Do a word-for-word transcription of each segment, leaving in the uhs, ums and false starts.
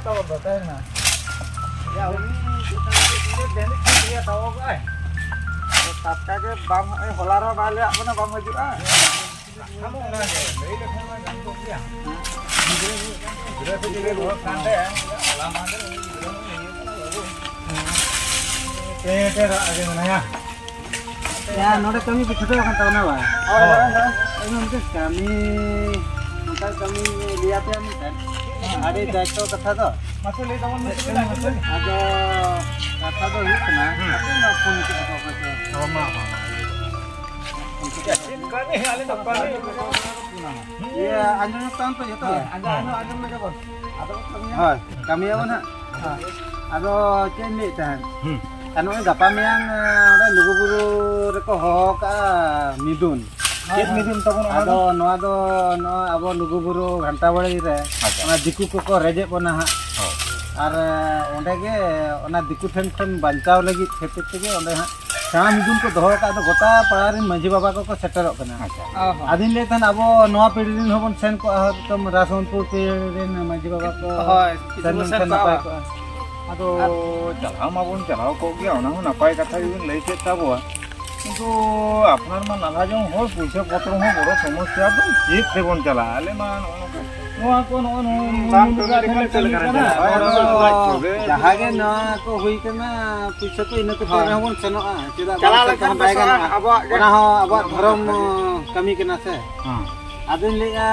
ᱛᱟᱵᱚᱱ ᱫᱚ ᱛᱟᱦᱮᱸ ᱠᱟᱱᱟ᱾ ᱭᱟ, ᱩᱱᱤ ᱪᱮᱫ ᱞᱮᱠᱟ ᱰᱮᱞᱤ ᱠᱷᱚᱱ ᱜᱮ ᱛᱟᱵᱚᱜ ᱟᱭ᱾ ᱟᱫᱚ ᱴᱟᱴᱠᱟ ᱜᱮ ᱵᱟᱢ, ᱦᱚᱸᱜᱼᱚᱭ ᱦᱚᱞᱟ ᱨᱮᱦᱚᱸ ᱵᱟᱭ ᱞᱟᱹᱭᱟᱫ ᱵᱚᱱᱟ ᱵᱟᱢ ᱦᱤᱡᱩᱜᱼᱟ᱾ ᱟᱫᱚ ᱚᱱᱟ ᱜᱮ, ᱞᱟᱹᱭ ᱞᱮᱠᱷᱟᱱ ᱢᱟ ᱜᱟᱱ ᱠᱚᱜ ᱜᱮᱭᱟ᱾ ᱜᱤᱫᱽᱨᱟᱹ ᱠᱚ ᱪᱮᱫ ᱨᱩᱣᱟᱹᱜ ᱠᱟᱱ ᱛᱟᱭᱟ, ᱦᱚᱞᱟ ᱢᱟᱦᱫᱮᱨ ᱩᱱᱤ ᱜᱤᱫᱽᱨᱟᱹ ᱦᱚᱸ ᱤᱭᱟᱹ ᱠᱟᱱᱟ ᱵᱟᱹᱵᱩ᱾ ᱯᱮ ᱯᱮ ᱨᱟᱜ ᱜᱮ ᱢᱮᱱᱟᱭᱟ᱾ ᱭᱟ, ᱱᱚᱰᱮ ᱠᱟᱹᱢᱤ ᱯᱮ ᱪᱷᱩᱴᱟᱹᱣ ᱟᱠᱟᱱ ᱛᱟᱵᱚᱱᱟ ᱵᱟᱝ? ᱦᱳᱭ, ᱦᱳᱭ, ᱦᱳᱭ᱾ ᱟᱫᱚ ᱢᱤᱫᱴᱮᱱ ᱠᱟᱹᱢᱤ, ᱱᱚᱝᱠᱟ ᱠᱟᱹᱢᱤ ᱞᱟᱹᱭ ᱟᱯᱮᱭᱟ ᱢᱤᱫᱴᱮᱱ᱾ ᱟᱹᱰᱤ ᱫᱟᱭᱤᱛᱛᱚ ᱠᱟᱛᱷᱟ ᱫᱚ᱾ ᱢᱟᱥᱮ ᱞᱟᱹᱭ ᱛᱟᱵᱚᱱ ᱢᱮᱥᱮ, ᱞᱟᱹᱭ ᱢᱮᱥᱮ᱾ ᱟᱫᱚ ᱠᱟᱛᱷᱟ ᱫᱚ ᱦᱩᱭᱩᱜ ᱠᱟᱱᱟ, ᱦᱩᱸ᱾ ᱟᱯᱮ ᱱᱚᱣᱟ ᱯᱷᱳᱱ ᱠᱮᱫ ᱫᱚ ᱚᱠᱚᱭ ᱪᱚ? ᱚ, ᱢᱟ, ᱢᱟ, ᱢᱟ᱾ ᱪᱮᱫ ᱠᱟᱹᱢᱤ? ᱟᱞᱮ ᱫᱚ ᱠᱟᱹᱢᱤ᱾ ᱤᱭᱟᱹ, ᱟᱸᱡᱚᱢ ᱛᱟᱢ ᱛᱚ ᱡᱚᱛᱚ? ᱦᱮᱸ, ᱟᱸᱡᱚᱢ, ᱟᱸᱡᱚᱢ, ᱟᱸᱡᱚᱢ ᱞᱮᱜᱮ ᱵᱚᱱ᱾ ᱟᱫᱚ ᱠᱟᱹᱢᱤᱭᱟ᱾ ᱦᱳᱭ, ᱠᱟᱹᱢᱤᱭᱟᱵᱚᱱ ᱦᱟᱸᱜ᱾ ᱦᱮᱸ᱾ ᱟᱫᱚ ᱪᱮᱫ ᱤᱧ ᱞᱟᱹᱭᱮᱫ ᱛᱟᱦᱮᱸᱫ? ᱦᱩᱸ᱾ ᱟᱨ ᱱᱚᱜᱼᱚᱭ ᱜᱟᱯᱟ ᱢᱮᱭᱟᱝ, ᱮ, ᱚᱸᱰᱮ ᱞᱩᱜᱩᱵᱩᱨᱩ ᱨᱮᱠᱚ ᱦᱚᱦᱚ ᱠᱟᱜᱼᱟ ᱢᱤᱫᱩᱱ᱾ ᱦᱳᱭ, ᱪᱮᱫ ᱦᱳᱭ᱾ ᱢᱤᱫᱩᱱ ᱛᱟᱵᱚᱱ ᱚᱱᱟ ᱟᱫᱚ ᱫᱚ? ᱱᱚᱣᱟ ᱫᱚ, ᱱᱚᱣᱟ ᱟᱵᱚ ᱞᱩᱜᱩᱵᱩᱨᱩ ᱜᱷᱟᱱᱴᱟ ᱵᱟᱲᱤ ᱨᱮ ᱟᱪᱪᱷᱟ᱾ ᱚᱱᱟ ᱫᱤᱠᱩ ᱠᱚᱠᱚ ᱨᱮᱡᱮᱫ ᱵᱚᱱᱟ ᱦᱟᱸᱜ᱾ ᱦᱳᱭ᱾ ᱟᱨ, ᱮ, ᱚᱸᱰᱮ ᱜᱮ ᱚᱱᱟ ᱫᱤᱠᱩ ᱴᱷᱮᱱ ᱠᱷᱚᱱ ᱵᱟᱧᱪᱟᱣ ᱞᱟᱹᱜᱤᱫ ᱠᱷᱟᱹᱛᱤᱨ ᱛᱮᱜᱮ ᱚᱸᱰᱮ ᱦᱟᱸᱜ ᱥᱮᱬᱟ ᱢᱤᱫᱩᱱ ᱠᱚ ᱫᱚᱦᱚ ᱟᱠᱟᱫ ᱫᱚ ᱜᱚᱴᱟ ᱯᱟᱲᱟ ᱨᱮᱱ ᱢᱟᱹᱡᱷᱤ ᱵᱟᱵᱟ ᱠᱚᱠᱚ ᱥᱮᱴᱮᱨᱚᱜ ᱠᱟᱱᱟ᱾ ᱟᱪᱪᱷᱟ᱾ ᱚ ᱦᱚᱸ᱾ ᱟᱫᱚᱧ ᱞᱟᱹᱭᱮᱫ ᱛᱟᱦᱮᱱ ᱟᱵᱚ ᱱᱚᱣᱟ ᱯᱤᱲᱦᱤ ᱨᱮᱱ ᱦᱚᱸᱵᱚᱱ ᱥᱮᱱ ᱠᱚᱜᱼᱟ, ᱦᱚᱭᱛᱳ ᱨᱟᱥᱚᱱᱯᱩᱨ ᱯᱤᱲᱦᱤ ᱨᱮᱱ ᱢᱟᱹᱡᱷᱤ ᱵᱟᱵᱟ ᱠᱚ ᱦᱳᱭ, ᱠᱤᱪᱷᱩ ᱥᱮᱱ ᱵᱚᱱ ᱥᱮᱱ ᱞᱮᱱᱠᱷᱟᱱ ᱠᱚᱜᱼᱟ᱾ ᱱᱟᱯᱟᱭ ᱠᱚᱜᱼᱟ᱾ ᱟᱫᱚ ᱪᱟᱞᱟᱣ ᱢᱟᱵᱚᱱ ᱪᱟᱞᱟᱣ ᱠᱚᱜ ᱜᱮᱭᱟ, ᱚᱱᱟ ᱦᱚᱸ ᱱᱟᱯᱟᱭ ᱠᱟᱛᱷᱟ ᱜᱮᱵᱤᱱ ᱞᱟᱹᱭ ᱠᱮᱫ ᱛᱟᱵᱚᱣᱟ, ᱠᱤᱱᱛᱩ ᱟᱯᱱᱟᱨ ᱢᱟ ᱱᱟᱞᱦᱟ ᱡᱚᱝ ᱦᱚᱲ, ᱯᱩᱭᱥᱟᱹ ᱯᱚᱛᱨᱚ ᱦᱚᱸ ᱵᱚᱲᱚ ᱥᱚᱢᱚᱥᱭᱟ, ᱫᱚ ᱪᱮᱫ ᱛᱮᱵᱚᱱ ᱪᱟᱞᱟᱜᱼᱟ? ᱟᱞᱮ ᱢᱟ ᱱᱚᱜᱼᱚ ᱱᱚᱝᱠᱟ, ᱱᱚᱣᱟ ᱠᱚ ᱱᱚᱜᱼᱚᱭ ᱱᱚᱣᱟ ᱵᱟᱝ ᱢᱩᱞᱩᱜ ᱠᱟᱹᱢᱤ ᱨᱮ ᱞᱮᱠᱷᱟᱱ ᱠᱷᱟᱹᱞᱤ ᱪᱮᱫ ᱠᱟᱹᱢᱤ ᱞᱮᱠᱟ ᱨᱮ ᱠᱟᱱᱟ᱾ ᱪᱟᱞᱟᱜᱼᱟ? ᱟᱫᱚ ᱡᱟᱦᱟᱸ ᱜᱮ ᱱᱚᱣᱟ ᱠᱚ ᱦᱩᱭ ᱠᱟᱱᱟ, ᱯᱩᱭᱥᱟᱹ ᱠᱚ ᱤᱱᱟᱹ ᱠᱚᱛᱮ ᱦᱳᱭ᱾ ᱨᱮᱦᱚᱸ ᱵᱚᱱ ᱥᱮᱱᱚᱜᱼᱟ, ᱪᱮᱫᱟᱜ ᱪᱟᱞᱟᱣ ᱵᱟᱝ ᱥᱮᱱ ᱞᱮᱠᱷᱟᱱ ᱠᱚᱦᱚᱸ ᱵᱟᱭ ᱵᱮᱥᱚᱜᱼᱟ, ᱜᱟᱱᱚᱜᱼᱟ? ᱟᱵᱚᱣᱟᱜ ᱜᱮ᱾ ᱚᱱᱟ ᱦᱚᱸ ᱟᱵᱚᱣᱟᱜ ᱫᱷᱚᱨᱚᱢ ᱠᱟᱹᱢᱤ ᱠᱟᱱᱟ ᱥᱮ᱾ ᱦᱮᱸ᱾ ᱟᱫᱚᱧ ᱞᱟᱹᱭᱮᱜᱼᱟ,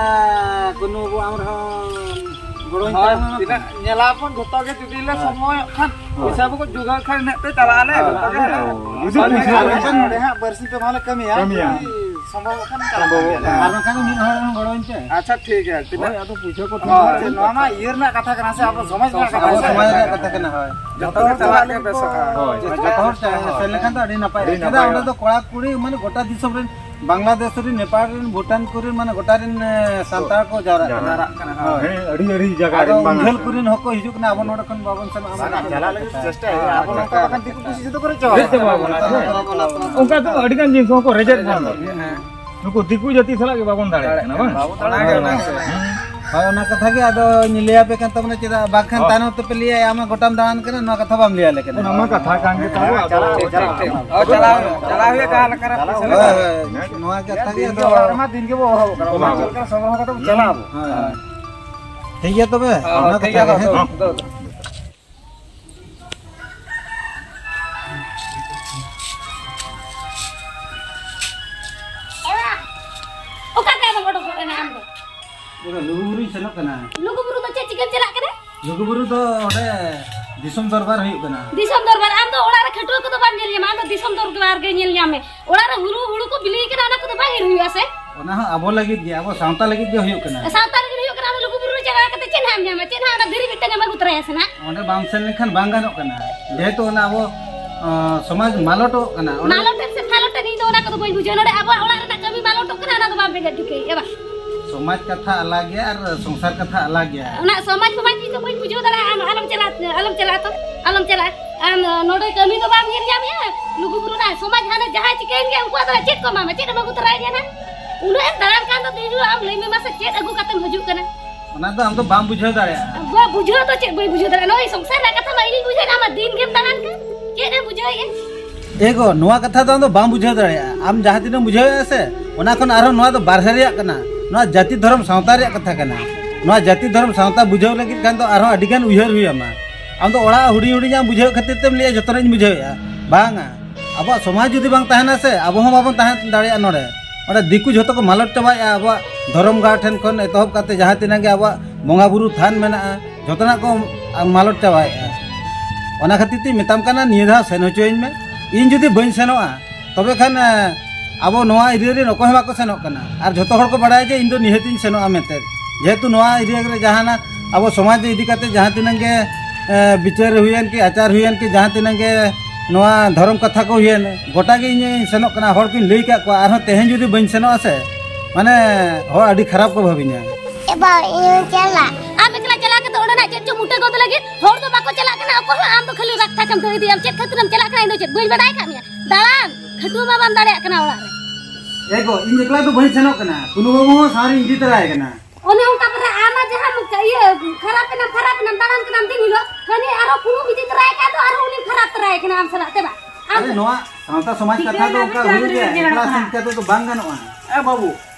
ᱠᱳᱱᱳ ᱟᱵᱚ ᱟᱢ ᱨᱮᱦᱚᱸ ᱜᱚᱲᱚᱧ ᱦᱳᱭ, ᱛᱟᱞᱟᱝᱟ᱾ ᱛᱤᱱᱟᱹᱜ ᱧᱮᱞᱟ ᱵᱚᱱ ᱡᱷᱚᱛᱚ ᱜᱮ, ᱡᱩᱫᱤ ᱞᱮ ᱦᱳᱭ᱾ ᱥᱚᱢᱚᱭᱚᱜ ᱠᱷᱟᱱ, ᱦᱳᱭ᱾ ᱯᱚᱭᱥᱟ ᱵᱚᱠᱚ ᱡᱩᱜᱟᱲ ᱠᱷᱟᱱ, ᱤᱱᱟᱹᱜ ᱛᱮ ᱪᱟᱞᱟᱜ ᱟᱞᱮ ᱦᱳᱭ, ᱡᱷᱚᱛᱚ ᱜᱮ᱾ ᱟᱞᱮ ᱦᱚᱸ ᱡᱩᱫᱤ ᱟᱞᱮ ᱯᱚᱭᱥᱟ ᱦᱚᱸ ᱵᱚᱠᱚ ᱱᱚᱰᱮ ᱦᱟᱸᱜ ᱵᱟᱨᱥᱤᱧ ᱯᱮ ᱢᱟᱦᱟ ᱞᱮ ᱠᱟᱹᱢᱤᱭᱟ᱾ ᱠᱟᱹᱢᱤᱭᱟ᱾ ᱡᱩᱫᱤ ᱥᱚᱢᱵᱷᱚᱵᱚᱜ ᱠᱷᱟᱱ ᱪᱟᱞᱟᱜ ᱥᱚᱢᱵᱷᱚᱵᱚᱜ ᱟᱞᱮ᱾ ᱠᱷᱟᱱ᱾ ᱟᱨ ᱵᱟᱝᱠᱷᱟᱱ ᱫᱚ ᱢᱤᱫ ᱦᱚᱲ ᱦᱚᱸ ᱜᱚᱲᱚᱧ ᱯᱮ᱾ ᱟᱪᱪᱷᱟ, ᱴᱷᱤᱠ ᱜᱮᱭᱟ, ᱛᱤᱱᱟᱹᱜ ᱦᱳᱭ, ᱟᱫᱚ ᱯᱩᱭᱥᱟᱹ ᱠᱚ ᱦᱳᱭ, ᱴᱷᱤᱠ ᱱᱚᱣᱟ ᱢᱟ ᱤᱭᱟᱹ ᱨᱮᱱᱟᱜ ᱠᱟᱛᱷᱟ ᱠᱟᱱᱟ ᱥᱮ, ᱟᱵᱚ ᱥᱚᱢᱟᱡᱽ ᱨᱮᱱᱟᱜ ᱠᱟᱛᱷᱟ ᱟᱵᱚ ᱠᱟᱱᱟ᱾ ᱥᱚᱢᱟᱡᱽ ᱨᱮᱱᱟᱜ ᱠᱟᱛᱷᱟ ᱠᱟᱱᱟ, ᱦᱳᱭ᱾ ᱡᱚᱛᱚ ᱜᱮ ᱪᱟᱞᱟᱜ ᱜᱮ ᱵᱮᱥᱚᱜᱼᱟ᱾ ᱦᱳᱭ, ᱡᱚᱛᱚ ᱦᱚᱲ ᱥᱮᱱ ᱞᱮᱱᱠᱷᱟᱱ ᱫᱚ ᱟᱹᱰᱤ ᱱᱟᱯᱟᱭ᱾ ᱟᱹᱰᱤ ᱪᱮᱫᱟᱜ ᱱᱟᱯᱟᱭᱚᱜᱼᱟ᱾ ᱚᱸᱰᱮ ᱫᱚ ᱠᱚᱲᱟ ᱠᱩᱲᱤ ᱢᱟᱱᱮ ᱜᱚᱴᱟ ᱫᱤᱥᱚᱢ ᱨᱮᱱ, ᱵᱟᱝᱞᱟᱫᱮᱥ ᱨᱮᱱ, ᱱᱮᱯᱟᱞ ᱨᱮᱱ, ᱵᱷᱩᱴᱟᱱ ᱠᱚᱨᱮᱱ, ᱢᱟᱱᱮ ᱜᱚᱴᱟ ᱨᱮᱱ, ᱮ, ᱥᱟᱱᱛᱟᱲ ᱠᱚ ᱡᱟᱣᱨᱟᱜ ᱠᱟᱱᱟ᱾ ᱡᱟᱣᱨᱟᱜ ᱠᱟᱱᱟ, ᱦᱳᱭ᱾ ᱦᱳᱭ᱾ ᱦᱮᱸ, ᱟᱹᱰᱤ, ᱟᱹᱰᱤ ᱡᱟᱭᱜᱟ ᱟᱫᱚ ᱨᱮᱱ ᱵᱟᱝ ᱩᱱᱡᱷᱟᱹᱞ ᱠᱚᱨᱮᱱ ᱦᱚᱸᱠᱚ ᱦᱤᱡᱩᱜ ᱠᱟᱱᱟ, ᱟᱵᱚ ᱱᱚᱰᱮ ᱠᱷᱚᱱ ᱵᱟᱵᱚᱱ ᱥᱮᱱᱚᱜᱼᱟ, ᱵᱟᱝ, ᱢᱟᱱᱮ ᱪᱟᱞᱟᱜ ᱞᱟᱹᱜᱤᱫ ᱪᱮᱥᱴᱟᱭ ᱦᱩᱭᱩᱜᱼᱟ᱾ ᱟᱵᱚ ᱱᱚᱝᱠᱟ ᱵᱟᱠᱷᱟᱱ ᱫᱤᱠᱩ ᱯᱩᱥᱤ ᱡᱚᱛᱚ ᱠᱚ ᱨᱮᱡ ᱪᱟᱵᱟ ᱨᱮᱡ ᱪᱟᱵᱟ ᱵᱚᱱᱟ᱾ ᱵᱚᱱᱟ᱾ ᱚᱱᱠᱟ ᱛᱮ ᱟᱹᱰᱤ ᱜᱟᱱ ᱡᱤᱱᱤᱥ ᱦᱚᱸᱠᱚ ᱨᱮᱡᱮᱫ ᱵᱚᱱᱟ᱾ ᱦᱮᱸ᱾ ᱱᱩᱠᱩ ᱫᱤᱠᱩ ᱡᱟᱹᱛᱤ ᱥᱟᱞᱟᱜ ᱜᱮ ᱵᱟᱵᱚᱱ ᱫᱟᱲᱮᱭᱟᱜ ᱠᱟᱱᱟ, ᱵᱟᱝ? ᱵᱟᱵᱚᱱ ᱫᱟᱲᱮᱭᱟᱜ ᱠᱟᱱᱟ᱾ ᱦᱮᱸ᱾ ᱦᱳᱭ, ᱚᱱᱟ ᱠᱟᱛᱷᱟ ᱜᱮ ᱟᱫᱚᱧ ᱞᱟᱹᱭ ᱟᱯᱮ ᱠᱟᱱ ᱛᱟᱵᱚᱱᱟ, ᱪᱮᱫᱟᱜ ᱵᱟᱝᱠᱷᱟᱱ ᱦᱳᱭ᱾ ᱛᱟᱭᱱᱚᱢ ᱛᱮᱯᱮ ᱞᱟᱹᱭᱟ, "ᱟᱢ ᱢᱟ ᱜᱚᱴᱟᱢ ᱫᱟᱬᱟᱱ ᱠᱟᱱᱟ", ᱱᱚᱣᱟ ᱠᱟᱛᱷᱟ ᱵᱟᱢ ᱞᱟᱹᱭ ᱟᱞᱮ ᱠᱟᱱᱟ᱾ ᱚᱱᱟ ᱢᱟ ᱠᱟᱛᱷᱟ ᱠᱟᱱ ᱜᱮ ᱛᱟᱵᱚ᱾ ᱦᱮᱸ, ᱪᱟᱞᱟᱣ ᱦᱩᱭᱩᱜᱼᱟ᱾ ᱦᱳᱭ, ᱪᱟᱞᱟᱣ ᱦᱩᱭᱩᱜᱼᱟ, ᱡᱟᱦᱟᱸ ᱞᱮᱠᱟ ᱨᱮ ᱦᱳᱭ, ᱦᱳᱭ, ᱱᱚᱣᱟ ᱠᱟᱛᱷᱟ ᱜᱮ ᱫᱤᱱ ᱜᱮ ᱟᱫᱚ ᱚᱲᱟᱜ ᱨᱮᱢᱟ ᱫᱤᱱ ᱜᱮᱵᱚ ᱚᱦᱚᱵ ᱠᱟᱱᱟ᱾ ᱚᱱᱟ ᱪᱮᱫ ᱞᱮᱠᱟ ᱥᱚᱢᱚᱭ ᱦᱚᱸ ᱠᱟᱛᱮ ᱵᱚ ᱪᱟᱞᱟᱜ ᱟᱵᱚ᱾ ᱦᱳᱭ, ᱦᱳᱭ᱾ ᱴᱷᱤᱠ ᱜᱮᱭᱟ ᱛᱚᱵᱮ, ᱦᱳᱭ, ᱚᱱᱟ ᱴᱷᱤᱠ ᱠᱟᱛᱷᱟ ᱜᱮᱭᱟ, ᱜᱮ, ᱦᱮᱸ᱾ ᱫᱚ, ᱫᱚ, ᱫᱚ᱾ ᱮ ᱵᱟ, ᱚᱠᱟ ᱛᱮ ᱟᱫᱚᱢ ᱚᱰᱚᱠᱚᱜ ᱠᱟᱱᱟ ᱟᱢ ᱫᱚ? ᱤᱧ ᱫᱚ ᱞᱩᱜᱩᱵᱩᱨᱩᱧ ᱥᱮᱱᱚᱜ ᱠᱟᱱᱟ᱾ ᱞᱩᱜᱩᱵᱩᱨᱩ ᱫᱚ ᱪᱮᱫ ᱪᱤᱠᱟᱹᱢ ᱪᱟᱞᱟᱜ ᱠᱟᱱᱟ? ᱞᱩᱜᱩᱵᱩᱨᱩ ᱫᱚ ᱚᱸᱰᱮ ᱫᱤᱥᱚᱢ ᱫᱚᱨᱵᱟᱨ ᱦᱩᱭᱩᱜ ᱠᱟᱱᱟ᱾ ᱫᱤᱥᱚᱢ ᱫᱚᱨᱵᱟᱨ? ᱟᱢ ᱫᱚ ᱚᱲᱟᱜ ᱨᱮ ᱠᱷᱟᱹᱴᱩᱣᱟᱹ ᱠᱚᱫᱚ ᱵᱟᱢ ᱧᱮᱞ ᱧᱟᱢᱟ, ᱟᱢ ᱫᱚ ᱫᱤᱥᱚᱢ ᱫᱚᱨᱵᱟᱨ ᱜᱮ ᱧᱮᱞ ᱧᱟᱢ ᱢᱮ᱾ ᱚᱲᱟᱜ ᱨᱮ ᱦᱩᱲᱩ, ᱦᱩᱲᱩ ᱠᱚ ᱵᱤᱞᱤ ᱠᱟᱱᱟ, ᱚᱱᱟ ᱠᱚᱫᱚ ᱵᱟᱝ ᱤᱨ ᱦᱩᱭᱩᱜᱼᱟ ᱥᱮ? ᱚᱱᱟ ᱦᱚᱸ ᱟᱵᱚ ᱞᱟᱹᱜᱤᱫ ᱜᱮ, ᱟᱵᱚ ᱥᱟᱶᱛᱟ ᱞᱟᱹᱜᱤᱫ ᱜᱮ ᱦᱩᱭᱩᱜ ᱠᱟᱱᱟ᱾ ᱥᱟᱶᱛᱟ ᱞᱟᱹᱜᱤᱫ ᱦᱩᱭᱩᱜ ᱠᱟᱱᱟ, ᱟᱢ ᱫᱚ ᱞᱩᱜᱩᱵᱩᱨᱩ ᱨᱮ ᱪᱟᱞᱟᱣ ᱠᱟᱛᱮ ᱪᱮᱫ ᱦᱟᱸᱜ ᱮᱢ ᱧᱟᱢᱟ? ᱪᱮᱫ ᱦᱟᱸᱜ ᱚᱸᱰᱮ ᱫᱷᱤᱨᱤ ᱢᱤᱫᱴᱟᱝ ᱮᱢ ᱟᱹᱜᱩ ᱛᱚᱨᱟᱭᱟ ᱥᱮ ᱱᱟᱜ? ᱚᱸᱰᱮ ᱵᱟᱢ ᱥᱮᱱ ᱞᱮᱱᱠᱷᱟᱱ ᱵᱟᱝ ᱜᱟᱱᱚᱜ ᱠᱟᱱᱟ, ᱡᱮᱦᱮᱛᱩ ᱚᱱᱟ ᱟᱵᱚ, ᱚ, ᱥᱚᱢᱟᱡᱽ ᱢᱟᱞᱚᱴᱚᱜ ᱠᱟᱱᱟ᱾ ᱚᱱᱟ ᱢᱟᱞᱚᱴᱮᱢ ᱥᱮ ᱯᱷᱟᱞᱚᱴᱮᱢ, ᱤᱧ ᱫᱚ ᱚᱱᱟ ᱠᱚᱫᱚ ᱵᱟᱹᱧ ᱵᱩᱡᱷᱟᱹᱣᱟ᱾ ᱱᱚᱰᱮ ᱟᱵᱚᱣᱟᱜ ᱚᱲᱟᱜ ᱨᱮᱱᱟᱜ ᱠᱟᱹᱢᱤ ᱢᱟᱞᱚᱴᱚᱜ ᱠᱟᱱᱟ, ᱚᱱᱟ ᱫᱚ ᱵᱟᱢ ᱵᱮᱸᱜᱮᱫ ᱦᱚᱪᱚ ᱠᱟᱹᱧ, ᱮ ᱵᱟ᱾ ᱥᱚᱢᱟᱡᱽ ᱠᱟᱛᱷᱟ ᱟᱞᱟᱜᱽ ᱜᱮᱭᱟ ᱟᱨ ᱥᱚᱝᱥᱟᱨ ᱠᱟᱛᱷᱟ ᱟᱞᱟᱜᱽ ᱜᱮᱭᱟ᱾ ᱚᱱᱟ ᱥᱚᱢᱟᱡᱽ ᱯᱷᱚᱢᱟᱡᱽ ᱤᱧ ᱫᱚ ᱵᱟᱹᱧ ᱵᱩᱡᱷᱟᱹᱣ ᱫᱟᱲᱮᱭᱟᱜᱼᱟ᱾ ᱟᱢ ᱟᱞᱚᱢ ᱪᱟᱞᱟᱜᱼᱟ, ᱟᱞᱚᱢ ᱪᱟᱞᱟᱜᱼᱟ ᱛᱚ, ᱟᱞᱚᱢ ᱪᱟᱞᱟᱜᱼᱟ᱾ ᱟᱢ ᱱᱚᱰᱮ ᱠᱟᱹᱢᱤ ᱫᱚ ᱵᱟᱢ ᱧᱮᱞ ᱧᱟᱢᱮᱜᱼᱟ, ᱞᱩᱜᱩᱵᱩᱨᱩ ᱨᱮᱱᱟᱜ ᱥᱚᱢᱟᱡᱽ ᱦᱟᱱᱮ ᱡᱟᱦᱟᱸᱭ ᱪᱤᱠᱟᱹᱭᱮᱱ ᱜᱮᱭᱟ, ᱩᱱᱠᱩᱣᱟᱜ ᱫᱚ ᱪᱮᱫ ᱠᱚ ᱮᱢᱟᱢᱟ? ᱪᱮᱫ ᱮᱢ ᱟᱹᱜᱩ ᱛᱚᱨᱟᱭᱮᱫ ᱠᱟᱱᱟ? ᱩᱱᱟᱹᱜ ᱮᱢ ᱫᱟᱬᱟᱱ ᱠᱟᱱ ᱫᱚ ᱛᱤᱱ ᱦᱤᱞᱳᱜ ᱟᱢ ᱞᱟᱹᱭ ᱢᱮ ᱢᱟᱥᱮ, ᱪᱮᱫ ᱟᱹᱜᱩ ᱠᱟᱛᱮᱢ ᱦᱤᱡᱩᱜ ᱠᱟᱱᱟ? ᱚᱱᱟ ᱫᱚ ᱟᱢ ᱫᱚ ᱵᱟᱢ ᱵᱩᱡᱷᱟᱹᱣ ᱫᱟᱲᱮᱭᱟᱜᱼᱟ᱾ ᱵᱟ, ᱵᱩᱡᱷᱟᱹᱣ ᱫᱚ ᱪᱮᱫ ᱵᱟᱹᱧ ᱵᱩᱡᱷᱟᱹᱣ ᱫᱟᱲᱮᱭᱟᱜᱼᱟ? ᱱᱚᱜᱼᱚᱭ ᱥᱚᱝᱥᱟᱨ ᱨᱮᱱᱟᱜ ᱠᱟᱛᱷᱟ ᱢᱟ ᱤᱧᱤᱧ ᱵᱩᱡᱷᱟᱹᱣᱮᱫ, ᱟᱢ ᱢᱟ ᱫᱤᱱ ᱜᱮᱢ ᱫᱟᱬᱟᱱ ᱠᱟᱱ, ᱪᱮᱫ ᱮᱢ ᱵᱩᱡᱷᱟᱹᱣᱮᱫᱼᱟ? ᱮ ᱜᱚ, ᱱᱚᱣᱟ ᱠᱟᱛᱷᱟ ᱫᱚ ᱟᱢ ᱫᱚ ᱵᱟᱢ ᱵᱩᱡᱷᱟᱹᱣ ᱫᱟᱲᱮᱭᱟᱜᱼᱟ᱾ ᱟᱢ ᱡᱟᱦᱟᱸ ᱛᱤᱱᱟᱹᱜ ᱮᱢ ᱵᱩᱡᱷᱟᱹᱣᱮᱫᱼᱟ ᱥᱮ, ᱚᱱᱟ ᱠᱷᱚᱱ ᱟᱨᱦᱚᱸ ᱱᱚᱣᱟ ᱫᱚ ᱵᱟᱨᱦᱮ ᱨᱮᱭᱟᱜ ᱠᱟᱱᱟ᱾ ᱱᱚᱣᱟ ᱡᱟᱹᱛᱤ ᱫᱷᱚᱨᱚᱢ ᱥᱟᱶᱛᱟ ᱨᱮᱭᱟᱜ ᱠᱟᱛᱷᱟ ᱠᱟᱱᱟ᱾ ᱱᱚᱣᱟ ᱡᱟᱹᱛᱤ ᱫᱷᱚᱨᱚᱢ ᱥᱟᱶᱛᱟ ᱵᱩᱡᱷᱟᱹᱣ ᱞᱟᱹᱜᱤᱫ ᱠᱷᱟᱱ ᱫᱚ ᱟᱨᱦᱚᱸ ᱟᱹᱰᱤ ᱜᱟᱱ ᱩᱭᱦᱟᱹᱨ ᱦᱩᱭ ᱟᱢᱟ᱾ ᱟᱢ ᱫᱚ ᱚᱲᱟᱜ ᱦᱩᱰᱤᱧ ᱦᱩᱰᱤᱧᱟᱜ ᱮᱢ ᱵᱩᱡᱷᱟᱹᱣᱮᱫ ᱠᱷᱟᱹᱛᱤᱨ ᱛᱮᱢ ᱞᱟᱹᱭᱟ ᱡᱚᱛᱚᱱᱟᱜ ᱤᱧ ᱵᱩᱡᱷᱟᱹᱣᱮᱫᱼᱟ᱾ ᱵᱟᱝᱟ, ᱟᱵᱚᱣᱟᱜ ᱥᱚᱢᱟᱡᱽ ᱡᱩᱫᱤ ᱵᱟᱝ ᱛᱟᱦᱮᱱᱟ ᱥᱮ, ᱟᱵᱚ ᱦᱚᱸ ᱵᱟᱵᱚᱱ ᱛᱟᱦᱮᱸ ᱫᱟᱲᱮᱭᱟᱜᱼᱟ ᱱᱚᱰᱮ᱾ ᱚᱸᱰᱮ ᱫᱤᱠᱩ ᱡᱷᱚᱛᱚ ᱠᱚ ᱢᱟᱞᱚᱴ ᱪᱟᱵᱟᱭᱮᱫᱼᱟ, ᱟᱵᱚᱣᱟᱜ ᱫᱷᱚᱨᱚᱢ ᱜᱟᱲ ᱴᱷᱮᱱ ᱠᱷᱚᱱ ᱮᱛᱚᱦᱚᱵ ᱠᱟᱛᱮ ᱡᱟᱦᱟᱸ ᱛᱤᱱᱟᱹᱜ ᱜᱮ ᱟᱵᱚᱣᱟᱜ ᱵᱚᱸᱜᱟ ᱵᱩᱨᱩ ᱛᱷᱟᱱ ᱢᱮᱱᱟᱜᱼᱟ, ᱡᱷᱚᱛᱚᱱᱟᱜ ᱠᱚ ᱢᱟᱞᱚᱴ ᱪᱟᱵᱟᱭᱮᱫᱼᱟ᱾ ᱚᱱᱟ ᱠᱷᱟᱹᱛᱤᱨ ᱛᱤᱧ ᱢᱮᱛᱟᱢ ᱠᱟᱱᱟ, ᱱᱤᱭᱟᱹ ᱫᱷᱟᱣ ᱥᱮᱱ ᱦᱚᱪᱚᱭᱟᱹᱧ ᱢᱮ᱾ ᱤᱧ ᱡᱩᱫᱤ ᱵᱟᱹᱧ ᱥᱮᱱᱚᱜᱼᱟ, ᱛᱚᱵᱮ ᱠᱷᱟᱱ, ᱮ, ᱟᱵᱚ ᱱᱚᱣᱟ ᱮᱨᱤᱭᱟ ᱨᱮᱱ ᱚᱠᱚᱭ ᱦᱚᱸ ᱵᱟᱠᱚ ᱥᱮᱱᱚᱜ ᱠᱟᱱᱟ᱾ ᱟᱨ ᱡᱷᱚᱛᱚ ᱦᱚᱲ ᱠᱚ ᱵᱟᱲᱟᱭᱟ ᱡᱮ ᱤᱧ ᱫᱚ ᱱᱤᱦᱟᱹᱛᱤᱧ ᱥᱮᱱᱚᱜᱼᱟ ᱢᱮᱱᱛᱮ᱾ ᱡᱮᱦᱮᱛᱩ ᱱᱚᱣᱟ ᱮᱨᱤᱭᱟ ᱨᱮ ᱡᱟᱦᱟᱱᱟᱜ ᱟᱵᱚ ᱥᱚᱢᱟᱡᱽ ᱤᱫᱤ ᱠᱟᱛᱮ ᱡᱟᱦᱟᱸ ᱛᱤᱱᱟᱹᱜ ᱜᱮ, ᱮ, ᱵᱤᱪᱟᱹᱨ ᱦᱩᱭᱮᱱ ᱠᱤ ᱟᱪᱟᱨ ᱦᱩᱭᱮᱱ ᱠᱤ ᱡᱟᱦᱟᱸ ᱛᱤᱱᱟᱹᱜ ᱜᱮ ᱱᱚᱣᱟ ᱫᱷᱚᱨᱚᱢ ᱠᱟᱛᱷᱟ ᱠᱚ ᱦᱩᱭᱮᱱ, ᱜᱚᱴᱟ ᱜᱮ ᱤᱧᱤᱧ ᱥᱮᱱᱚᱜ ᱠᱟᱱᱟ᱾ ᱦᱚᱲ ᱠᱚᱧ ᱞᱟᱹᱭ ᱟᱠᱟᱫ ᱠᱚᱣᱟ, ᱟᱨᱦᱚᱸ ᱛᱮᱦᱮᱧ ᱡᱩᱫᱤ ᱵᱟᱹᱧ ᱥᱮᱱᱚᱜᱼᱟ ᱥᱮ, ᱢᱟᱱᱮ, ᱦᱚᱲ ᱟᱹᱰᱤ ᱠᱷᱟᱨᱟᱯ ᱠᱚ ᱵᱷᱟᱹᱵᱤᱧᱟ᱾ ᱮ ᱵᱟ, ᱤᱧ ᱦᱚᱸᱧ ᱪᱟᱞᱟᱜ᱾ ᱟᱢ ᱮᱠᱞᱟ ᱪᱟᱞᱟᱣ ᱠᱟᱛᱮ ᱚᱸᱰᱮᱱᱟᱜ ᱪᱮᱫ ᱪᱚᱢ ᱩᱴᱟᱹ ᱜᱚᱫ ᱞᱟᱹᱜᱤᱫ? ᱦᱚᱲ ᱫᱚ ᱵᱟᱠᱚ ᱪᱟᱞᱟᱜ ᱠᱟᱱᱟ ᱚᱠᱚᱭ ᱦᱚᱸ, ᱟᱢ ᱫᱚ ᱠᱷᱟᱹᱞᱤ ᱨᱟᱜ ᱛᱷᱟᱠᱮᱢ ᱫᱟᱹᱲ ᱤᱫᱤᱭᱟ᱾ ᱟᱢ ᱪᱮᱫ ᱠᱷᱟᱹᱛᱤᱨᱮᱢ ᱪᱟᱞᱟᱜ ᱠᱟᱱᱟ? ᱤᱧ ᱫᱚ ᱪᱮᱫ ᱵᱟᱹᱧ ᱵᱟᱰᱟᱭ ᱠᱟᱜ ᱢᱮᱭᱟ? ᱫᱟᱬᱟᱱ ᱠᱷᱟᱹᱴᱩᱣᱟᱹ ᱢᱟ ᱵᱟᱢ ᱫᱟᱲᱮᱭᱟᱜ ᱠᱟᱱᱟ ᱚᱲᱟᱜ ᱨᱮ᱾ ᱮ ᱜᱚ, ᱤᱧ ᱮᱠᱞᱟ ᱫᱚ ᱵᱟᱹᱧ ᱥᱮᱱᱚᱜ ᱠᱟᱱᱟ, ᱠᱩᱱᱩ ᱵᱟᱹᱵᱩ ᱦᱚᱸ ᱥᱟᱶ ᱨᱤᱧ ᱤᱫᱤ ᱛᱚᱨᱟᱭᱮ ᱠᱟᱱᱟ᱾ ᱚᱱᱮ ᱚᱱᱠᱟ ᱯᱮ ᱨᱟᱜ ᱡᱟᱦᱟᱸ ᱤᱭᱟᱹ ᱠᱷᱟᱨᱟᱯ ᱮᱱᱟᱢ, ᱠᱷᱟᱨᱟᱯ ᱮᱱᱟᱢ, ᱫᱟᱬᱟᱱ ᱠᱟᱱᱟᱢ ᱫᱤᱱ ᱦᱤᱞᱳᱜ, ᱦᱟᱹᱱᱤ ᱟᱨᱦᱚᱸ ᱠᱩᱲᱩᱢ ᱤᱫᱤ ᱛᱚᱨᱟᱭ ᱠᱷᱟᱱ ᱫᱚ ᱟᱨᱦᱚᱸ ᱩᱱᱤ ᱠᱷᱟᱨᱟᱯ ᱛᱚᱨᱟᱭ ᱠᱟᱱᱟ ᱟᱢ ᱥᱟᱞᱟᱜ ᱛᱮ ᱵᱟᱝ? ᱟᱢ ᱟᱨᱮ, ᱱᱚᱣᱟ ᱥᱟᱶᱛᱟ ᱥᱚᱢᱟᱡᱽ ᱠᱟᱛᱷᱟ ᱫᱚ ᱚᱱᱠᱟ ᱦᱩᱭᱩᱜ ᱜᱮᱭᱟ, ᱮᱠᱞᱟ ᱥᱮᱱ ᱠᱟᱛᱮ ᱫᱚ ᱵᱟᱝ ᱜᱟᱱᱚᱜᱼᱟ᱾ ᱮ ᱵᱟᱹᱵᱩ,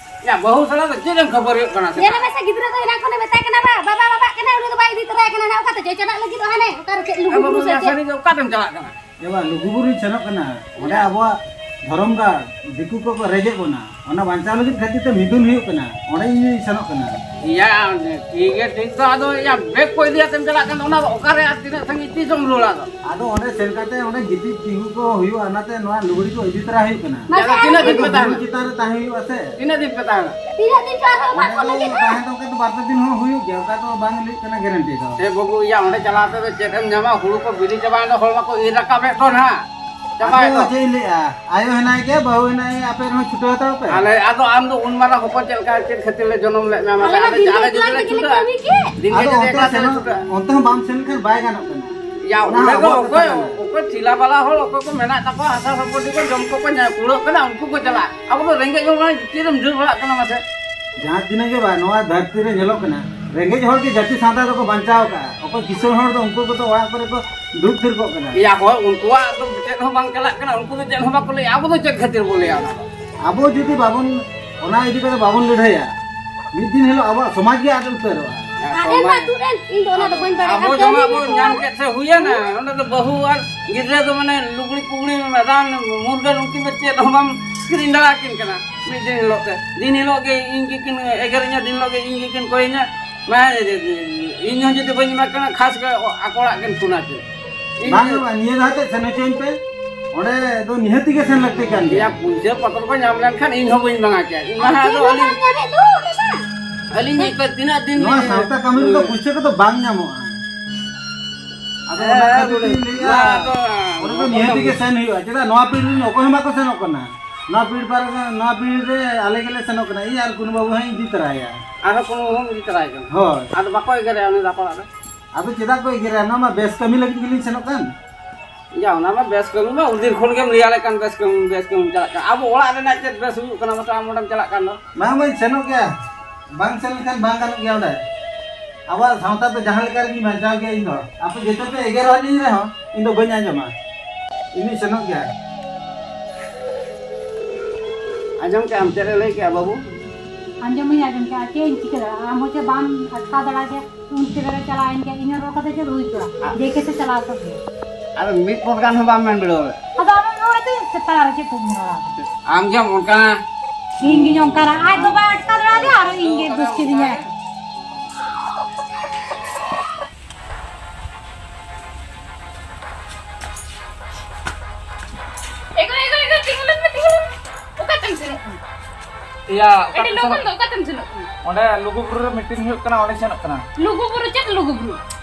ᱭᱟ ᱵᱟᱹᱦᱩ ᱥᱟᱞᱟᱜ ᱫᱚ ᱪᱮᱫ ᱮᱢ ᱠᱷᱟᱹᱯᱟᱹᱨᱤᱭᱟᱹᱜ ᱠᱟᱱᱟ ᱥᱮ? ᱧᱮᱞ ᱢᱮ ᱥᱮ, ᱜᱤᱫᱽᱨᱟᱹ ᱫᱚ ᱮᱱᱟᱝ ᱠᱷᱚᱱᱮ ᱢᱮᱛᱟᱭ ᱠᱟᱱᱟ, "ᱵᱟ, ᱵᱟᱵᱟ, ᱵᱟᱵᱟ" ᱠᱟᱱᱟᱭ, ᱩᱱᱤ ᱫᱚ ᱵᱟᱭ ᱤᱫᱤ ᱛᱚᱨᱟᱭ ᱠᱟᱱᱟ, ᱦᱟᱱᱮ ᱚᱠᱟ ᱨᱮ ᱪᱮᱫ ᱞᱩᱜᱩ ᱮ ᱵᱩᱨᱩ ᱵᱟᱹᱵᱩ, ᱥᱮ ᱭᱟ ᱪᱮᱫ? ᱥᱟᱹᱨᱤ ᱜᱮ, ᱚᱠᱟ ᱛᱮᱢ ᱪᱟᱞᱟᱜ ᱠᱟᱱᱟ? ᱮ ᱵᱟ, ᱞᱩᱜᱩ ᱵᱩᱨᱩᱧ ᱥᱮᱱᱚᱜ ᱠᱟᱱᱟ, ᱚᱸᱰᱮ ᱟᱵᱚᱣᱟᱜ ᱫᱷᱚᱨᱚᱢ ᱜᱟᱲ, ᱫᱤᱠᱩ ᱠᱚᱠᱚ ᱨᱮᱡᱮᱫ ᱵᱚᱱᱟ, ᱚᱱᱟ ᱵᱟᱧᱪᱟᱣ ᱞᱟᱹᱜᱤᱫ ᱠᱷᱟᱹᱛᱤᱨ ᱛᱮ ᱢᱤᱫᱩᱱ ᱦᱩᱭᱩᱜ ᱠᱟᱱᱟ, ᱚᱸᱰᱮ ᱤᱧ ᱥᱮᱱᱚᱜ ᱠᱟᱱᱟ᱾ ᱭᱟ, ᱴᱷᱤᱠ ᱜᱮ, ᱴᱷᱤᱠ ᱫᱚ, ᱟᱫᱚ ᱭᱟ, ᱵᱮᱜᱽ ᱠᱚ ᱤᱫᱤᱭᱟᱛᱮᱢ ᱪᱟᱞᱟᱜ ᱠᱟᱱ ᱫᱚ, ᱚᱱᱟ ᱫᱚ ᱚᱠᱟᱨᱮ ᱟᱨ ᱛᱤᱱᱟᱹᱜ ᱥᱟᱺᱜᱤᱧ ᱛᱤᱥᱮᱢ ᱨᱩᱣᱟᱹᱲᱟ ᱟᱫᱚ? ᱟᱫᱚ ᱚᱸᱰᱮ ᱥᱮᱱ ᱠᱟᱛᱮ ᱚᱸᱰᱮ ᱜᱤᱛᱤᱡ ᱛᱤᱸᱜᱩ ᱠᱚ ᱦᱩᱭᱩᱜᱼᱟ, ᱚᱱᱟᱛᱮ ᱱᱚᱣᱟ ᱞᱩᱜᱽᱲᱤ ᱠᱚ ᱤᱫᱤ ᱛᱚᱨᱟ ᱦᱩᱭᱩᱜ ᱠᱟᱱᱟ᱾ ᱢᱟᱥᱮ ᱭᱟ, ᱟᱨ ᱛᱤᱱᱟᱹᱜ ᱫᱤᱱ ᱯᱮ ᱵᱩᱨᱩ ᱛᱟᱦᱮᱱᱟ? ᱪᱮᱛᱟᱱ ᱨᱮ ᱛᱟᱦᱮᱸ ᱦᱩᱭᱩᱜᱼᱟ ᱥᱮ᱾ ᱛᱤᱱᱟᱹᱜ ᱫᱤᱱ ᱯᱮ ᱛᱟᱦᱮᱱᱟ? ᱛᱤᱱᱟᱹᱜ ᱫᱤᱱ ᱪᱚ ᱟᱨᱦᱚᱸ ᱚᱸᱰᱮ ᱮᱢᱟ ᱠᱚ ᱫᱚ ᱞᱟᱹᱜᱤᱫ ᱦᱚᱸ? ᱛᱟᱦᱮᱸ ᱫᱚ ᱚᱱᱠᱟ ᱫᱚ ᱵᱟᱨ ᱯᱮ ᱫᱤᱱ ᱦᱚᱸ ᱦᱩᱭᱩᱜ ᱜᱮᱭᱟ, ᱚᱱᱠᱟ ᱫᱚ ᱵᱟᱝ ᱞᱟᱹᱭ ᱠᱟᱱᱟ ᱜᱮᱨᱮᱱᱴᱤ ᱫᱚ᱾ ᱮ ᱵᱟᱹᱵᱩ, ᱭᱟ, ᱚᱸᱰᱮ ᱪᱟᱞᱟᱣ ᱠᱟᱛᱮ ᱫᱚ ᱪᱮᱫ ᱮᱢ ᱧᱟᱢᱟ? ᱦᱩᱲᱩ ᱠᱚ ᱵᱤᱞᱤ ᱪᱟᱵᱟᱭᱮᱱ ᱫᱚ, ᱦᱚᱲ ᱢᱟᱠᱚ ᱤᱨ ᱨᱟᱠᱟᱵᱮᱫ ᱫᱚ ᱱᱟᱦᱟᱜ᱾ ᱪᱟᱵᱟᱭᱮᱱ ᱟᱫᱚ ᱫᱚ᱾ ᱪᱮᱫ ᱤᱧ ᱞᱟᱹᱭᱟ, ᱟᱭᱳ ᱦᱮᱱᱟᱭ ᱜᱮᱭᱟ, ᱵᱟᱹᱦᱩ ᱦᱮᱱᱟᱭ ᱜᱮᱭᱟ, ᱟᱯᱮ ᱨᱮᱦᱚᱸ ᱪᱷᱩᱴᱟᱹᱣ ᱦᱟᱛᱟᱲ ᱯᱮ᱾ ᱟᱞᱮ, ᱟᱫᱚ ᱟᱢ ᱫᱚ ᱩᱱ ᱢᱟᱨᱟᱝ ᱦᱚᱯᱚᱱ ᱪᱮᱫ ᱞᱮᱠᱟ, ᱪᱮᱫ ᱠᱷᱟᱹᱛᱤᱨ ᱞᱮ ᱡᱚᱱᱚᱢ ᱞᱮᱫ ᱢᱮᱭᱟ? ᱢᱟᱥᱮ, ᱟᱞᱮ ᱢᱟ ᱟᱞᱮ ᱫᱤᱱ ᱟᱞᱮ ᱨᱮ ᱡᱩᱫᱤ ᱞᱮ ᱮᱠᱞᱟ ᱛᱮ ᱪᱷᱩᱴᱟᱹᱜᱼᱟ᱾ ᱪᱷᱩᱴᱟᱹᱣ ᱟᱹᱱᱤᱡ ᱜᱮ᱾ ᱫᱤᱱ ᱜᱮ ᱟᱫᱚ ᱡᱩᱫᱤ ᱚᱱᱛᱮ ᱮᱠᱞᱟ ᱛᱮᱞᱮ ᱥᱮᱱᱚᱜ, ᱪᱷᱩᱴᱟᱹᱜᱼᱟ᱾ ᱚᱱᱛᱮ ᱦᱚᱸ ᱵᱟᱢ ᱥᱮᱱ ᱞᱮᱠᱷᱟᱱ ᱵᱟᱭ ᱜᱟᱱᱚᱜ ᱠᱟᱱᱟ᱾ ᱭᱟ, ᱚᱱᱟ ᱚᱸᱰᱮ ᱫᱚ ᱦᱚᱸ ᱚᱠᱚᱭ, ᱠᱟᱛᱷᱟ ᱠᱟᱱᱟ᱾ ᱚᱠᱚᱭ ᱴᱷᱤᱞᱟ ᱵᱟᱞᱟ ᱦᱚᱲ, ᱚᱠᱚᱭ ᱠᱚ ᱢᱮᱱᱟᱜ ᱛᱟᱠᱚᱣᱟ, ᱦᱟᱥᱟ ᱥᱚᱢᱯᱚᱛᱤ ᱠᱚ ᱡᱚᱢ ᱠᱚᱠᱚ ᱧᱟ-, ᱠᱩᱲᱟᱹᱜ ᱠᱟᱱᱟ, ᱩᱱᱠᱩ ᱠᱚ ᱪᱟᱞᱟᱜᱼᱟ᱾ ᱟᱵᱚ ᱫᱚ ᱨᱮᱸᱜᱮᱡ ᱦᱚᱲ ᱢᱟ ᱪᱮᱫ ᱮᱢ ᱫᱟᱹᱲ ᱵᱟᱲᱟᱜ ᱠᱟᱱᱟ ᱢᱟᱥᱮ? ᱡᱟᱦᱟᱸ ᱛᱤᱱᱟᱹᱜ ᱜᱮ ᱵᱟ, ᱱᱚᱣᱟ ᱫᱷᱟᱹᱨᱛᱤ ᱨᱮ ᱧᱮᱞᱚᱜ ᱠᱟᱱᱟ, ᱨᱮᱸᱜᱮᱡ ᱦᱚᱲ ᱜᱮ ᱡᱟᱹᱛᱤ ᱥᱟᱶᱛᱟ ᱫᱚᱠᱚ ᱵᱟᱧᱪᱟᱣ ᱟᱠᱟᱫᱼᱟ᱾ ᱚᱠᱚᱭ ᱠᱤᱥᱟᱹᱬ ᱦᱚᱲ ᱫᱚ ᱩᱱᱠᱩ ᱠᱚᱫᱚ ᱚᱲᱟᱜ ᱠᱚᱨᱮ ᱠᱚ ᱫᱩᱲᱩᱵ ᱛᱷᱤᱨ ᱠᱚᱜ ᱠᱟᱱᱟ᱾ ᱭᱟ ᱦᱳᱭ, ᱩᱱᱠᱩᱣᱟᱜ ᱫᱚ ᱪᱮᱫ ᱦᱚᱸ ᱵᱟᱝ ᱪᱟᱞᱟᱜ ᱠᱟᱱᱟ, ᱩᱱᱠᱩ ᱫᱚ ᱪᱮᱫ ᱦᱚᱸ ᱵᱟᱠᱚ ᱞᱟᱹᱭᱟ, ᱟᱵᱚ ᱫᱚ ᱪᱮᱫ ᱠᱷᱟᱹᱛᱤᱨ ᱵᱚ ᱞᱟᱹᱭᱟ ᱚᱱᱟ ᱫᱚ? ᱟᱵᱚ ᱡᱩᱫᱤ ᱵᱟᱵᱚᱱ, ᱚᱱᱟ ᱤᱫᱤ ᱠᱟᱛᱮ ᱵᱟᱵᱚᱱ ᱞᱟᱹᱲᱦᱟᱹᱭᱟ, ᱢᱤᱫ ᱫᱤᱱ ᱦᱤᱞᱳᱜ ᱟᱵᱚᱣᱟᱜ ᱥᱚᱢᱟᱡᱽ ᱜᱮ ᱟᱫ ᱩᱛᱟᱹᱨᱚᱜᱼᱟ᱾ ᱟᱨ ᱮᱱ ᱢᱟ ᱛᱩᱫ ᱮᱱ, ᱤᱧ ᱫᱚ ᱚᱱᱟ ᱫᱚ ᱵᱟᱹᱧ ᱵᱟᱲᱟᱭᱟ᱾ ᱟᱵᱚ ᱟᱨ ᱡᱚᱢᱟᱜ ᱠᱟᱹᱢᱤ ᱵᱚ ᱠᱚ ᱧᱟᱢ ᱠᱮᱫ ᱥᱮ ᱦᱩᱭᱮᱱᱟ, ᱚᱸᱰᱮ ᱫᱚ ᱵᱟᱹᱦᱩ ᱟᱨ ᱜᱤᱫᱽᱨᱟᱹ ᱫᱚ ᱢᱟᱱᱮ ᱞᱩᱜᱽᱲᱤ ᱯᱩᱜᱽᱲᱤ, ᱨᱟᱱ ᱢᱩᱨᱜᱟᱹᱱ, ᱩᱱᱠᱤᱱ ᱫᱚ ᱪᱮᱫ ᱦᱚᱸ ᱵᱟᱢ ᱠᱤᱨᱤᱧ ᱫᱟᱲᱮᱭᱟᱠᱤᱱ ᱠᱟᱱᱟ᱾ ᱢᱤᱫ ᱫᱤᱱ ᱦᱤᱞᱳᱜ ᱛᱮ, ᱫᱤᱱ ᱦᱤᱞᱳᱜ ᱜᱮ ᱤᱧ ᱜᱮᱠᱤᱱ ᱮᱜᱮᱨᱤᱧᱟ, ᱫᱤᱱ ᱦᱤᱞᱳᱜ ᱜᱮ ᱤᱧ ᱜᱮᱠᱤᱱ ᱠᱚᱭᱤᱧᱟ᱾ ᱢᱟ, ᱤᱧ ᱦᱚᱸ ᱡᱩᱫᱤ ᱵᱟᱹᱧ ᱮᱢᱟ ᱠᱤᱱᱟ, ᱠᱷᱟᱥ ᱠᱚ ᱟᱠᱚ ᱚᱲᱟᱜ ᱠᱤᱱ ᱯᱷᱳᱱᱟ ᱠᱤᱱ᱾ ᱤᱧ ᱵᱟᱝ ᱫᱚ ᱵᱟᱝ, ᱱᱤᱭᱟᱹ ᱫᱷᱟᱣ ᱛᱮᱫ ᱥᱮᱱ ᱦᱚᱪᱚᱧ ᱯᱮ᱾ ᱚᱸᱰᱮ ᱫᱚ ᱱᱤᱦᱟᱹᱛ ᱜᱮ ᱥᱮᱱ ᱞᱟᱹᱠᱛᱤ ᱠᱟᱱ ᱜᱮᱭᱟ᱾ ᱭᱟ, ᱯᱩᱭᱥᱟᱹ ᱯᱚᱛᱨᱚ ᱠᱚ ᱧᱟᱢ ᱞᱮᱱᱠᱷᱟᱱ ᱤᱧ ᱦᱚᱸ ᱵᱟᱹᱧ ᱢᱟᱸᱜᱟ ᱠᱮᱭᱟ᱾ ᱤᱧ ᱢᱟ ᱦᱟᱸᱜ ᱟᱫᱚ ᱟᱹᱞᱤᱧ, ᱟᱹᱞᱤᱧ ᱱᱤᱛ ᱛᱤᱱᱟᱹᱜ ᱫᱤᱱ ᱱᱚᱣᱟ ᱥᱟᱶᱛᱟ ᱠᱟᱹᱢᱤ ᱨᱮᱫᱚ ᱯᱩᱭᱥᱟᱹ ᱠᱚᱫᱚ ᱵᱟᱝ ᱧᱟᱢᱚᱜᱼᱟ᱾ ᱟᱫᱚ ᱦᱮᱸ, ᱚᱱᱟ ᱠᱷᱟᱹᱛᱤᱨ ᱛᱤᱧ ᱞᱟᱹᱭᱮᱜᱼᱟ, ᱱᱚᱣᱟ ᱫᱚ ᱚᱸᱰᱮ ᱫᱚ ᱱᱤᱦᱟᱹᱛ ᱜᱮ ᱥᱮᱱ ᱦᱩᱭᱩᱜᱼᱟ᱾ ᱪᱮᱫᱟᱜ, ᱱᱚᱣᱟ ᱯᱤᱲ ᱨᱮᱱ ᱚᱠᱚᱭ ᱦᱚᱸ ᱵᱟᱠᱚ ᱥᱮᱱᱚᱜ ᱠᱟᱱᱟ᱾ ᱱᱚᱣᱟ ᱯᱤᱲ ᱯᱟᱨ-, ᱱᱚᱣᱟ ᱯᱤᱲ ᱨᱮ ᱟᱞᱮ ᱜᱮᱞᱮ ᱥᱮᱱᱚᱜ ᱠᱟᱱᱟ, ᱤᱧ ᱟᱨ ᱠᱩᱱᱩ ᱵᱟᱹᱵᱩ ᱦᱚᱸᱧ ᱤᱫᱤ ᱛᱚᱨᱟᱭᱟ᱾ ᱟᱨᱦᱚᱸ ᱠᱩᱱᱩ ᱦᱚᱸᱢ ᱤᱫᱤ ᱛᱚᱨᱟᱭ ᱠᱟᱱᱟ? ᱦᱳᱭ᱾ ᱟᱫᱚ ᱵᱟᱠᱚ ᱮᱜᱮᱨᱮᱜᱼᱟ ᱩᱱᱤ ᱫᱚ ᱟᱠᱚ ᱚᱲᱟᱜ ᱨᱮ? ᱟᱫᱚ ᱪᱮᱫᱟᱜ ᱠᱚ ᱮᱜᱮᱨᱟ? ᱱᱚᱣᱟ ᱢᱟ ᱵᱮᱥ ᱠᱟᱹᱢᱤ ᱞᱟᱹᱜᱤᱫ ᱜᱮᱞᱤᱧ ᱥᱮᱱᱚᱜ ᱠᱟᱱ᱾ ᱭᱟ, ᱚᱱᱟ ᱢᱟ ᱵᱮᱥ ᱠᱟᱹᱢᱤ ᱢᱟ ᱩᱱᱫᱤᱱ ᱠᱷᱚᱱ ᱜᱮᱢ ᱞᱟᱹᱭ ᱟᱞᱮ ᱠᱟᱱ, ᱵᱮᱥ ᱠᱟᱹᱢᱤ, ᱵᱮᱥ ᱠᱟᱹᱢᱤ ᱪᱟᱞᱟᱜ ᱠᱟᱱ᱾ ᱟᱵᱚ ᱚᱲᱟᱜ ᱨᱮᱱᱟᱜ ᱪᱮᱫ ᱵᱮᱥ ᱦᱩᱭᱩᱜ ᱠᱟᱱᱟ, ᱢᱟᱥᱮ ᱟᱢ ᱚᱸᱰᱮᱢ ᱪᱟᱞᱟᱜ ᱠᱟᱱ ᱫᱚ? ᱵᱟᱝ, ᱵᱟᱹᱧ ᱥᱮᱱᱚᱜ ᱜᱮᱭᱟ, ᱵᱟᱝ ᱥᱮᱱ ᱞᱮᱠᱷᱟᱱ ᱵᱟᱝ ᱜᱟᱱᱚᱜ ᱜᱮᱭᱟ ᱚᱸᱰᱮ᱾ ᱟᱵᱚᱣᱟᱜ ᱥᱟᱶᱛᱟ ᱫᱚ ᱡᱟᱦᱟᱸ ᱞᱮᱠᱟ ᱨᱮᱜᱤᱧ ᱵᱟᱧᱪᱟᱣ ᱜᱮᱭᱟ ᱤᱧ ᱫᱚ᱾ ᱟᱯᱮ ᱡᱚᱛᱚ ᱯᱮ ᱮᱜᱮᱨ ᱦᱚᱪᱚᱧ ᱨᱮᱦᱚᱸ ᱤᱧ ᱫᱚ ᱵᱟᱹᱧ ᱟᱸᱡᱚᱢᱟ᱾ ᱤᱧᱤᱧ ᱥᱮᱱᱚᱜ ᱜᱮᱭᱟ᱾ ᱟᱸᱡᱚᱢ ᱠᱮᱜ ᱟᱢ ᱪᱮᱫ ᱮ ᱞᱟᱹᱭ ᱠᱮᱜᱼᱟ ᱵᱟᱹᱵᱩ? ᱟᱸᱡᱚᱢ ᱦᱚᱸᱧ ᱟᱸᱡᱚᱢ ᱠᱮᱜᱼᱟ, ᱪᱮᱫ ᱤᱧ ᱪᱤᱠᱟᱹ ᱫᱟᱲᱮᱭᱟᱜᱼᱟ? ᱟᱢ ᱦᱚᱸ ᱪᱮᱫ ᱵᱟᱢ ᱟᱴᱠᱟᱣ ᱫᱟᱲᱮᱭᱟᱜ ᱜᱮᱭᱟ? ᱩᱱ ᱛᱮ ᱵᱮᱲᱟ ᱪᱟᱞᱟᱣ ᱮᱱ ᱜᱮᱭᱟ, ᱤᱧ ᱦᱚᱸ ᱨᱚᱲ ᱠᱟᱛᱮ ᱪᱮᱫ ᱦᱩᱭ ᱠᱚᱜᱼᱟ? ᱟ- ᱡᱮ ᱠᱮᱥᱮ ᱪᱟᱞᱟᱣ ᱠᱚᱜ ᱜᱮᱭᱟ᱾ ᱟᱨ ᱢᱤᱫ ᱯᱚᱫ ᱜᱟᱱ ᱦᱚᱸ ᱵᱟᱢ ᱢᱮᱱ ᱵᱤᱰᱟᱹᱣ ᱞᱮᱫ᱾ ᱟᱫᱚ ᱟᱢᱮᱢ ᱨᱚᱲ ᱟᱹᱫᱤᱧᱟ ᱪᱮᱫ ᱛᱟᱞᱟ ᱨᱮ ᱪᱮᱫ ᱠᱚᱢ ᱨᱚᱲᱟ? ᱟᱢ ᱜᱮᱢ ᱚᱱᱠᱟᱱᱟ᱾ ᱤᱧ ᱜᱤᱧ ᱚᱱᱠᱟᱱᱟ, ᱟᱡ ᱫᱚ ᱵᱟᱭ ᱟᱴᱠᱟᱣ ᱫᱟᱲᱮᱭᱟᱫᱮᱭᱟ ᱟᱨ ᱤᱧ ᱜᱮ ᱫᱳᱥ ᱠᱤᱫᱤᱧᱟᱭ᱾ ᱮᱜᱳ, ᱮᱜᱳ, ᱮᱜᱳ, ᱛᱤᱸᱜᱩ ᱞᱮᱱ ᱢᱮ, ᱛᱤᱸᱜᱩ ᱞᱮᱱ ᱢᱮ᱾ ᱚᱠᱟᱛᱮᱢ ᱥᱮᱱᱚᱜ ᱠᱟᱱᱟ? ᱮᱭᱟ, ᱚᱠᱟ ᱟᱹᱰᱤ ᱛᱮ ᱞᱚᱜᱚᱱ ᱥᱮᱱᱚᱜ? ᱫᱚ ᱚᱠᱟᱛᱮᱢ ᱥᱮᱱᱚᱜ ᱠᱟᱱᱟ? ᱚᱸᱰᱮ ᱞᱩᱜᱩ ᱵᱩᱨᱩ ᱨᱮ ᱢᱤᱴᱤᱝ ᱦᱩᱭᱩᱜ ᱠᱟᱱᱟ, ᱚᱸᱰᱮ ᱥᱮᱱᱚᱜ ᱠᱟᱱᱟ᱾ ᱞᱩᱜᱩ ᱵᱩᱨᱩ? ᱪᱮᱫ ᱞᱩᱜᱩ ᱵᱩᱨᱩ?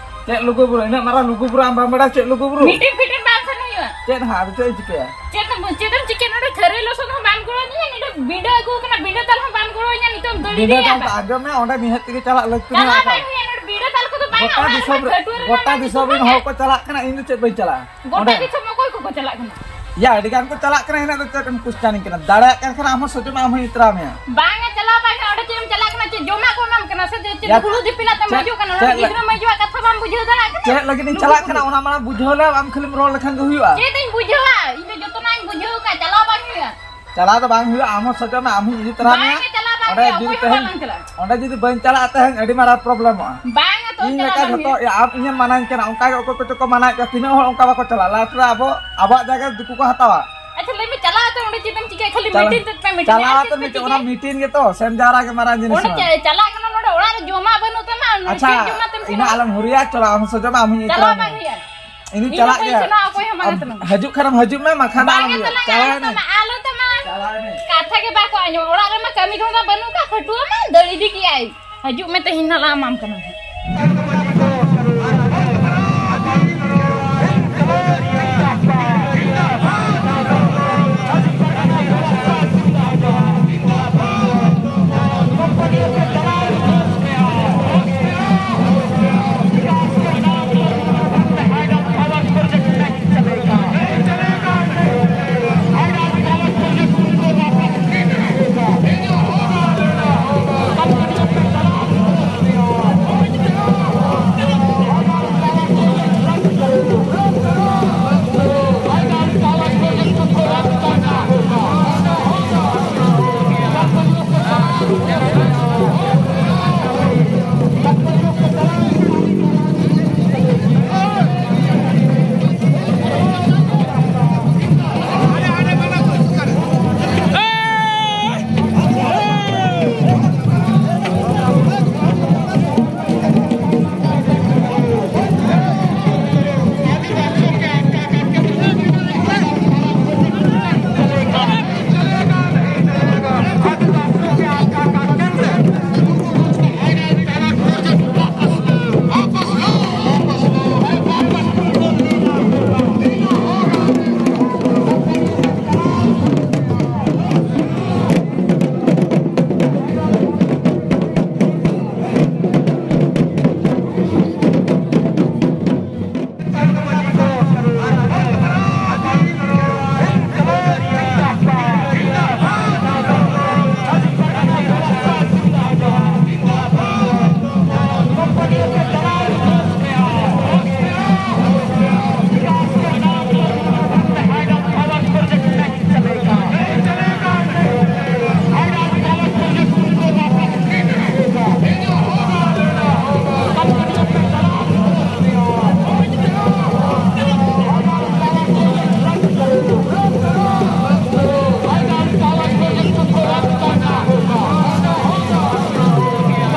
ᱪᱮᱫ ᱞᱩᱜᱩ ᱵᱩᱨᱩ? ᱤᱱᱟᱹᱜ ᱢᱟᱨᱟᱝ ᱞᱩᱜᱩ ᱵᱩᱨᱩ ᱟᱢ ᱵᱟᱢ ᱵᱟᱲᱟᱭᱟ ᱪᱮᱫ ᱞᱩᱜᱩ ᱵᱩᱨᱩ? ᱢᱤᱴᱤᱝ ᱯᱷᱤᱴᱤᱝ ᱵᱟᱝ ᱥᱮᱱ ᱦᱩᱭᱩᱜᱼᱟ? ᱪᱮᱫ ᱦᱟᱸᱜ, ᱟᱫᱚ ᱪᱮᱫ ᱤᱧ ᱪᱤᱠᱟᱹᱭᱟ? ᱪᱮᱫ ᱮᱢ, ᱪᱮᱫ ᱮᱢ ᱪᱤᱠᱟᱹᱭᱟ? ᱱᱚᱰᱮ ᱠᱷᱟᱹᱨᱟᱹᱭ ᱞᱚᱥᱚᱫ ᱦᱚᱸ ᱵᱟᱢ ᱜᱚᱲᱚ ᱟᱹᱧᱟ, ᱱᱚᱰᱮ ᱵᱤᱸᱰᱟᱹ ᱟᱹᱜᱩ ᱠᱟᱱᱟ, ᱵᱤᱸᱰᱟᱹ ᱫᱟᱞ ᱦᱚᱸ ᱵᱟᱢ ᱜᱚᱲᱚ ᱟᱹᱧᱟ, ᱱᱤᱛᱚᱜ ᱫᱟᱹᱲ ᱵᱤᱸᱰᱟᱹ ᱤᱫᱤᱭᱟ ᱫᱟᱞ ᱫᱚ ᱵᱟᱝ? ᱟᱸᱡᱚᱢ ᱢᱮ, ᱚᱸᱰᱮ ᱱᱤᱦᱟᱹᱛ ᱛᱮᱜᱮ ᱪᱟᱞᱟᱜ ᱞᱟᱹᱠᱛᱤ ᱪᱟᱞᱟᱣ ᱢᱮᱱᱟᱜ ᱟᱠᱟᱫ᱾ ᱵᱟᱝ ᱦᱩᱭᱩᱜᱼᱟ, ᱱᱚᱰᱮ ᱵᱤᱸᱰᱟᱹ ᱫᱟᱞ ᱠᱚᱫᱚ ᱵᱟᱝ ᱜᱚᱴᱟ ᱦᱩᱭᱩᱜᱼᱟ, ᱫᱤᱥᱚᱢ ᱨᱮ, ᱠᱷᱟᱹᱴᱩᱣᱟᱹ ᱨᱮᱱᱟᱜ ᱜᱚᱴᱟ ᱢᱤᱫ ᱫᱤᱥᱚᱢ ᱨᱮᱱ ᱫᱩᱠᱟᱹ ᱦᱚᱲ ᱠᱚ ᱪᱟᱞᱟᱜ ᱠᱟᱱᱟ, ᱤᱧ ᱫᱚ ᱪᱮᱫ ᱵᱟᱹᱧ ᱪᱟᱞᱟᱜᱼᱟ? ᱜᱚᱴᱟ ᱚᱸᱰᱮ ᱫᱤᱥᱚᱢ ᱚᱠᱚᱭ ᱠᱚᱠᱚ ᱪᱟᱞᱟᱜ ᱠᱟᱱᱟ? ᱭᱟ, ᱟᱹᱰᱤ ᱜᱟᱱ ᱠᱚ ᱪᱟᱞᱟᱜ ᱠᱟᱱᱟ, ᱤᱱᱟᱹᱜ ᱫᱚ ᱪᱮᱫ ᱮᱢ ᱠᱩᱥᱪᱟᱱᱤᱧ ᱠᱟᱱᱟ? ᱫᱟᱲᱮᱭᱟᱜ ᱠᱟᱱ ᱠᱷᱟᱱ ᱟᱢ ᱦᱚᱸ ᱥᱚᱡᱚᱢ ᱟᱢ ᱦᱚᱸᱧ ᱤᱫᱤ ᱛᱚᱨᱟ ᱢᱮᱭᱟ᱾ ᱵᱟᱝᱟ, ᱪᱟᱞᱟᱣ ᱵᱟᱝᱟ, ᱚᱸᱰᱮ ᱪᱮᱫ ᱮᱢ ᱪᱟᱞᱟᱜ ᱠᱟᱱᱟ? ᱪᱮᱫ ᱡᱚᱢᱟᱜ ᱠᱚ ᱮᱢᱟᱢ ᱠᱟᱱᱟ ᱥᱮ ᱪᱮᱫ? ᱪᱮᱫ ᱭᱟ, ᱦᱩᱲᱩ ᱫᱤᱯᱤᱞ ᱟᱛᱮᱢ ᱪᱮᱫ, ᱦᱤᱡᱩᱜ ᱠᱟᱱᱟ? ᱪᱮᱫ ᱞᱟᱹᱜᱤᱫ? ᱜᱤᱫᱽᱨᱟᱹ ᱢᱟᱹᱭᱡᱩᱣᱟᱜ ᱠᱟᱛᱷᱟ ᱵᱟᱢ ᱵᱩᱡᱷᱟᱹᱣ ᱫᱟᱲᱮᱭᱟᱜ ᱠᱟᱱᱟ? ᱪᱮᱫ ᱞᱟᱹᱜᱤᱫ ᱤᱧ ᱪᱟᱞᱟᱜ ᱠᱟᱱᱟ? ᱚᱱᱟ ᱢᱟᱲᱟᱝ ᱵᱩᱡᱷᱟᱹᱣ ᱞᱮᱢ, ᱟᱢ ᱠᱷᱟᱹᱞᱤᱢ ᱨᱚᱲ ᱞᱮᱠᱷᱟᱱ ᱜᱮ ᱦᱩᱭᱩᱜᱼᱟ᱾ ᱪᱮᱫ ᱤᱧ ᱵᱩᱡᱷᱟᱹᱣᱟ? ᱤᱧ ᱫᱚ ᱡᱚᱛᱚᱱᱟᱜ ᱤᱧ ᱵᱩᱡᱷᱟᱹᱣ ᱠᱟᱜᱼᱟ, ᱪᱟᱞᱟᱣ ᱵᱟᱝ ᱦᱩᱭᱩᱜᱼᱟ᱾ ᱪᱟᱞᱟᱣ ᱫᱚ ᱵᱟᱝ ᱦᱩᱭᱩᱜᱼᱟ, ᱟᱢ ᱦᱚᱸ ᱥᱚᱡᱚᱢ ᱢᱮ, ᱟᱢ ᱦᱚᱸᱧ ᱤᱫᱤ ᱛᱚᱨᱟ ᱢᱮᱭᱟ᱾ ᱵᱟᱝ ᱪᱟᱞᱟᱣ ᱵᱟᱝ ᱦᱩᱭᱩᱜᱼᱟ, ᱚᱸᱰᱮ ᱡᱩᱫᱤ ᱵᱟᱹᱧ ᱪᱟᱞᱟᱜᱼᱟ ᱛᱮᱦᱮᱧ, ᱟᱹᱰᱤ ᱢᱟᱨᱟᱝ ᱯᱨᱚᱵᱞᱮᱢᱚᱜᱼᱟ᱾ ᱵᱟᱝᱟ ᱛᱚ, ᱤᱧ ᱪᱟᱞᱟᱣ ᱞᱮᱠᱟ ᱵᱟᱝ ᱡᱷᱚᱛᱚ, ᱦᱩᱭᱩᱜᱼᱟ᱾ ᱭᱟ, ᱟᱢ ᱤᱧᱮᱢ ᱢᱟᱱᱟᱧ ᱠᱟᱱᱟ, ᱚᱱᱠᱟ ᱜᱮ ᱚᱠᱚᱭ ᱠᱚᱪᱚ ᱠᱚ ᱢᱟᱱᱟᱭᱮᱫ ᱠᱚᱣᱟ, ᱛᱤᱱᱟᱹᱜ ᱦᱚᱲ ᱚᱱᱠᱟ ᱵᱟᱠᱚ ᱪᱟᱞᱟᱜᱼᱟ, ᱞᱟᱥᱴ ᱨᱮ ᱟᱵᱚ, ᱟᱵᱚᱣᱟᱜ ᱡᱟᱭᱜᱟ ᱨᱮ ᱫᱤᱠᱩ ᱠᱚ ᱦᱟᱛᱟᱣᱟ᱾ ᱟᱪᱪᱷᱟ, ᱞᱟᱹᱭ ᱢᱮ, ᱪᱟᱞᱟᱣ ᱠᱟᱛᱮ ᱚᱸᱰᱮ ᱪᱮᱫ ᱮᱢ ᱪᱤᱠᱟᱹᱭᱟ? ᱠᱷᱟᱹᱞᱤ ᱪᱟᱞᱟᱣ, ᱢᱤᱴᱤᱝ ᱛᱮᱫ ᱯᱮ ᱢᱤᱴᱤᱝ, ᱪᱟᱞᱟᱣ ᱟᱨ ᱠᱟᱛᱮ ᱪᱮᱫ ᱢᱤᱴᱤᱝ, ᱚᱱᱟ ᱪᱤᱠᱟᱹᱭᱟ? ᱢᱤᱴᱤᱝ ᱜᱮᱛᱚ, ᱥᱮᱱ ᱡᱟᱣᱨᱟ ᱜᱮ ᱢᱟᱨᱟᱝ ᱡᱤᱱᱤᱥ ᱚᱸᱰᱮ ᱠᱟᱱᱟ᱾ ᱪᱮᱫ, ᱪᱟᱞᱟᱜ ᱠᱟᱱᱟ, ᱱᱚᱰᱮ ᱚᱲᱟᱜ ᱨᱮ ᱡᱚᱢᱟᱜ ᱵᱟᱹᱱᱩᱜ ᱛᱟᱢᱟ, ᱟᱪᱪᱷᱟ, ᱪᱮᱫ ᱡᱚᱢᱟᱜ ᱛᱮᱢ ᱤᱱᱟᱹ ᱥᱮᱱᱚᱜᱼᱟ? ᱟᱞᱚᱢ ᱦᱩᱨᱤᱭᱟ, ᱪᱟᱞᱟᱣ, ᱟᱢ ᱦᱚᱸ ᱥᱚᱡᱚᱢ ᱢᱮ, ᱟᱢ ᱦᱚᱸᱧ ᱤᱫᱤ ᱪᱟᱞᱟᱣ ᱛᱚᱨᱟ ᱵᱟᱝ ᱢᱮᱭᱟ᱾ ᱦᱩᱭᱩᱜᱼᱟ᱾ ᱤᱧ ᱤᱧ ᱫᱚ ᱪᱟᱞᱟᱜ ᱵᱟᱹᱧ ᱜᱮᱭᱟ᱾ ᱥᱮᱱᱚᱜᱼᱟ, ᱚᱠᱚᱭ ᱦᱚᱸ ᱵᱟᱝ ᱟᱢ ᱥᱮᱱᱚᱜᱼᱟ᱾ ᱦᱤᱡᱩᱜ ᱠᱷᱟᱱᱮᱢ ᱦᱤᱡᱩᱜ ᱢᱮ, ᱵᱟᱠᱷᱟᱱ ᱫᱚ ᱵᱟᱝ ᱟᱞᱚᱢ ᱮ ᱦᱤᱡᱩᱜᱼᱟ᱾ ᱛᱟᱞᱟᱝ, ᱪᱟᱞᱟᱣ ᱟᱞᱚ ᱮᱱᱟᱹᱧ᱾ ᱛᱟᱢᱟ, ᱟᱞᱚ ᱛᱟᱢᱟ᱾ ᱪᱟᱞᱟᱣ ᱮᱱᱟᱹᱧ᱾ ᱠᱟᱛᱷᱟ ᱜᱮ ᱵᱟᱠᱚ ᱟᱸᱡᱚᱢᱟ᱾ ᱚᱲᱟᱜ ᱨᱮᱢᱟ ᱠᱟᱹᱢᱤ ᱫᱷᱚᱱᱫᱟ ᱵᱟᱹᱱᱩᱜ ᱠᱟᱜ, ᱠᱷᱟᱹᱴᱩᱣᱟᱹ ᱢᱟ ᱫᱟᱹᱲ ᱤᱫᱤ ᱠᱮᱜᱼᱟᱭ᱾ ᱦᱤᱡᱩᱜ ᱢᱮ, ᱛᱮᱦᱮᱧ ᱱᱟᱞᱟ ᱮᱢᱟᱢ ᱠᱟᱱᱟ᱾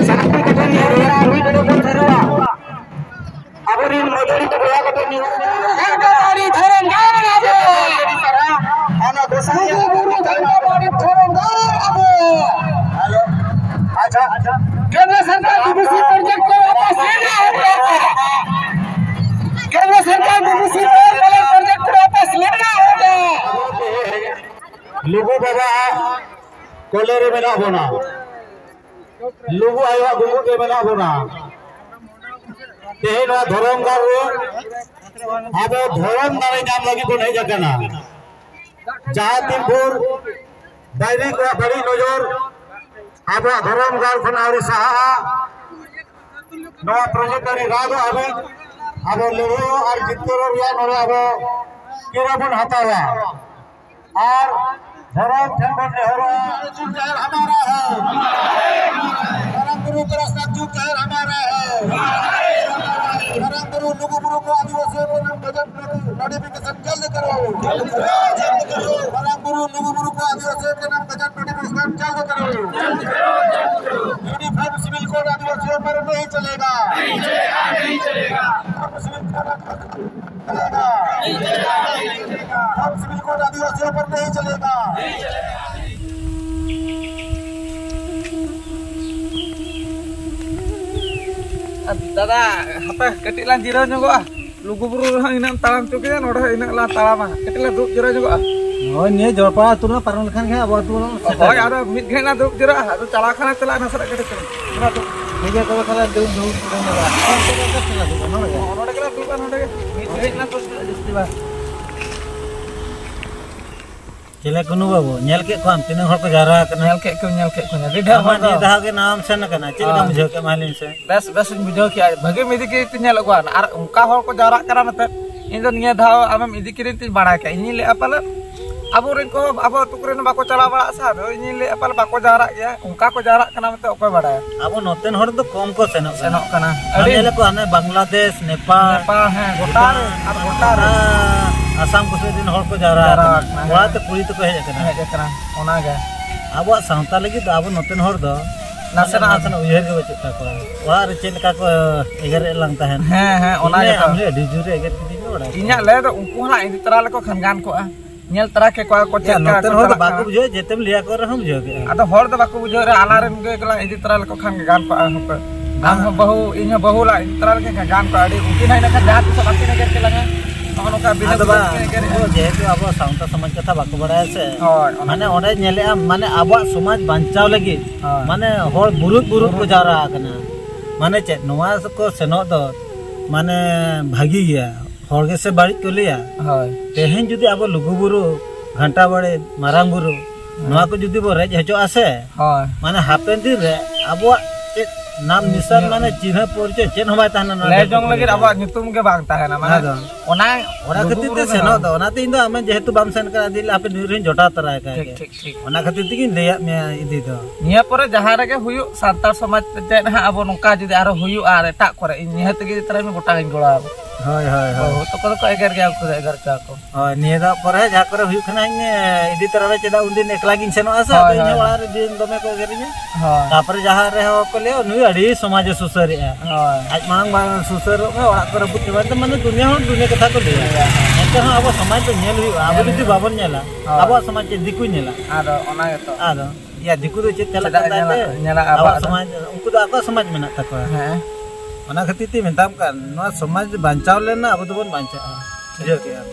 ᱥᱟᱱᱛᱤ ᱠᱟᱛᱮ ᱱᱤᱭᱟᱹ ᱵᱮᱲᱟ ᱢᱤᱫ ᱜᱷᱟᱹᱲᱤᱡ ᱵᱚᱱ ᱛᱷᱤᱨᱚᱜᱼᱟ᱾ ᱟᱵᱚᱨᱮᱱ ᱢᱟᱹᱫᱟᱹᱲᱤ ᱠᱚ ᱵᱚᱭᱦᱟ ᱠᱚ ᱴᱷᱮᱱ ᱱᱤᱭᱟᱹ ᱮᱠᱫᱚᱢ ᱟᱹᱰᱤ ᱫᱷᱚᱨᱚᱢ ᱜᱟᱲ ᱟᱵᱚ᱾ ᱚᱱᱟ ᱜᱚᱸᱥᱟᱭ ᱞᱩᱜᱩ ᱵᱩᱨᱩ ᱫᱷᱟᱨᱮ ᱟᱹᱰᱤ ᱫᱷᱚᱨᱚᱢ ᱜᱟᱲ ᱟᱵᱚ᱾ ᱦᱮᱞᱳ᱾ ᱟᱪᱪᱷᱟ᱾ ᱠᱮᱱᱫᱨᱚ ᱥᱚᱨᱠᱟᱨ ᱰᱤᱵᱤᱥᱤ ᱯᱨᱚᱡᱮᱠᱴ ᱠᱚ ᱣᱟᱯᱟᱥ ᱞᱮᱱᱟ ᱦᱚᱸ᱾ ᱠᱮᱱᱫᱨᱚ ᱥᱚᱨᱠᱟᱨ ᱰᱤᱵᱤᱥᱤ ᱯᱨᱚᱡᱮᱠᱴ ᱠᱚ ᱣᱟᱯᱟᱥ ᱞᱮᱱᱟ ᱦᱚᱸ᱾ ᱞᱩᱜᱩ ᱵᱟᱵᱟ ᱠᱚᱞᱮ ᱨᱮ ᱢᱮᱱᱟᱜ ᱵᱚᱱᱟ᱾ ᱞᱩᱜᱩ ᱟᱭᱳᱣᱟᱜ ᱜᱩᱸᱜᱩᱴ ᱨᱮ ᱢᱮᱱᱟᱜ ᱵᱚᱱᱟ᱾ ᱛᱮᱦᱮᱧ ᱱᱚᱣᱟ ᱫᱷᱚᱨᱚᱢ ᱜᱟᱲ ᱨᱮ ᱟᱵᱚ ᱫᱷᱚᱨᱚᱢ ᱫᱟᱲᱮ ᱧᱟᱢ ᱞᱟᱹᱜᱤᱫ ᱵᱚᱱ ᱦᱮᱡ ᱟᱠᱟᱱᱟ᱾ ᱡᱟᱦᱟᱸ ᱛᱤᱱ ᱵᱷᱳᱨ ᱵᱟᱹᱭᱨᱤ ᱠᱚᱣᱟᱜ ᱵᱟᱹᱲᱤᱡ ᱱᱚᱡᱚᱨ ᱟᱵᱚᱣᱟᱜ ᱫᱷᱚᱨᱚᱢ ᱜᱟᱲ ᱠᱷᱚᱱ ᱟᱹᱣᱨᱤ ᱥᱟᱦᱟᱜᱼᱟ, ᱱᱚᱣᱟ ᱯᱨᱚᱡᱮᱠᱴ ᱟᱹᱣᱨᱤ ᱨᱟᱜᱚᱜ ᱦᱟᱹᱵᱤᱡ ᱟᱵᱚ ᱞᱟᱹᱲᱦᱟᱹᱭ ᱟᱨ ᱡᱤᱛᱠᱟᱹᱨᱚᱜ ᱨᱮᱭᱟᱜ ᱱᱚᱰᱮ ᱟᱵᱚ ᱠᱤᱨᱭᱟᱹ ᱵᱚᱱ ᱦᱟᱛᱟᱣᱟ᱾ ᱟᱨ ᱫᱷᱚᱨᱚᱢ ᱴᱷᱮᱱ ᱵᱚᱱ ᱱᱮᱦᱚᱨᱚᱜᱼᱟ, ᱡᱩᱜᱽ ᱡᱟᱦᱮᱨ ᱦᱟᱢᱟᱨᱟ ᱦᱳ᱾ ᱢᱟᱨᱟᱝ ᱵᱩᱨᱩ ᱜᱚᱨᱟᱥᱱᱟᱛᱷ ᱡᱩᱜᱽ ᱡᱟᱦᱮᱨ ᱦᱟᱢᱟᱨᱟ ᱦᱳ᱾ ᱢᱟᱨᱟᱝ ᱵᱩᱨᱩ ᱞᱩᱜᱩ ᱵᱩᱨᱩ ᱠᱚ ᱟᱹᱫᱤᱵᱟᱹᱥᱤ ᱦᱚᱯᱚᱱ ᱜᱟᱡᱮᱴ ᱱᱳᱴᱤᱯᱷᱤᱠᱮᱥᱚᱱ ᱡᱚᱞᱫᱤ ᱠᱟᱨᱳ᱾ ᱢᱟᱨᱟᱝ ᱵᱩᱨᱩ ᱞᱩᱜᱩ ᱵᱩᱨᱩ ᱠᱚ ᱟᱹᱫᱤᱵᱟᱹᱥᱤ ᱦᱚᱯᱚᱱ ᱜᱟᱡᱮᱴ ᱱᱳᱴᱤᱯᱷᱤᱠᱮᱥᱚᱱ ᱡᱚᱞᱫᱤ ᱠᱟᱨᱳ᱾ यूनिफॉर्म सिविल कोड आदिवासियों पर नहीं चलेगा। यूनिफॉर्म सिविल कोड आदिवासियों पर नहीं चलेगा। ᱫᱟᱫᱟ, ᱦᱟᱯᱮ ᱠᱟᱹᱴᱤᱡ ᱞᱟᱝ ᱡᱤᱨᱟᱹᱣ ᱧᱚᱜᱚᱜᱼᱟ᱾ ᱞᱩᱜᱩᱵᱩᱨᱩ ᱨᱮᱦᱚᱸ ᱤᱱᱟᱹᱜ ᱮᱢ ᱛᱟᱲᱟᱢ ᱦᱚᱪᱚ ᱠᱮᱫᱟ, ᱱᱚᱰᱮ ᱦᱚᱸ ᱤᱱᱟᱹᱜ ᱞᱟᱝ ᱛᱟᱲᱟᱢᱟ᱾ ᱠᱟᱹᱴᱤᱡ ᱞᱟᱝ ᱫᱩᱲᱩᱵ ᱡᱤᱨᱟᱹᱣ ᱧᱚᱜᱚᱜᱼᱟ᱾ ᱦᱳᱭ, ᱱᱤᱭᱟᱹ ᱡᱚᱲᱯᱟᱲᱟ ᱟᱹᱛᱩ ᱨᱮᱱᱟᱜ ᱯᱟᱨᱚᱢ ᱞᱮᱠᱷᱟᱱ ᱜᱮ ᱟᱵᱚ ᱟᱹᱛᱩ ᱵᱚᱱ ᱥᱮᱴᱮᱨᱚᱜᱼᱟ᱾ ᱦᱳᱭ, ᱟᱫᱚ ᱢᱤᱫ ᱜᱷᱟᱹᱲᱤᱡ ᱞᱟᱝ ᱫᱩᱲᱩᱵ ᱡᱤᱨᱟᱹᱜᱼᱟ, ᱟᱫᱚ ᱪᱟᱞᱟᱣ ᱠᱷᱟᱱ ᱪᱟᱞᱟᱜᱼᱟ, ᱱᱟᱥᱮᱱᱟᱜ ᱠᱟᱹᱴᱤᱡ ᱪᱩᱞᱩᱝ᱾ ᱚᱱᱟ ᱫᱚ ᱴᱷᱤᱠ ᱜᱮᱭᱟ, ᱛᱚᱵᱮ ᱛᱟᱦᱚᱞᱮ ᱫᱩᱲᱩᱵ, ᱫᱩᱲᱩᱵ, ᱫᱩᱲᱩᱵ ᱧᱚᱜᱚᱜᱼᱟ᱾ ᱱᱚᱰᱮ ᱜᱮ ᱞᱟᱝ ᱫᱩᱲᱩᱵᱼᱟ, ᱱᱚᱰᱮ ᱜᱮ᱾ ᱱᱚᱰᱮ ᱜᱮ ᱞᱟᱝ ᱫᱩᱲᱩᱵᱼᱟ, ᱱᱚᱰᱮ ᱜᱮ᱾ ᱢᱤᱫ ᱜᱷᱟᱹᱲᱤᱡ ᱞᱟᱝ ᱫᱩᱲᱩᱵ ᱡᱤᱨᱟᱹᱜᱼᱟ, ᱡᱟᱹᱥᱛᱤ ᱵᱟᱝ᱾ ᱪᱮᱞᱮ ᱠᱩᱱᱩ ᱵᱟᱹᱵᱩ, ᱧᱮᱞ ᱠᱮᱫ ᱠᱚᱣᱟᱢ ᱛᱤᱱᱟᱹᱜ ᱦᱚᱲ ᱠᱚ ᱡᱟᱣᱨᱟ ᱟᱠᱟᱱᱟ? ᱧᱮᱞ ᱠᱮᱫ ᱠᱚ, ᱧᱮᱞ ᱠᱮᱫ ᱠᱚ, ᱟᱹᱰᱤ ᱰᱷᱮᱨ ᱟᱢᱟᱜ ᱦᱚᱲ ᱫᱚ᱾ ᱱᱤᱭᱟᱹ ᱫᱷᱟᱣ ᱜᱮ ᱱᱟᱣᱟᱢ ᱥᱮᱱ ᱟᱠᱟᱱᱟ, ᱪᱮᱫ ᱞᱮᱠᱟᱢ ᱦᱮᱸ᱾ ᱵᱩᱡᱷᱟᱹᱣ ᱠᱮᱫ, ᱢᱟ ᱞᱟᱹᱭ ᱢᱮᱥᱮ? ᱵᱮᱥ, ᱵᱮᱥ ᱤᱧ ᱵᱩᱡᱷᱟᱹᱣ ᱠᱮᱜᱼᱟ, ᱵᱷᱟᱹᱜᱤᱢ ᱤᱫᱤ ᱠᱮᱫᱤᱧ ᱛᱮ ᱧᱮᱞ ᱟᱹᱜᱩᱣᱟᱱ, ᱟᱨ ᱚᱱᱠᱟ ᱦᱚᱲ ᱠᱚ ᱡᱟᱣᱨᱟᱜ ᱠᱟᱱᱟ ᱢᱮᱱᱛᱮ ᱤᱧ ᱫᱚ ᱱᱤᱭᱟᱹ ᱫᱷᱟᱣ ᱟᱢᱮᱢ ᱤᱫᱤ ᱠᱮᱫᱤᱧ ᱛᱮᱧ ᱵᱟᱲᱟᱭ ᱠᱮᱜᱼᱟ᱾ ᱤᱧᱤᱧ ᱞᱟᱹᱭᱮᱫᱼᱟ ᱯᱟᱞᱮ ᱟᱵᱚᱨᱮᱱ ᱠᱚᱦᱚᱸ ᱟᱵᱚ ᱟᱹᱛᱩ ᱠᱚᱨᱮᱱ ᱵᱟᱠᱚ ᱪᱟᱞᱟᱣ ᱵᱟᱲᱟᱜᱼᱟ ᱥᱮ, ᱟᱫᱚ ᱤᱧᱤᱧ ᱞᱟᱹᱭᱮᱫᱼᱟ ᱯᱟᱞᱮ ᱵᱟᱠᱚ ᱡᱟᱣᱨᱟᱜ ᱜᱮᱭᱟ, ᱚᱱᱠᱟ ᱠᱚ ᱡᱟᱣᱨᱟᱜ ᱠᱟᱱᱟ ᱢᱮᱱᱛᱮ ᱚᱠᱚᱭ ᱵᱟᱲᱟᱭᱟ᱾ ᱟᱵᱚ ᱱᱚᱛᱮᱱ ᱦᱚᱲ ᱫᱚ ᱠᱚᱢ ᱠᱚ ᱥᱮᱱᱚᱜ ᱠᱟᱱᱟ᱾ ᱥᱮᱱᱚᱜ ᱠᱟᱱᱟ᱾ ᱟᱹᱰᱤ ᱧᱮᱞᱮᱫ ᱠᱚᱣᱟ ᱦᱟᱱᱮ ᱵᱟᱝᱞᱟᱫᱮᱥ, ᱱᱮᱯᱟᱞ, ᱱᱮᱯᱟᱞ, ᱦᱮᱸ, ᱜᱚᱴᱟ ᱨᱮ, ᱵᱷᱩᱴᱟᱱ, ᱟᱨ ᱜᱚᱴᱟ ᱨᱮ᱾ ᱟᱥᱟᱢ ᱠᱚ ᱥᱮᱫ ᱨᱮᱱ ᱦᱚᱲ ᱠᱚ ᱡᱟᱣᱨᱟ ᱡᱟᱣᱨᱟ ᱟᱠᱟᱱᱟ᱾ ᱟᱠᱟᱱᱟ, ᱠᱚᱲᱟ ᱦᱮᱸ᱾ ᱛᱮ ᱠᱩᱲᱤ ᱛᱮᱠᱚ ᱦᱮᱡ ᱟᱠᱟᱱᱟ᱾ ᱦᱮᱡ ᱟᱠᱟᱱᱟ, ᱚᱱᱟᱜᱮ᱾ ᱟᱵᱚᱣᱟᱜ ᱥᱟᱶᱛᱟ ᱞᱟᱹᱜᱤᱫ ᱫᱚ ᱟᱵᱚ ᱱᱚᱛᱮᱱ ᱦᱚᱲ ᱫᱚ ᱱᱟᱥᱮᱱᱟᱜ ᱱᱟᱥᱮᱱᱟᱜ ᱩᱭᱦᱟᱹᱨ ᱜᱮ ᱵᱟᱹᱪᱩᱜ ᱛᱟᱠᱚᱣᱟ᱾ ᱚᱲᱟᱜ ᱨᱮ ᱪᱮᱫ ᱞᱮᱠᱟ ᱠᱚ ᱮᱜᱮᱨᱮᱫ ᱞᱟᱝ ᱛᱟᱦᱮᱱ᱾ ᱦᱮᱸ, ᱦᱮᱸ, ᱚᱱᱟ ᱤᱧ ᱜᱮᱛᱚ᱾ ᱟᱢ ᱞᱮ ᱟᱹᱰᱤ ᱡᱳᱨ ᱮ ᱮᱜᱮᱨ ᱠᱤᱫᱤᱧ ᱫᱚ ᱚᱲᱟᱜ ᱨᱮ᱾ ᱤᱧᱟᱹᱜ ᱞᱟᱹᱭ ᱫᱚ ᱩᱱᱠᱩ ᱦᱚᱸ ᱞᱟᱝ ᱤᱫᱤ ᱛᱚᱨᱟ ᱞᱮᱠᱚ ᱠᱷᱟᱱ ᱜᱟᱱ ᱠᱚᱜᱼᱟ᱾ ᱧᱮᱞ ᱛᱚᱨᱟ ᱠᱮ ᱠᱚᱣᱟ ᱠᱚ ᱪᱮᱫ ᱭᱟ, ᱞᱮᱠᱟ ᱱᱚᱛᱮᱱ ᱠᱚ ᱦᱚᱲ ᱫᱚ ᱪᱟᱞᱟᱜ ᱵᱟᱠᱚ ᱠᱟᱱᱟ᱾ ᱵᱩᱡᱷᱟᱹᱣᱟ, ᱡᱮᱛᱮᱢ ᱞᱟᱹᱭ ᱟᱠᱚ ᱨᱮᱦᱚᱸ ᱵᱩᱡᱷᱟᱹᱣ ᱠᱮᱫᱼᱟ᱾ ᱟᱫᱚ ᱦᱚᱲ ᱫᱚ ᱵᱟᱠᱚ ᱵᱩᱡᱷᱟᱹᱣ ᱨᱮ, ᱟᱞᱟᱝ ᱨᱮᱱ ᱜᱮ ᱞᱟᱝ ᱤᱫᱤ ᱛᱚᱨᱟ ᱞᱮᱠᱚ ᱠᱷᱟᱱ ᱜᱮ ᱜᱟᱱ ᱠᱚᱜᱼᱟ ᱦᱚᱸᱯᱮ᱾ ᱟᱢ ᱵᱟᱝ᱾ ᱦᱚᱸ ᱵᱟᱹᱦᱩ, ᱤᱧ ᱦᱚᱸ ᱵᱟᱹᱦᱩ ᱞᱟᱝ ᱤᱫᱤ ᱛᱚᱨᱟ ᱞᱮᱠᱷᱟᱱ ᱜᱮ ᱜᱟᱱ ᱠᱚᱜᱼᱟ᱾ ᱟᱹᱰᱤ ᱩᱱᱠᱤᱱ ᱦᱚᱸ ᱤᱱᱟᱹ ᱠᱷᱟᱱ ᱡᱟᱦᱟᱸ ᱛᱤᱥᱚᱜ ᱵᱟᱹᱠᱤᱱ ᱮᱜᱮᱨ ᱠᱮᱞᱟᱝᱟ᱾ ᱱᱚᱜᱼᱚ ᱱᱚᱝᱠᱟ ᱵᱤᱱᱟᱹ ᱟᱫᱚ ᱵᱩᱡᱷᱟᱹᱣ ᱵᱟᱝ, ᱛᱮᱠᱤᱱ ᱮᱜᱮᱨᱮᱜᱼᱟ᱾ ᱩᱱᱠᱩ ᱡᱮᱦᱮᱛᱩ ᱟᱵᱚ ᱥᱟᱶᱛᱟ ᱥᱚᱢᱟᱡᱽ ᱠᱟᱛᱷᱟ ᱵᱟᱠᱚ ᱵᱟᱲᱟᱭᱟ ᱥᱮ᱾ ᱦᱳᱭ, ᱚᱱᱟ ᱢᱟᱱᱮ ᱜᱮ᱾ ᱚᱸᱰᱮ ᱧᱮᱞᱮᱜᱼᱟ, ᱢᱟᱱᱮ ᱟᱵᱚᱣᱟᱜ ᱥᱚᱢᱟᱡᱽ ᱵᱟᱧᱪᱟᱣ ᱞᱟᱹᱜᱤᱫ, ᱦᱳᱭ᱾ ᱢᱟᱱᱮ ᱦᱚᱲ ᱵᱩᱨᱩᱫ ᱵᱩᱨᱩᱫ ᱠᱚ ᱵᱩᱨᱩᱫ᱾ ᱡᱟᱣᱨᱟ ᱟᱠᱟᱱᱟ᱾ ᱢᱟᱱᱮ ᱪᱮᱫ, ᱱᱚᱣᱟ ᱠᱚ ᱥᱮᱱᱚᱜ ᱫᱚ ᱢᱟᱱᱮ ᱵᱷᱟᱹᱜᱤ ᱜᱮᱭᱟ᱾ ᱦᱚᱲ ᱜᱮᱥᱮ ᱵᱟᱹᱲᱤᱡ ᱠᱚ ᱞᱟᱹᱭᱟ᱾ ᱦᱳᱭ᱾ ᱛᱮᱦᱮᱧ ᱡᱩᱫᱤ ᱟᱵᱚ ᱞᱩᱜᱩᱵᱩᱨᱩ ᱜᱷᱟᱱᱴᱟ ᱵᱟᱲᱮ, ᱢᱟᱨᱟᱝ ᱵᱩᱨᱩ, ᱦᱮᱸ᱾ ᱱᱚᱣᱟ ᱠᱚ ᱡᱩᱫᱤ ᱵᱚ ᱨᱮᱡ ᱦᱚᱪᱚᱜᱼᱟ ᱥᱮ, ᱦᱳᱭ᱾ ᱢᱟᱱᱮ ᱦᱟᱯᱮᱱ ᱫᱤᱱ ᱨᱮ ᱟᱵᱚᱣᱟᱜ ᱪᱮᱫ ᱱᱟᱢ ᱱᱤᱥᱟᱱ, ᱦᱮᱸ᱾ ᱢᱟᱱᱮ ᱪᱤᱱᱦᱟᱹ ᱯᱚᱨᱤᱪᱚᱭ ᱪᱮᱫ ᱦᱚᱸ ᱵᱟᱭ ᱛᱟᱦᱮᱱᱟ ᱱᱚᱣᱟ ᱞᱟᱹᱭ ᱫᱷᱟᱹᱨᱛᱤ ᱡᱚᱝ ᱯᱩᱨᱤ ᱞᱟᱹᱜᱤᱫ ᱨᱮ᱾ ᱟᱵᱚᱣᱟᱜ ᱧᱩᱛᱩᱢ ᱜᱮ ᱵᱟᱝ ᱛᱟᱦᱮᱱᱟ, ᱢᱟᱱᱮ ᱟᱫᱚ ᱚᱱᱟ ᱚᱱᱟ ᱞᱩᱜᱩ ᱠᱷᱟᱹᱛᱤᱨ ᱵᱩᱨᱩ ᱛᱮ ᱨᱮ ᱥᱮᱱᱚᱜ ᱦᱚᱸ᱾ ᱫᱚ, ᱚᱱᱟᱛᱮ ᱤᱧ ᱫᱚ ᱟᱢᱮ ᱡᱮᱦᱮᱛᱩ ᱵᱟᱢ ᱥᱮᱱ ᱠᱟᱱᱟ, ᱤᱫᱤ ᱞᱮ ᱦᱟᱯᱮ ᱱᱩᱭ ᱨᱮᱦᱚᱸᱧ ᱡᱚᱴᱟᱣ ᱛᱚᱨᱟᱭ ᱠᱟᱭ ᱴᱷᱤᱠ, ᱜᱮ᱾ ᱴᱷᱤᱠ, ᱴᱷᱤᱠ᱾ ᱚᱱᱟ ᱠᱷᱟᱹᱛᱤᱨ ᱛᱮᱜᱤᱧ ᱞᱟᱹᱭᱟᱫ ᱢᱮᱭᱟ ᱤᱫᱤ ᱫᱚ᱾ ᱱᱤᱭᱟᱹ ᱯᱚᱨᱮ ᱡᱟᱦᱟᱸ ᱨᱮᱜᱮ ᱦᱩᱭᱩᱜ ᱥᱟᱱᱛᱟᱲ ᱥᱚᱢᱟᱡᱽ ᱛᱮ ᱪᱮᱫ ᱦᱟᱸᱜ ᱟᱵᱚ ᱱᱚᱝᱠᱟ ᱡᱩᱫᱤ ᱟᱨᱚ ᱦᱩᱭᱩᱜᱼᱟ ᱟᱨ ᱮᱴᱟᱜ ᱠᱚᱨᱮ, ᱤᱧ ᱱᱤᱦᱟᱹᱛ ᱜᱮ ᱛᱟᱨᱟᱧ ᱜᱚᱴᱟᱜᱤᱧ ᱜᱚᱲᱚ ᱟᱢᱟ᱾ ᱦᱳᱭ, ᱦᱳᱭ, ᱦᱳᱭ᱾ ᱵᱟᱹᱦᱩ ᱛᱟᱠᱚ ᱫᱚᱠᱚ ᱮᱜᱮᱨ ᱜᱮᱭᱟ, ᱩᱱᱠᱩ ᱫᱚ ᱮᱜᱮᱨ ᱦᱚᱪᱚ ᱟᱠᱚ᱾ ᱦᱳᱭ, ᱱᱤᱭᱟᱹ ᱫᱷᱟᱣ ᱯᱚᱨᱮ ᱡᱟᱦᱟᱸ ᱠᱚᱨᱮ ᱦᱩᱭᱩᱜ ᱠᱟᱱᱟ, ᱤᱧ, ᱮ, ᱤᱫᱤ ᱛᱚᱨᱟ ᱢᱮ, ᱪᱮᱫᱟᱜ ᱩᱱᱫᱤᱱ ᱮᱠᱞᱟ ᱜᱤᱧ ᱥᱮᱱᱚᱜᱼᱟ ᱥᱮ, ᱦᱳᱭ, ᱟᱫᱚ ᱤᱧ ᱦᱚᱸ ᱦᱳᱭ᱾ ᱚᱲᱟᱜ ᱨᱮ ᱫᱤᱱ ᱫᱚᱢᱮ ᱠᱚ ᱮᱜᱮᱨᱤᱧᱟ᱾ ᱦᱳᱭ᱾ ᱛᱟᱯᱚᱨᱮ ᱡᱟᱦᱟᱸ ᱨᱮᱦᱚᱸ ᱠᱚ ᱞᱟᱹᱭᱟ, "ᱱᱩᱭ ᱟᱹᱰᱤ ᱥᱚᱢᱟᱡᱽ ᱮ ᱥᱩᱥᱟᱹᱨᱮᱜᱼᱟ᱾ ᱦᱳᱭ᱾ ᱟᱡ ᱢᱟᱲᱟᱝ ᱵᱟᱝ ᱥᱩᱥᱟᱹᱨᱚᱜ ᱢᱮ, ᱚᱲᱟᱜ ᱠᱚᱨᱮ ᱵᱩᱫ ᱪᱟᱵᱟᱭ ᱛᱟᱢ", ᱢᱟᱱᱮ ᱫᱩᱱᱤᱭᱟᱹ ᱦᱚᱲ ᱫᱩᱱᱤᱭᱟᱹ ᱠᱟᱛᱷᱟ ᱠᱚ ᱞᱟᱹᱭᱟ᱾ ᱞᱟᱹᱭᱟ᱾ ᱮᱱᱛᱮ ᱨᱮᱦᱚᱸ ᱟᱵᱚ ᱥᱚᱢᱟᱡᱽ ᱫᱚ ᱧᱮᱞ ᱦᱩᱭᱩᱜᱼᱟ᱾ ᱟᱵᱚ ᱧᱮᱞ ᱡᱩᱫᱤ ᱦᱩᱭᱩᱜᱼᱟ᱾ ᱵᱟᱵᱚᱱ ᱧᱮᱞᱟ, ᱦᱳᱭ᱾ ᱟᱵᱚᱣᱟᱜ ᱥᱚᱢᱟᱡᱽ ᱪᱮᱫ ᱫᱤᱠᱩᱭ ᱧᱮᱞᱟ? ᱟᱫᱚ ᱚᱱᱟ ᱜᱮᱛᱚ᱾ ᱟᱫᱚ, ᱭᱟ, ᱫᱤᱠᱩ ᱫᱚ ᱪᱮᱫ ᱪᱟᱞᱟᱜ ᱪᱮᱫᱟᱜ ᱠᱟᱱ ᱛᱟᱭ ᱧᱮᱞᱟ, ᱛᱮ? ᱧᱮᱞᱟ ᱟᱵᱚᱣᱟᱜ ᱟᱵᱚᱣᱟᱜ ᱫᱚ᱾ ᱥᱚᱢᱟᱡᱽ, ᱩᱱᱠᱩ ᱫᱚ ᱟᱠᱚᱣᱟᱜ ᱥᱚᱢᱟᱡᱽ ᱢᱮᱱᱟᱜ ᱛᱟᱠᱚᱣᱟ᱾ ᱦᱮᱸ᱾ ᱚᱱᱟ ᱠᱷᱟᱹᱛᱤᱨ ᱛᱮᱧ ᱢᱮᱛᱟᱢ ᱠᱟᱱ, ᱱᱚᱣᱟ ᱥᱚᱢᱟᱡᱽ ᱵᱟᱧᱪᱟᱣ ᱞᱮᱱᱟ, ᱟᱵᱚ ᱫᱚᱵᱚᱱ ᱵᱟᱧᱪᱟᱜᱼᱟ᱾ ᱵᱩᱡᱷᱟᱹᱣ ᱠᱮᱜᱼᱟᱢ?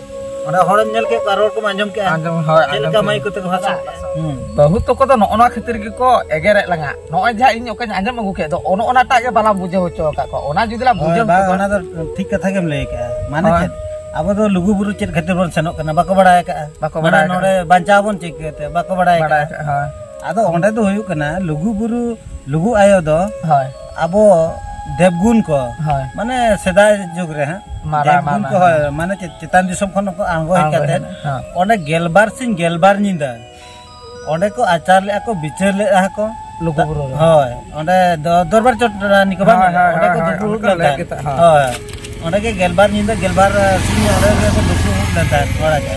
ᱚᱸᱰᱮ ᱦᱚᱲᱮᱢ ᱧᱮᱞ ᱠᱮᱫ ᱠᱚᱣᱟ, ᱨᱚᱲ ᱠᱚᱢ ᱟᱸᱡᱚᱢ ᱠᱮᱜᱼᱟ? ᱟᱸᱡᱚᱢ, ᱦᱳᱭ, ᱪᱮᱫ ᱟᱸᱡᱚᱢ ᱞᱮᱠᱟ ᱠᱮᱜᱼᱟ᱾ ᱢᱟᱹᱭ ᱠᱚ ᱛᱟᱠᱚ ᱵᱷᱟᱥᱟ? ᱦᱩᱸ᱾ ᱵᱟᱹᱦᱩ ᱛᱟᱠᱚ ᱫᱚ ᱱᱚᱜᱼᱚ ᱱᱚᱣᱟ ᱠᱷᱟᱹᱛᱤᱨ ᱜᱮᱠᱚ ᱮᱜᱮᱨᱮᱫ ᱞᱟᱝᱟ᱾ ᱱᱚᱜᱼᱚᱭ ᱡᱟᱦᱟᱸ ᱤᱧ ᱚᱠᱟᱧ ᱟᱸᱡᱚᱢ ᱟᱹᱜᱩ ᱠᱮᱫ ᱫᱚ, ᱚᱱᱚ ᱚᱱᱟᱴᱟᱜ ᱜᱮ ᱵᱟᱞᱟᱝ ᱵᱩᱡᱷᱟᱹᱣ ᱦᱚᱪᱚ ᱟᱠᱟᱫ ᱠᱚᱣᱟ᱾ ᱚᱱᱟ ᱡᱩᱫᱤ ᱞᱟᱝ ᱦᱳᱭ, ᱵᱩᱡᱷᱟᱹᱣ ᱵᱟᱝ, ᱦᱚᱪᱚ ᱠᱚᱣᱟ᱾ ᱚᱱᱟ ᱫᱚ ᱴᱷᱤᱠ ᱠᱟᱛᱷᱟ ᱜᱮᱢ ᱞᱟᱹᱭ ᱠᱟᱜᱼᱟ᱾ ᱢᱟᱱᱮ ᱦᱳᱭ᱾ ᱪᱮᱫ? ᱟᱵᱚ ᱫᱚ ᱞᱩᱜᱩ ᱵᱩᱨᱩ ᱪᱮᱫ ᱠᱷᱟᱹᱛᱤᱨ ᱵᱚᱱ ᱥᱮᱱᱚᱜ ᱠᱟᱱᱟ? ᱵᱟᱠᱚ ᱵᱟᱲᱟᱭ ᱟᱠᱟᱜᱼᱟ᱾ ᱵᱟᱠᱚ ᱢᱟᱱᱮ ᱵᱟᱲᱟᱭ ᱟᱠᱟᱜᱼᱟ᱾ ᱱᱚᱰᱮ ᱵᱟᱧᱪᱟᱣ ᱵᱚᱱ ᱪᱤᱠᱟᱹᱛᱮ? ᱵᱟᱠᱚ ᱵᱟᱲᱟᱭ ᱵᱟᱲᱟᱭ ᱟᱠᱟᱜᱼᱟ᱾ ᱟᱠᱟᱜᱼᱟ, ᱦᱳᱭ᱾ ᱟᱫᱚ ᱚᱸᱰᱮ ᱫᱚ ᱦᱩᱭᱩᱜ ᱠᱟᱱᱟ, ᱞᱩᱜᱩ ᱵᱩᱨᱩ, ᱞᱩᱜᱩ ᱟᱭᱳ ᱫᱚ ᱦᱳᱭ᱾ ᱟᱵᱚ ᱫᱮᱵᱽᱜᱩᱱ ᱠᱚ, ᱦᱳᱭ᱾ ᱢᱟᱱᱮ ᱥᱮᱫᱟᱭ ᱡᱩᱜᱽ ᱨᱮ ᱦᱟᱸᱜ, ᱢᱟᱨᱟ, ᱫᱮᱵᱽᱜᱩᱱ ᱢᱟᱨᱟ, ᱠᱚ, ᱦᱳᱭ, ᱦᱳᱭ᱾ ᱢᱟᱱᱮ ᱪᱮᱫ, ᱪᱮᱛᱟᱱ ᱫᱤᱥᱚᱢ ᱠᱷᱚᱱ ᱠᱚ ᱟᱬᱜᱚ ᱦᱮᱡ ᱟᱬᱜᱚ ᱠᱟᱛᱮ ᱦᱮᱡ, ᱦᱮᱸ᱾ ᱚᱸᱰᱮ ᱜᱮᱞᱵᱟᱨ ᱥᱤᱧ ᱜᱮᱞᱵᱟᱨ ᱧᱤᱫᱟᱹ ᱚᱸᱰᱮ ᱠᱚ ᱟᱪᱟᱨ ᱞᱮᱜᱼᱟ ᱠᱚ, ᱵᱤᱪᱟᱹᱨ ᱞᱮᱜᱼᱟ ᱠᱚ᱾ ᱞᱩᱜᱩ ᱵᱩᱨᱩ ᱨᱮ᱾ ᱦᱳᱭ, ᱚᱸᱰᱮ ᱫᱚ ᱫᱚᱨᱵᱟᱨ ᱪᱚᱴ ᱨᱟᱱᱤ ᱠᱚ ᱵᱟᱝ ᱦᱳᱭ, ᱢᱮᱱᱟᱜᱼᱟ? ᱦᱳᱭ, ᱚᱸᱰᱮ ᱦᱳᱭ, ᱠᱚ ᱦᱳᱭ, ᱫᱩᱯᱲᱩᱵ ᱚᱱᱟ ᱠᱚ ᱞᱮᱱ ᱞᱟᱹᱭ ᱛᱟᱦᱮᱸᱫ᱾ ᱠᱮᱫᱟ, ᱦᱳᱭ᱾ ᱦᱳᱭ, ᱚᱸᱰᱮ ᱜᱮ ᱜᱮᱞᱵᱟᱨ ᱧᱤᱫᱟᱹ, ᱜᱮᱞᱵᱟᱨ ᱥᱤᱧ ᱚᱸᱰᱮ ᱜᱮ ᱠᱚ ᱫᱩᱯᱲᱩᱵ ᱞᱮᱱ ᱛᱟᱦᱮᱸᱫ ᱠᱚᱲᱟ ᱠᱚ᱾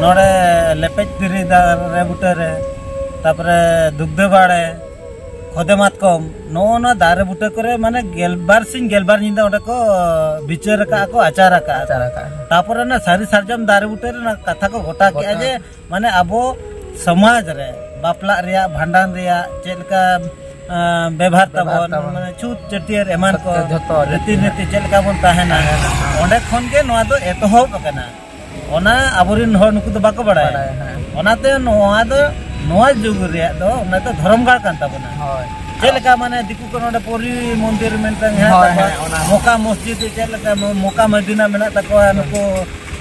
ᱱᱚᱰᱮ ᱞᱮᱯᱮᱡ ᱫᱷᱤᱨᱤ ᱫᱟᱨᱮ ᱵᱩᱴᱟᱹ ᱨᱮ, ᱛᱟᱯᱚᱨᱮ ᱫᱩᱜᱽᱫᱟᱹ ᱵᱟᱲᱮ, ᱠᱷᱚᱫᱮ ᱢᱟᱛᱠᱚᱢ, ᱱᱚᱜᱼᱚ ᱱᱚᱣᱟ ᱫᱟᱨᱮ ᱵᱩᱴᱟᱹ ᱠᱚᱨᱮ ᱢᱟᱱᱮ ᱜᱮᱞᱵᱟᱨ ᱥᱤᱧ ᱜᱮᱞᱵᱟᱨ ᱧᱤᱫᱟᱹ ᱚᱸᱰᱮ ᱠᱚ ᱵᱤᱪᱟᱹᱨ ᱟᱠᱟᱫᱼᱟ ᱠᱚ, ᱟᱪᱟᱨ ᱟᱠᱟᱫᱼᱟ᱾ ᱟᱪᱟᱨ ᱟᱠᱟᱫᱼᱟ᱾ ᱛᱟᱯᱚᱨᱮ ᱚᱱᱟ ᱥᱟᱹᱨᱤ ᱥᱟᱨᱡᱚᱢ ᱫᱟᱨᱮ ᱵᱩᱴᱟᱹ ᱨᱮᱱᱟᱜ ᱠᱟᱛᱷᱟ ᱠᱚ ᱜᱚᱴᱟ ᱠᱮᱫᱼᱟ ᱜᱚᱴᱟ᱾ ᱡᱮ ᱢᱟᱱᱮ ᱟᱵᱚ ᱥᱚᱢᱟᱡᱽ ᱨᱮ ᱵᱟᱯᱞᱟᱜ ᱨᱮᱭᱟᱜ, ᱵᱷᱟᱸᱰᱟᱱ ᱨᱮᱭᱟᱜ ᱪᱮᱫ ᱞᱮᱠᱟ, ᱟᱸ, ᱵᱮᱵᱷᱟᱨ ᱵᱮᱵᱷᱟᱨ ᱛᱟᱵᱚᱱ, ᱛᱟᱵᱚᱱ᱾ ᱢᱟᱱᱮ ᱪᱷᱩᱛ ᱪᱷᱟᱹᱴᱭᱟᱹᱨ ᱮᱢᱟᱱ ᱠᱚ, ᱡᱷᱚᱛᱚ ᱨᱤᱛᱤ ᱨᱤᱛᱤ ᱱᱤᱛᱤ ᱪᱮᱫ ᱞᱮᱠᱟ ᱵᱚᱱ ᱛᱟᱦᱮᱱᱟ, ᱛᱟᱦᱮᱱᱟ, ᱦᱮᱸ᱾ ᱚᱸᱰᱮ ᱠᱷᱚᱱ ᱜᱮ ᱱᱚᱣᱟ ᱫᱚ ᱮᱛᱚᱦᱚᱵ ᱟᱠᱟᱱᱟ᱾ ᱚᱱᱟ ᱟᱵᱚᱨᱮᱱ ᱦᱚᱲ ᱱᱩᱠᱩ ᱫᱚ ᱵᱟᱠᱚ ᱵᱟᱲᱟᱭᱟ᱾ ᱵᱟᱲᱟᱭᱟ, ᱦᱮᱸ᱾ ᱚᱱᱟᱛᱮ ᱱᱚᱣᱟ ᱫᱚ, ᱱᱚᱣᱟ ᱡᱩᱜᱽ ᱨᱮᱭᱟᱜ ᱫᱚ ᱚᱱᱟ ᱫᱚ ᱫᱷᱚᱨᱚᱢ ᱜᱟᱲ ᱠᱟᱱ ᱛᱟᱵᱚᱱᱟ᱾ ᱦᱳᱭ᱾ ᱪᱮᱫ ᱞᱮᱠᱟ ᱢᱟᱱᱮ ᱫᱤᱠᱩ ᱠᱚ ᱱᱚᱰᱮ ᱯᱩᱨᱤ ᱢᱚᱱᱫᱤᱨ ᱢᱮᱱᱛᱮ ᱦᱮᱱᱟᱜ ᱦᱳᱭ, ᱛᱟᱠᱚᱣᱟ, ᱦᱮᱸ, ᱚᱱᱟ᱾ ᱢᱚᱠᱟ ᱢᱚᱥᱡᱤᱫ ᱪᱮᱫ ᱞᱮᱠᱟ, ᱢᱚ-, ᱢᱚᱠᱟ ᱢᱚᱫᱤᱱᱟ ᱢᱮᱱᱟᱜ ᱛᱟᱠᱚᱣᱟ, ᱦᱮᱸ᱾ ᱱᱩᱠᱩ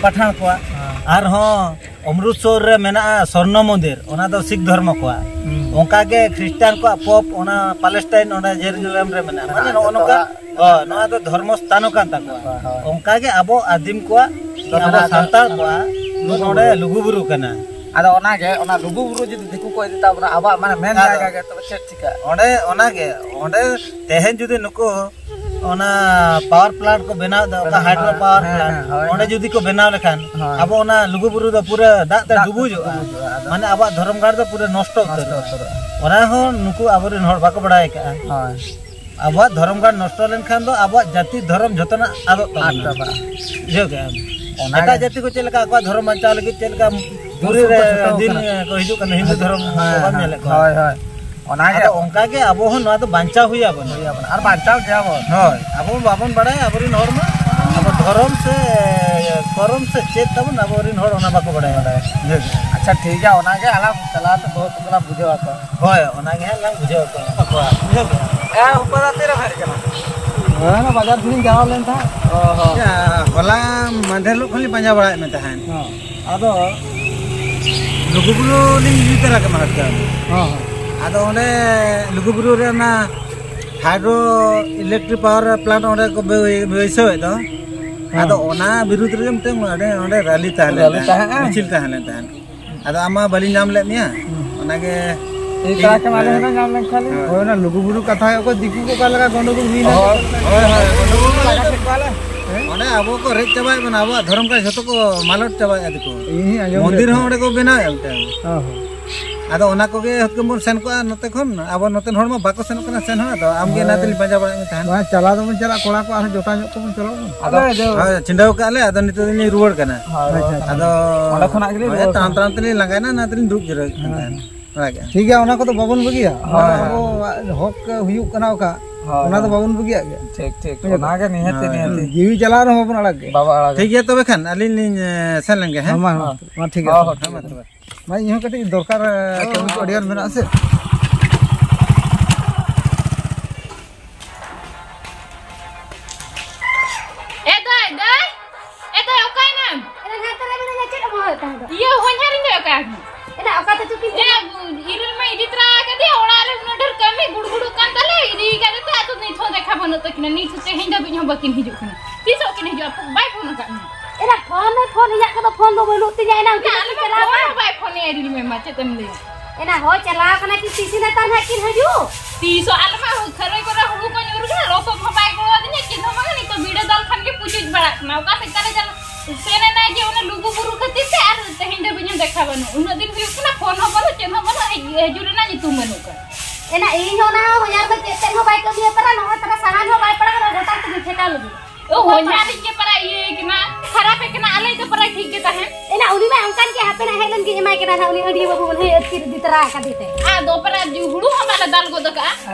ᱯᱟᱴᱷᱟᱱ ᱠᱚᱣᱟᱜ᱾ ᱦᱮᱸ᱾ ᱟᱨᱦᱚᱸ ᱚᱢᱨᱤᱛᱥᱚᱨ ᱨᱮ ᱢᱮᱱᱟᱜᱼᱟ ᱥᱚᱨᱱᱚ ᱢᱚᱱᱫᱤᱨ, ᱚᱱᱟ ᱫᱚ ᱥᱤᱠᱷ ᱫᱷᱚᱨᱢᱚ ᱠᱚᱣᱟᱜ᱾ ᱦᱩᱸ᱾ ᱚᱱᱠᱟ ᱜᱮ ᱠᱷᱨᱤᱥᱴᱟᱱ ᱠᱚᱣᱟᱜ ᱯᱳᱯ ᱚᱱᱟ ᱯᱟᱞᱮᱥᱴᱟᱭᱤᱱ, ᱚᱸᱰᱮ ᱡᱮᱨᱩᱡᱟᱞᱮᱢ ᱨᱮ ᱢᱮᱱᱟᱜᱼᱟ᱾ ᱢᱟᱱᱮ ᱢᱮᱱᱟᱜᱼᱟ, ᱱᱚᱜᱼᱚ ᱡᱚᱛᱚ ᱱᱚᱝᱠᱟ, ᱦᱚᱲᱟᱜ᱾ ᱦᱳᱭ, ᱱᱚᱣᱟ ᱫᱚ ᱫᱷᱚᱨᱢᱚ ᱥᱛᱷᱟᱱ ᱦᱚᱸ ᱠᱟᱱ ᱛᱟᱠᱚᱣᱟ᱾ ᱦᱳᱭ, ᱦᱳᱭ᱾ ᱚᱱᱠᱟ ᱜᱮ ᱟᱵᱚ ᱟᱫᱤᱢ ᱠᱚᱣᱟᱜ, ᱛᱚ ᱟᱵᱚ ᱢᱮᱱᱟᱜ ᱥᱟᱱᱛᱟᱲ ᱟᱠᱟᱫ ᱠᱚᱣᱟᱜ ᱞᱩᱜᱩ ᱱᱚᱰᱮ ᱵᱩᱨᱩ᱾ ᱞᱩᱜᱩ ᱵᱩᱨᱩ ᱠᱟᱱᱟ᱾ ᱟᱫᱚ ᱚᱱᱟᱜᱮ, ᱚᱱᱟ ᱞᱩᱜᱩ ᱵᱩᱨᱩ ᱡᱩᱫᱤ ᱫᱤᱠᱩ ᱠᱚ ᱤᱫᱤ ᱛᱟᱵᱚᱱᱟ, ᱟᱵᱚᱣᱟᱜ ᱢᱟᱱᱮ ᱢᱮᱱ ᱟᱫᱚ ᱡᱟᱭᱜᱟ ᱜᱮ, ᱛᱚᱵᱮ ᱪᱮᱫ ᱪᱤᱠᱟᱹᱜᱼᱟ? ᱚᱸᱰᱮ, ᱚᱱᱟᱜᱮ, ᱚᱸᱰᱮ ᱛᱮᱦᱮᱧ ᱡᱩᱫᱤ ᱱᱩᱠᱩ ᱚᱱᱟ ᱯᱟᱣᱟᱨ ᱯᱞᱟᱱᱴ ᱠᱚ ᱵᱮᱱᱟᱣ ᱮᱫᱟ, ᱚᱠᱟ ᱵᱮᱱᱟᱣ, ᱦᱟᱭᱰᱨᱳ ᱦᱮᱸ, ᱯᱟᱣᱟᱨ ᱦᱮᱸ, ᱯᱞᱟᱱᱴ, ᱦᱮᱸ, ᱦᱳᱭ, ᱚᱸᱰᱮ ᱦᱳᱭ᱾ ᱡᱩᱫᱤ ᱠᱚ ᱵᱮᱱᱟᱣ ᱞᱮᱠᱷᱟᱱ, ᱦᱳᱭ᱾ ᱟᱵᱚ ᱚᱱᱟ ᱞᱩᱜᱩ ᱵᱩᱨᱩ ᱫᱚ ᱯᱩᱨᱟᱹ ᱫᱟᱜ ᱛᱮ ᱫᱟᱜ ᱛᱮ ᱰᱩᱵᱩᱡᱚᱜᱼᱟ᱾ ᱰᱩᱵᱩᱡᱚᱜᱼᱟ, ᱟᱫᱚ ᱢᱟᱱᱮ ᱟᱵᱚᱣᱟᱜ ᱫᱷᱚᱨᱚᱢ ᱜᱟᱲ ᱫᱚ ᱯᱩᱨᱟᱹ ᱱᱚᱥᱴᱚ ᱱᱚᱥᱴᱚ ᱩᱛᱟᱹᱨᱚᱜᱼᱟ᱾ ᱩᱛᱟᱹᱨᱚᱜᱼᱟ᱾ ᱚᱱᱟ ᱦᱚᱸ ᱱᱩᱠᱩ ᱟᱵᱚᱨᱮᱱ ᱦᱚᱲ ᱵᱟᱠᱚ ᱵᱟᱲᱟᱭ ᱟᱠᱟᱫᱼᱟ᱾ ᱦᱳᱭ᱾ ᱟᱵᱚᱣᱟᱜ ᱫᱷᱚᱨᱚᱢ ᱜᱟᱲ ᱱᱚᱥᱴᱚ ᱞᱮᱱᱠᱷᱟᱱ ᱫᱚ ᱟᱵᱚᱣᱟᱜ ᱡᱟᱹᱛᱤ ᱫᱷᱚᱨᱚᱢ ᱡᱚᱛᱚᱱᱟᱜ ᱟᱫᱚᱜ ᱟᱫ ᱛᱟᱵᱚᱱᱟ᱾ ᱪᱟᱵᱟᱜᱼᱟ᱾ ᱵᱩᱡᱷᱟᱹᱣ ᱠᱮᱜᱼᱟᱢ? ᱚᱱᱟᱜᱮ᱾ ᱮᱴᱟᱜ ᱡᱟᱹᱛᱤ ᱠᱚ ᱪᱮᱫ ᱞᱮᱠᱟ ᱟᱠᱚᱣᱟᱜ ᱫᱷᱚᱨᱚᱢ ᱵᱟᱧᱪᱟᱣ ᱞᱟᱹᱜᱤᱫ ᱪᱮᱫ ᱞᱮᱠᱟ ᱫᱩᱨ ᱯᱩᱨᱤ ᱨᱮ ᱠᱚ ᱪᱷᱩᱴᱟᱹᱣ ᱫᱤᱱ ᱠᱟᱱᱟ᱾ ᱠᱚ ᱦᱤᱡᱩᱜ ᱠᱟᱱᱟ, ᱦᱤᱱᱫᱩ ᱦᱮᱸ, ᱫᱷᱚᱨᱚᱢ ᱠᱚ ᱦᱮᱸ, ᱵᱟᱢ ᱦᱮᱸ᱾ ᱧᱮᱞᱮᱫ ᱠᱚᱣᱟ? ᱦᱳᱭ, ᱦᱳᱭ᱾ ᱚᱱᱟᱜᱮ᱾ ᱟᱫᱚ ᱚᱱᱠᱟᱜᱮ ᱟᱵᱚ ᱦᱚᱸ ᱱᱚᱣᱟ ᱫᱚ ᱵᱟᱧᱪᱟᱣ ᱦᱩᱭ ᱟᱵᱚᱱᱟ᱾ ᱦᱩᱭ ᱟᱵᱚᱱᱟ᱾ ᱟᱨ ᱵᱟᱧᱪᱟᱣ ᱜᱮᱭᱟ ᱵᱚᱱ᱾ ᱦᱳᱭ, ᱟᱵᱚ ᱵᱟᱵᱚᱱ ᱵᱟᱲᱟᱭᱟ, ᱟᱵᱚᱨᱮᱱ ᱦᱚᱲ ᱢᱟ ᱟᱵᱚ ᱫᱷᱚᱨᱚᱢ ᱥᱮ ᱠᱚᱨᱚᱢ ᱥᱮ ᱪᱮᱫ ᱛᱟᱵᱚᱱ, ᱟᱵᱚᱨᱮᱱ ᱦᱚᱲ ᱚᱱᱟ ᱵᱟᱠᱚ ᱵᱟᱲᱟᱭᱟ᱾ ᱵᱟᱲᱟᱭᱟ᱾ ᱵᱩᱡᱷᱟᱹᱣ ᱠᱮᱫᱟ? ᱟᱪᱪᱷᱟ, ᱴᱷᱤᱠ ᱜᱮᱭᱟ, ᱚᱱᱟᱜᱮ ᱟᱞᱟᱝ ᱪᱟᱞᱟᱣ ᱛᱮ ᱵᱚᱦᱩᱛ ᱞᱟᱝ ᱵᱩᱡᱷᱟᱹᱣ ᱟᱠᱚᱣᱟ᱾ ᱦᱳᱭ, ᱚᱱᱟᱜᱮ ᱦᱟᱸᱜ ᱞᱟᱝ ᱵᱩᱡᱷᱟᱹᱣ ᱟᱠᱚᱣᱟ᱾ ᱵᱩᱡᱷᱟᱹᱣ ᱠᱮᱫᱟ? ᱦᱮᱸ, ᱩᱯᱟᱹᱨᱟ ᱛᱤᱨᱮᱢ ᱦᱮᱡ ᱠᱟᱱᱟ? ᱦᱮᱸ, ᱚᱱᱟ ᱵᱟᱡᱟᱨ ᱥᱮᱫ ᱤᱧ ᱪᱟᱞᱟᱣ ᱞᱮᱱ ᱛᱟᱦᱮᱸᱫ᱾ ᱚ ᱦᱚᱸ᱾ ᱟᱪᱪᱷᱟ, ᱦᱚᱞᱟ ᱢᱟᱫᱷᱮᱨ ᱦᱤᱞᱳᱜ ᱠᱷᱚᱱ ᱞᱤᱧ ᱯᱟᱸᱡᱟ ᱵᱟᱲᱟᱭᱮᱫ ᱢᱮ ᱛᱟᱦᱮᱸᱫ᱾ ᱦᱚᱸ᱾ ᱟᱫᱚ ᱞᱩᱜᱩᱵᱩᱨᱩ ᱞᱤᱧ ᱤᱫᱤ ᱛᱟᱨᱟ ᱠᱮᱫ ᱢᱟ ᱦᱟᱛᱠᱟᱹᱢ᱾ ᱦᱚᱸ, ᱦᱚᱸ᱾ ᱟᱫᱚ ᱚᱸᱰᱮ ᱞᱩᱜᱩᱵᱩᱨᱩ ᱨᱮ ᱚᱱᱟ ᱦᱟᱭᱰᱨᱳ ᱤᱞᱮᱠᱴᱨᱤᱠ ᱯᱟᱣᱟᱨ ᱯᱞᱟᱱᱴ ᱚᱸᱰᱮ ᱠᱚ ᱵᱟᱹᱭ-, ᱵᱟᱹᱭᱥᱟᱹᱣᱮᱫ ᱫᱚ᱾ ᱦᱮᱸ᱾ ᱟᱫᱚ ᱚᱱᱟ ᱵᱤᱨᱩᱫᱽ ᱨᱮᱜᱮ ᱢᱤᱫᱴᱟᱝ ᱚᱸᱰᱮ, ᱚᱸᱰᱮ ᱨᱟᱞᱤ ᱛᱟᱦᱮᱸ ᱞᱮᱱ ᱨᱟᱞᱤ ᱛᱟᱦᱮᱸᱫ, ᱛᱟᱦᱮᱸᱫ, ᱦᱮᱸ᱾ ᱢᱤᱪᱷᱤᱞ ᱛᱟᱦᱮᱸ ᱞᱮᱱ ᱛᱟᱦᱮᱸᱫ᱾ ᱟᱫᱚ ᱟᱢ ᱢᱟ ᱵᱟᱹᱞᱤᱧ ᱧᱟᱢ ᱞᱮᱫ ᱢᱮᱭᱟ᱾ ᱦᱩᱸ᱾ ᱚᱱᱟᱜᱮ ᱮᱭ ᱛᱟᱨᱟ ᱠᱮᱢ ᱟᱞᱮ ᱦᱚᱸ ᱧᱟᱢ ᱞᱮᱱᱠᱷᱟᱱ ᱞᱤᱧ᱾ ᱦᱳᱭ᱾ ᱦᱳᱭ, ᱚᱱᱟ ᱞᱩᱜᱩᱵᱩᱨᱩ ᱠᱟᱛᱷᱟ ᱜᱮ, ᱚᱠᱚᱭ ᱫᱤᱠᱩ ᱠᱚ ᱚᱠᱟ ᱞᱮᱠᱟ ᱜᱚᱸᱰᱜᱳᱞ ᱦᱩᱭᱱᱟ᱾ ᱦᱳᱭ, ᱦᱳᱭ, ᱦᱳᱭ, ᱜᱚᱸᱰᱜᱳᱞ ᱞᱟᱜᱟ ᱠᱮᱫ ᱠᱚᱣᱟᱞᱮ᱾ ᱦᱮᱸ? ᱚᱸᱰᱮ ᱟᱵᱚ ᱠᱚ ᱨᱮᱡ ᱪᱟᱵᱟᱭᱮᱫ ᱵᱚᱱᱟ, ᱟᱵᱚᱣᱟᱜ ᱫᱷᱚᱨᱚᱢ ᱠᱚ ᱡᱷᱚᱛᱚ ᱠᱚ ᱢᱟᱞᱚᱴ ᱪᱟᱵᱟᱭᱮᱫᱼᱟ ᱫᱤᱠᱩ᱾ ᱤᱧ ᱦᱚᱸᱧ ᱟᱸᱡᱚᱢ ᱢᱚᱱᱫᱤᱨ ᱞᱮᱫ ᱦᱚᱸ ᱛᱟᱦᱮᱸᱫ᱾ ᱚᱸᱰᱮ ᱠᱚ ᱵᱮᱱᱟᱣᱮᱫᱼᱟ ᱢᱤᱫᱴᱟᱝ᱾ ᱦᱚᱸ, ᱦᱚᱸ᱾ ᱟᱫᱚ ᱚᱱᱟ ᱠᱚᱜᱮ ᱦᱩᱛᱠᱟᱹᱢ ᱵᱚᱱ ᱥᱮᱱ ᱠᱚᱜᱼᱟ ᱱᱚᱛᱮ ᱠᱷᱚᱱ᱾ ᱟᱵᱚ ᱱᱚᱛᱮᱱ ᱦᱚᱲ ᱢᱟ ᱵᱟᱠᱚ ᱥᱮᱱᱚᱜ ᱠᱟᱱᱟ ᱥᱮᱱ ᱦᱚᱸ, ᱟᱫᱚ ᱟᱢᱜᱮ ᱚᱱᱟ ᱛᱮᱞᱤᱧ ᱯᱟᱸᱡᱟ ᱵᱟᱲᱟᱭᱮᱫ ᱢᱮ ᱛᱟᱦᱮᱸᱫ᱾ ᱵᱟᱝ, ᱪᱟᱞᱟᱣ ᱫᱚᱵᱚᱱ ᱪᱟᱞᱟᱜ, ᱠᱚᱲᱟ ᱠᱚ ᱟᱨᱦᱚᱸ ᱡᱚᱴᱟᱣ ᱧᱚᱜ ᱠᱚᱵᱚᱱ ᱪᱟᱞᱟᱜ ᱵᱚᱱ᱾ ᱟᱫᱚ ᱦᱳᱭ, ᱪᱷᱤᱸᱰᱟᱹᱣ ᱠᱟᱜᱼᱟ ᱞᱮ, ᱟᱫᱚ ᱱᱤᱛᱚᱜ ᱫᱚᱞᱤᱧ ᱨᱩᱣᱟᱹᱲ ᱠᱟᱱᱟ᱾ ᱦᱳᱭ, ᱦᱳᱭ, ᱟᱪᱪᱷᱟ, ᱟᱪᱪᱷᱟ᱾ ᱟᱫᱚ ᱚᱸᱰᱮ ᱠᱷᱚᱱᱟᱜ ᱜᱮᱞᱤᱧ ᱦᱳᱭ, ᱨᱩᱣᱟᱹᱲ ᱛᱟᱲᱟᱢ ᱠᱟᱱᱟ᱾ ᱛᱟᱲᱟᱢ ᱛᱮᱞᱤᱧ ᱞᱟᱸᱜᱟᱭᱮᱱᱟ, ᱚᱱᱟ ᱛᱮᱞᱤᱧ ᱫᱩᱲᱩᱵ ᱡᱤᱨᱟᱹᱜ ᱠᱟᱱ ᱦᱳᱭ᱾ ᱛᱟᱦᱮᱸᱫ᱾ ᱚᱱᱟ ᱜᱮ᱾ ᱴᱷᱤᱠ ᱜᱮᱭᱟ, ᱚᱱᱟ ᱠᱚᱫᱚ ᱵᱟᱵᱚᱱ ᱵᱟᱹᱜᱤᱭᱟ᱾ ᱦᱳᱭ᱾ ᱟᱵᱚᱣᱟᱜ ᱦᱚᱠ ᱦᱩᱭᱩᱜ ᱠᱟᱱᱟ ᱚᱠᱟ, ᱦᱳᱭ, ᱚᱱᱟ ᱫᱚ ᱦᱳᱭ᱾ ᱵᱟᱵᱚᱱ ᱵᱟᱹᱜᱤᱭᱟᱜ ᱜᱮᱭᱟ᱾ ᱴᱷᱤᱠ, ᱴᱷᱤᱠ᱾ ᱵᱩᱡᱷᱟᱹᱣ? ᱚᱱᱟ ᱜᱮ ᱱᱤᱦᱟᱹᱛᱤ, ᱦᱳᱭ᱾ ᱱᱤᱦᱟᱹᱛᱤ᱾ ᱡᱤᱣᱤ ᱪᱟᱞᱟᱣ ᱨᱮᱦᱚᱸ ᱵᱟᱵᱚᱱ ᱟᱲᱟᱜ ᱜᱮᱭᱟ᱾ ᱵᱟᱵᱚ ᱟᱲᱟᱜᱟ᱾ ᱴᱷᱤᱠ ᱜᱮᱭᱟ, ᱛᱚᱵᱮ ᱠᱷᱟᱱ ᱟᱹᱞᱤᱧ ᱞᱤᱧ, ᱮ, ᱥᱮᱱ ᱞᱮᱱ ᱜᱮ, ᱦᱮᱸ? ᱦᱚᱸ, ᱢᱟ, ᱦᱚᱸ, ᱦᱚᱸ, ᱴᱷᱤᱠ ᱜᱮᱭᱟ᱾ ᱦᱮᱸ, ᱢᱟ, ᱛᱚᱵᱮ᱾ ᱢᱟ, ᱤᱧ ᱦᱚᱸ ᱠᱟᱹᱴᱤᱡ ᱫᱚᱨᱠᱟᱨ, ᱮ, ᱠᱟᱹᱢᱤ ᱠᱚ ᱟᱹᱰᱤ ᱜᱟᱱ ᱢᱮᱱᱟᱜᱼᱟ ᱥᱮ᱾ ᱮ ᱫᱟᱹᱭ, ᱫᱟᱹᱭ, ᱮ ᱫᱟᱹᱭ, ᱚᱠᱟᱭᱮᱱᱟᱢ? ᱮᱱᱟ ᱱᱟᱛᱮ ᱨᱮ ᱢᱮᱱᱟᱹᱧᱟ, ᱪᱮᱫ ᱮᱢ ᱦᱚᱦᱚᱭᱮᱫ ᱛᱟᱦᱮᱸ ᱫᱚ? ᱤᱭᱟᱹ, ᱦᱚᱧᱦᱟᱨᱤᱧ ᱫᱚ ᱚᱠᱟ ᱟᱠᱟᱱᱟ? ᱮᱱᱟ ᱚᱠᱟ ᱛᱮᱪᱚ ᱠᱤᱱ ᱮ, ᱤᱨᱤᱞ ᱢᱟ ᱤᱫᱤ ᱛᱚᱨᱟ ᱟᱠᱟᱫᱮᱭᱟ ᱚᱲᱟᱜ ᱨᱮ, ᱩᱱᱟᱹᱜ ᱰᱷᱮᱨ ᱠᱟᱹᱢᱤ ᱜᱩᱲᱜᱩᱲᱚᱜ ᱠᱟᱱ ᱛᱟᱞᱮ, ᱤᱫᱤ ᱠᱟᱫᱮ ᱛᱮ ᱟᱫᱚ ᱱᱤᱛ ᱦᱚᱸ ᱫᱮᱠᱷᱟ ᱵᱟᱹᱱᱩᱜ ᱛᱟᱹᱠᱤᱱᱟ, ᱱᱤᱛ ᱦᱚᱸ ᱛᱮᱦᱮᱧ ᱫᱷᱟᱹᱵᱤᱡ ᱦᱚᱸ ᱵᱟᱹᱠᱤᱱ ᱦᱤᱡᱩᱜ ᱠᱟᱱᱟ᱾ ᱛᱤᱥᱚᱜ ᱠᱤᱱ ᱦᱤᱡᱩᱜᱼᱟ? ᱵᱟᱭ ᱯᱷᱳᱱ ᱟᱠᱟᱫ ᱢᱮᱭᱟ? ᱮᱱᱟ ᱯᱷᱳᱱ ᱮ ᱯᱷᱳᱱ, ᱤᱧᱟᱹᱜ ᱠᱚᱫᱚ ᱯᱷᱳᱱ ᱫᱚ ᱵᱟᱹᱱᱩᱜ ᱛᱤᱧᱟ, ᱮᱱᱟ ᱩᱱᱠᱤᱱ ᱟᱞᱮ ᱠᱤᱱ ᱢᱟ ᱪᱟᱞᱟᱣ ᱯᱷᱳᱱ ᱠᱟᱱᱟ᱾ ᱦᱚᱸ ᱵᱟᱭ ᱯᱷᱳᱱᱮᱜᱼᱟ, ᱤᱨᱤᱞ ᱢᱮ ᱢᱟ, ᱪᱮᱫ ᱮᱢ ᱞᱟᱹᱭᱟ? ᱮᱱᱟ ᱦᱳᱭ ᱪᱟᱞᱟᱣ ᱠᱟᱱᱟ ᱠᱤᱱ, ᱛᱤᱥ ᱮᱱᱟ ᱛᱟᱨ ᱱᱟᱦᱟᱜ ᱠᱤᱱ ᱦᱤᱡᱩᱜ? ᱛᱤᱥᱚᱜ ᱟᱞᱮ ᱢᱟ ᱠᱷᱟᱹᱨᱟᱹᱭ ᱠᱚᱨᱮ ᱦᱩᱲᱩ ᱠᱚᱧ ᱩᱨ ᱠᱟᱱᱟ, ᱞᱚᱥᱚᱫ ᱦᱚᱸ ᱵᱟᱭ ᱜᱚᱲᱚ ᱟᱹᱫᱤᱧᱟ, ᱪᱮᱫ ᱦᱚᱸ ᱵᱟᱝᱟ, ᱱᱤᱛᱚᱜ ᱵᱤᱰᱟᱹ ᱫᱟᱞ ᱠᱷᱟᱱ ᱜᱮ ᱯᱩᱪᱩᱡ ᱵᱟᱲᱟᱜ ᱠᱟᱱᱟ᱾ ᱚᱠᱟ ᱥᱮᱫ ᱛᱟᱞᱮ ᱪᱟᱞᱟᱜ, ᱥᱮᱱ ᱮᱱᱟᱭ ᱡᱮ ᱚᱱᱟ ᱞᱩᱜᱩ ᱵᱩᱨᱩ ᱠᱷᱟᱹᱛᱤᱨ ᱛᱮ, ᱟᱨ ᱛᱮᱦᱮᱧ ᱫᱷᱟᱹᱵᱤᱡ ᱦᱚᱸ ᱫᱮᱠᱷᱟ ᱵᱟᱹᱱᱩᱜ᱾ ᱩᱱᱟᱹᱜ ᱫᱤᱱ ᱦᱩᱭᱩᱜ ᱠᱟᱱᱟ, ᱯᱷᱳᱱ ᱦᱚᱸ ᱵᱟᱹᱱᱩᱜ, ᱪᱮᱫ ᱦᱚᱸ ᱵᱟᱹᱱᱩᱜ, ᱦᱮᱡ, ᱦᱤᱡᱩᱜ ᱨᱮᱱᱟᱜ ᱧᱩᱛᱩᱢ ᱵᱟᱹᱱᱩᱜ ᱠᱟᱫᱟ᱾ ᱮᱱᱟ ᱤᱧ ᱦᱚᱸ ᱚᱱᱟ ᱦᱚᱸ ᱦᱚᱧᱦᱟᱨ ᱫᱚ ᱪᱮᱫ ᱛᱮᱫ ᱦᱚᱸ ᱵᱟᱭ ᱠᱟᱹᱢᱤᱭᱟ ᱯᱟᱨᱟ, ᱱᱚᱜᱼᱚᱭ ᱛᱟᱨᱟ ᱥᱟᱦᱟᱱ ᱦᱚᱸ ᱵᱟᱭ ᱯᱟᱲᱟᱜ ᱠᱟᱱᱟ, ᱜᱚᱴᱟ ᱛᱮᱜᱮ ᱴᱷᱮᱠᱟᱣ ᱞᱟᱹᱜᱤᱫ᱾ ᱚ, ᱦᱚᱧᱦᱟᱨᱤᱡ ᱜᱮ ᱯᱟᱨᱟ ᱤᱭᱟᱹ ᱠᱟᱱᱟ, ᱠᱷᱟᱨᱟᱯ ᱮ ᱠᱟᱱᱟ, ᱟᱞᱮ ᱫᱚ ᱯᱟᱨᱟ ᱴᱷᱤᱠ ᱜᱮ ᱛᱟᱦᱮᱸᱱ᱾ ᱮᱱᱟ ᱩᱱᱤ ᱢᱟ ᱚᱱᱠᱟᱱ ᱜᱮ, ᱦᱟᱯᱮ ᱱᱟᱜ ᱦᱮᱡ ᱞᱮᱱ ᱜᱮ ᱮᱢᱟᱭ ᱠᱟᱱᱟ ᱱᱟᱜ, ᱩᱱᱤ ᱟᱹᱰᱤ ᱵᱟᱹᱵᱩ ᱩᱱᱤ ᱟᱹᱛᱠᱤᱨ ᱤᱫᱤ ᱛᱟᱨᱟ ᱟᱠᱟᱫᱮ ᱛᱮ᱾ ᱟᱫᱚ ᱯᱟᱨᱟ ᱡᱩ-, ᱦᱩᱲᱩ ᱦᱚᱸ ᱵᱟᱞᱮ ᱫᱟᱞ ᱜᱚᱫ ᱟᱠᱟᱜᱼᱟ᱾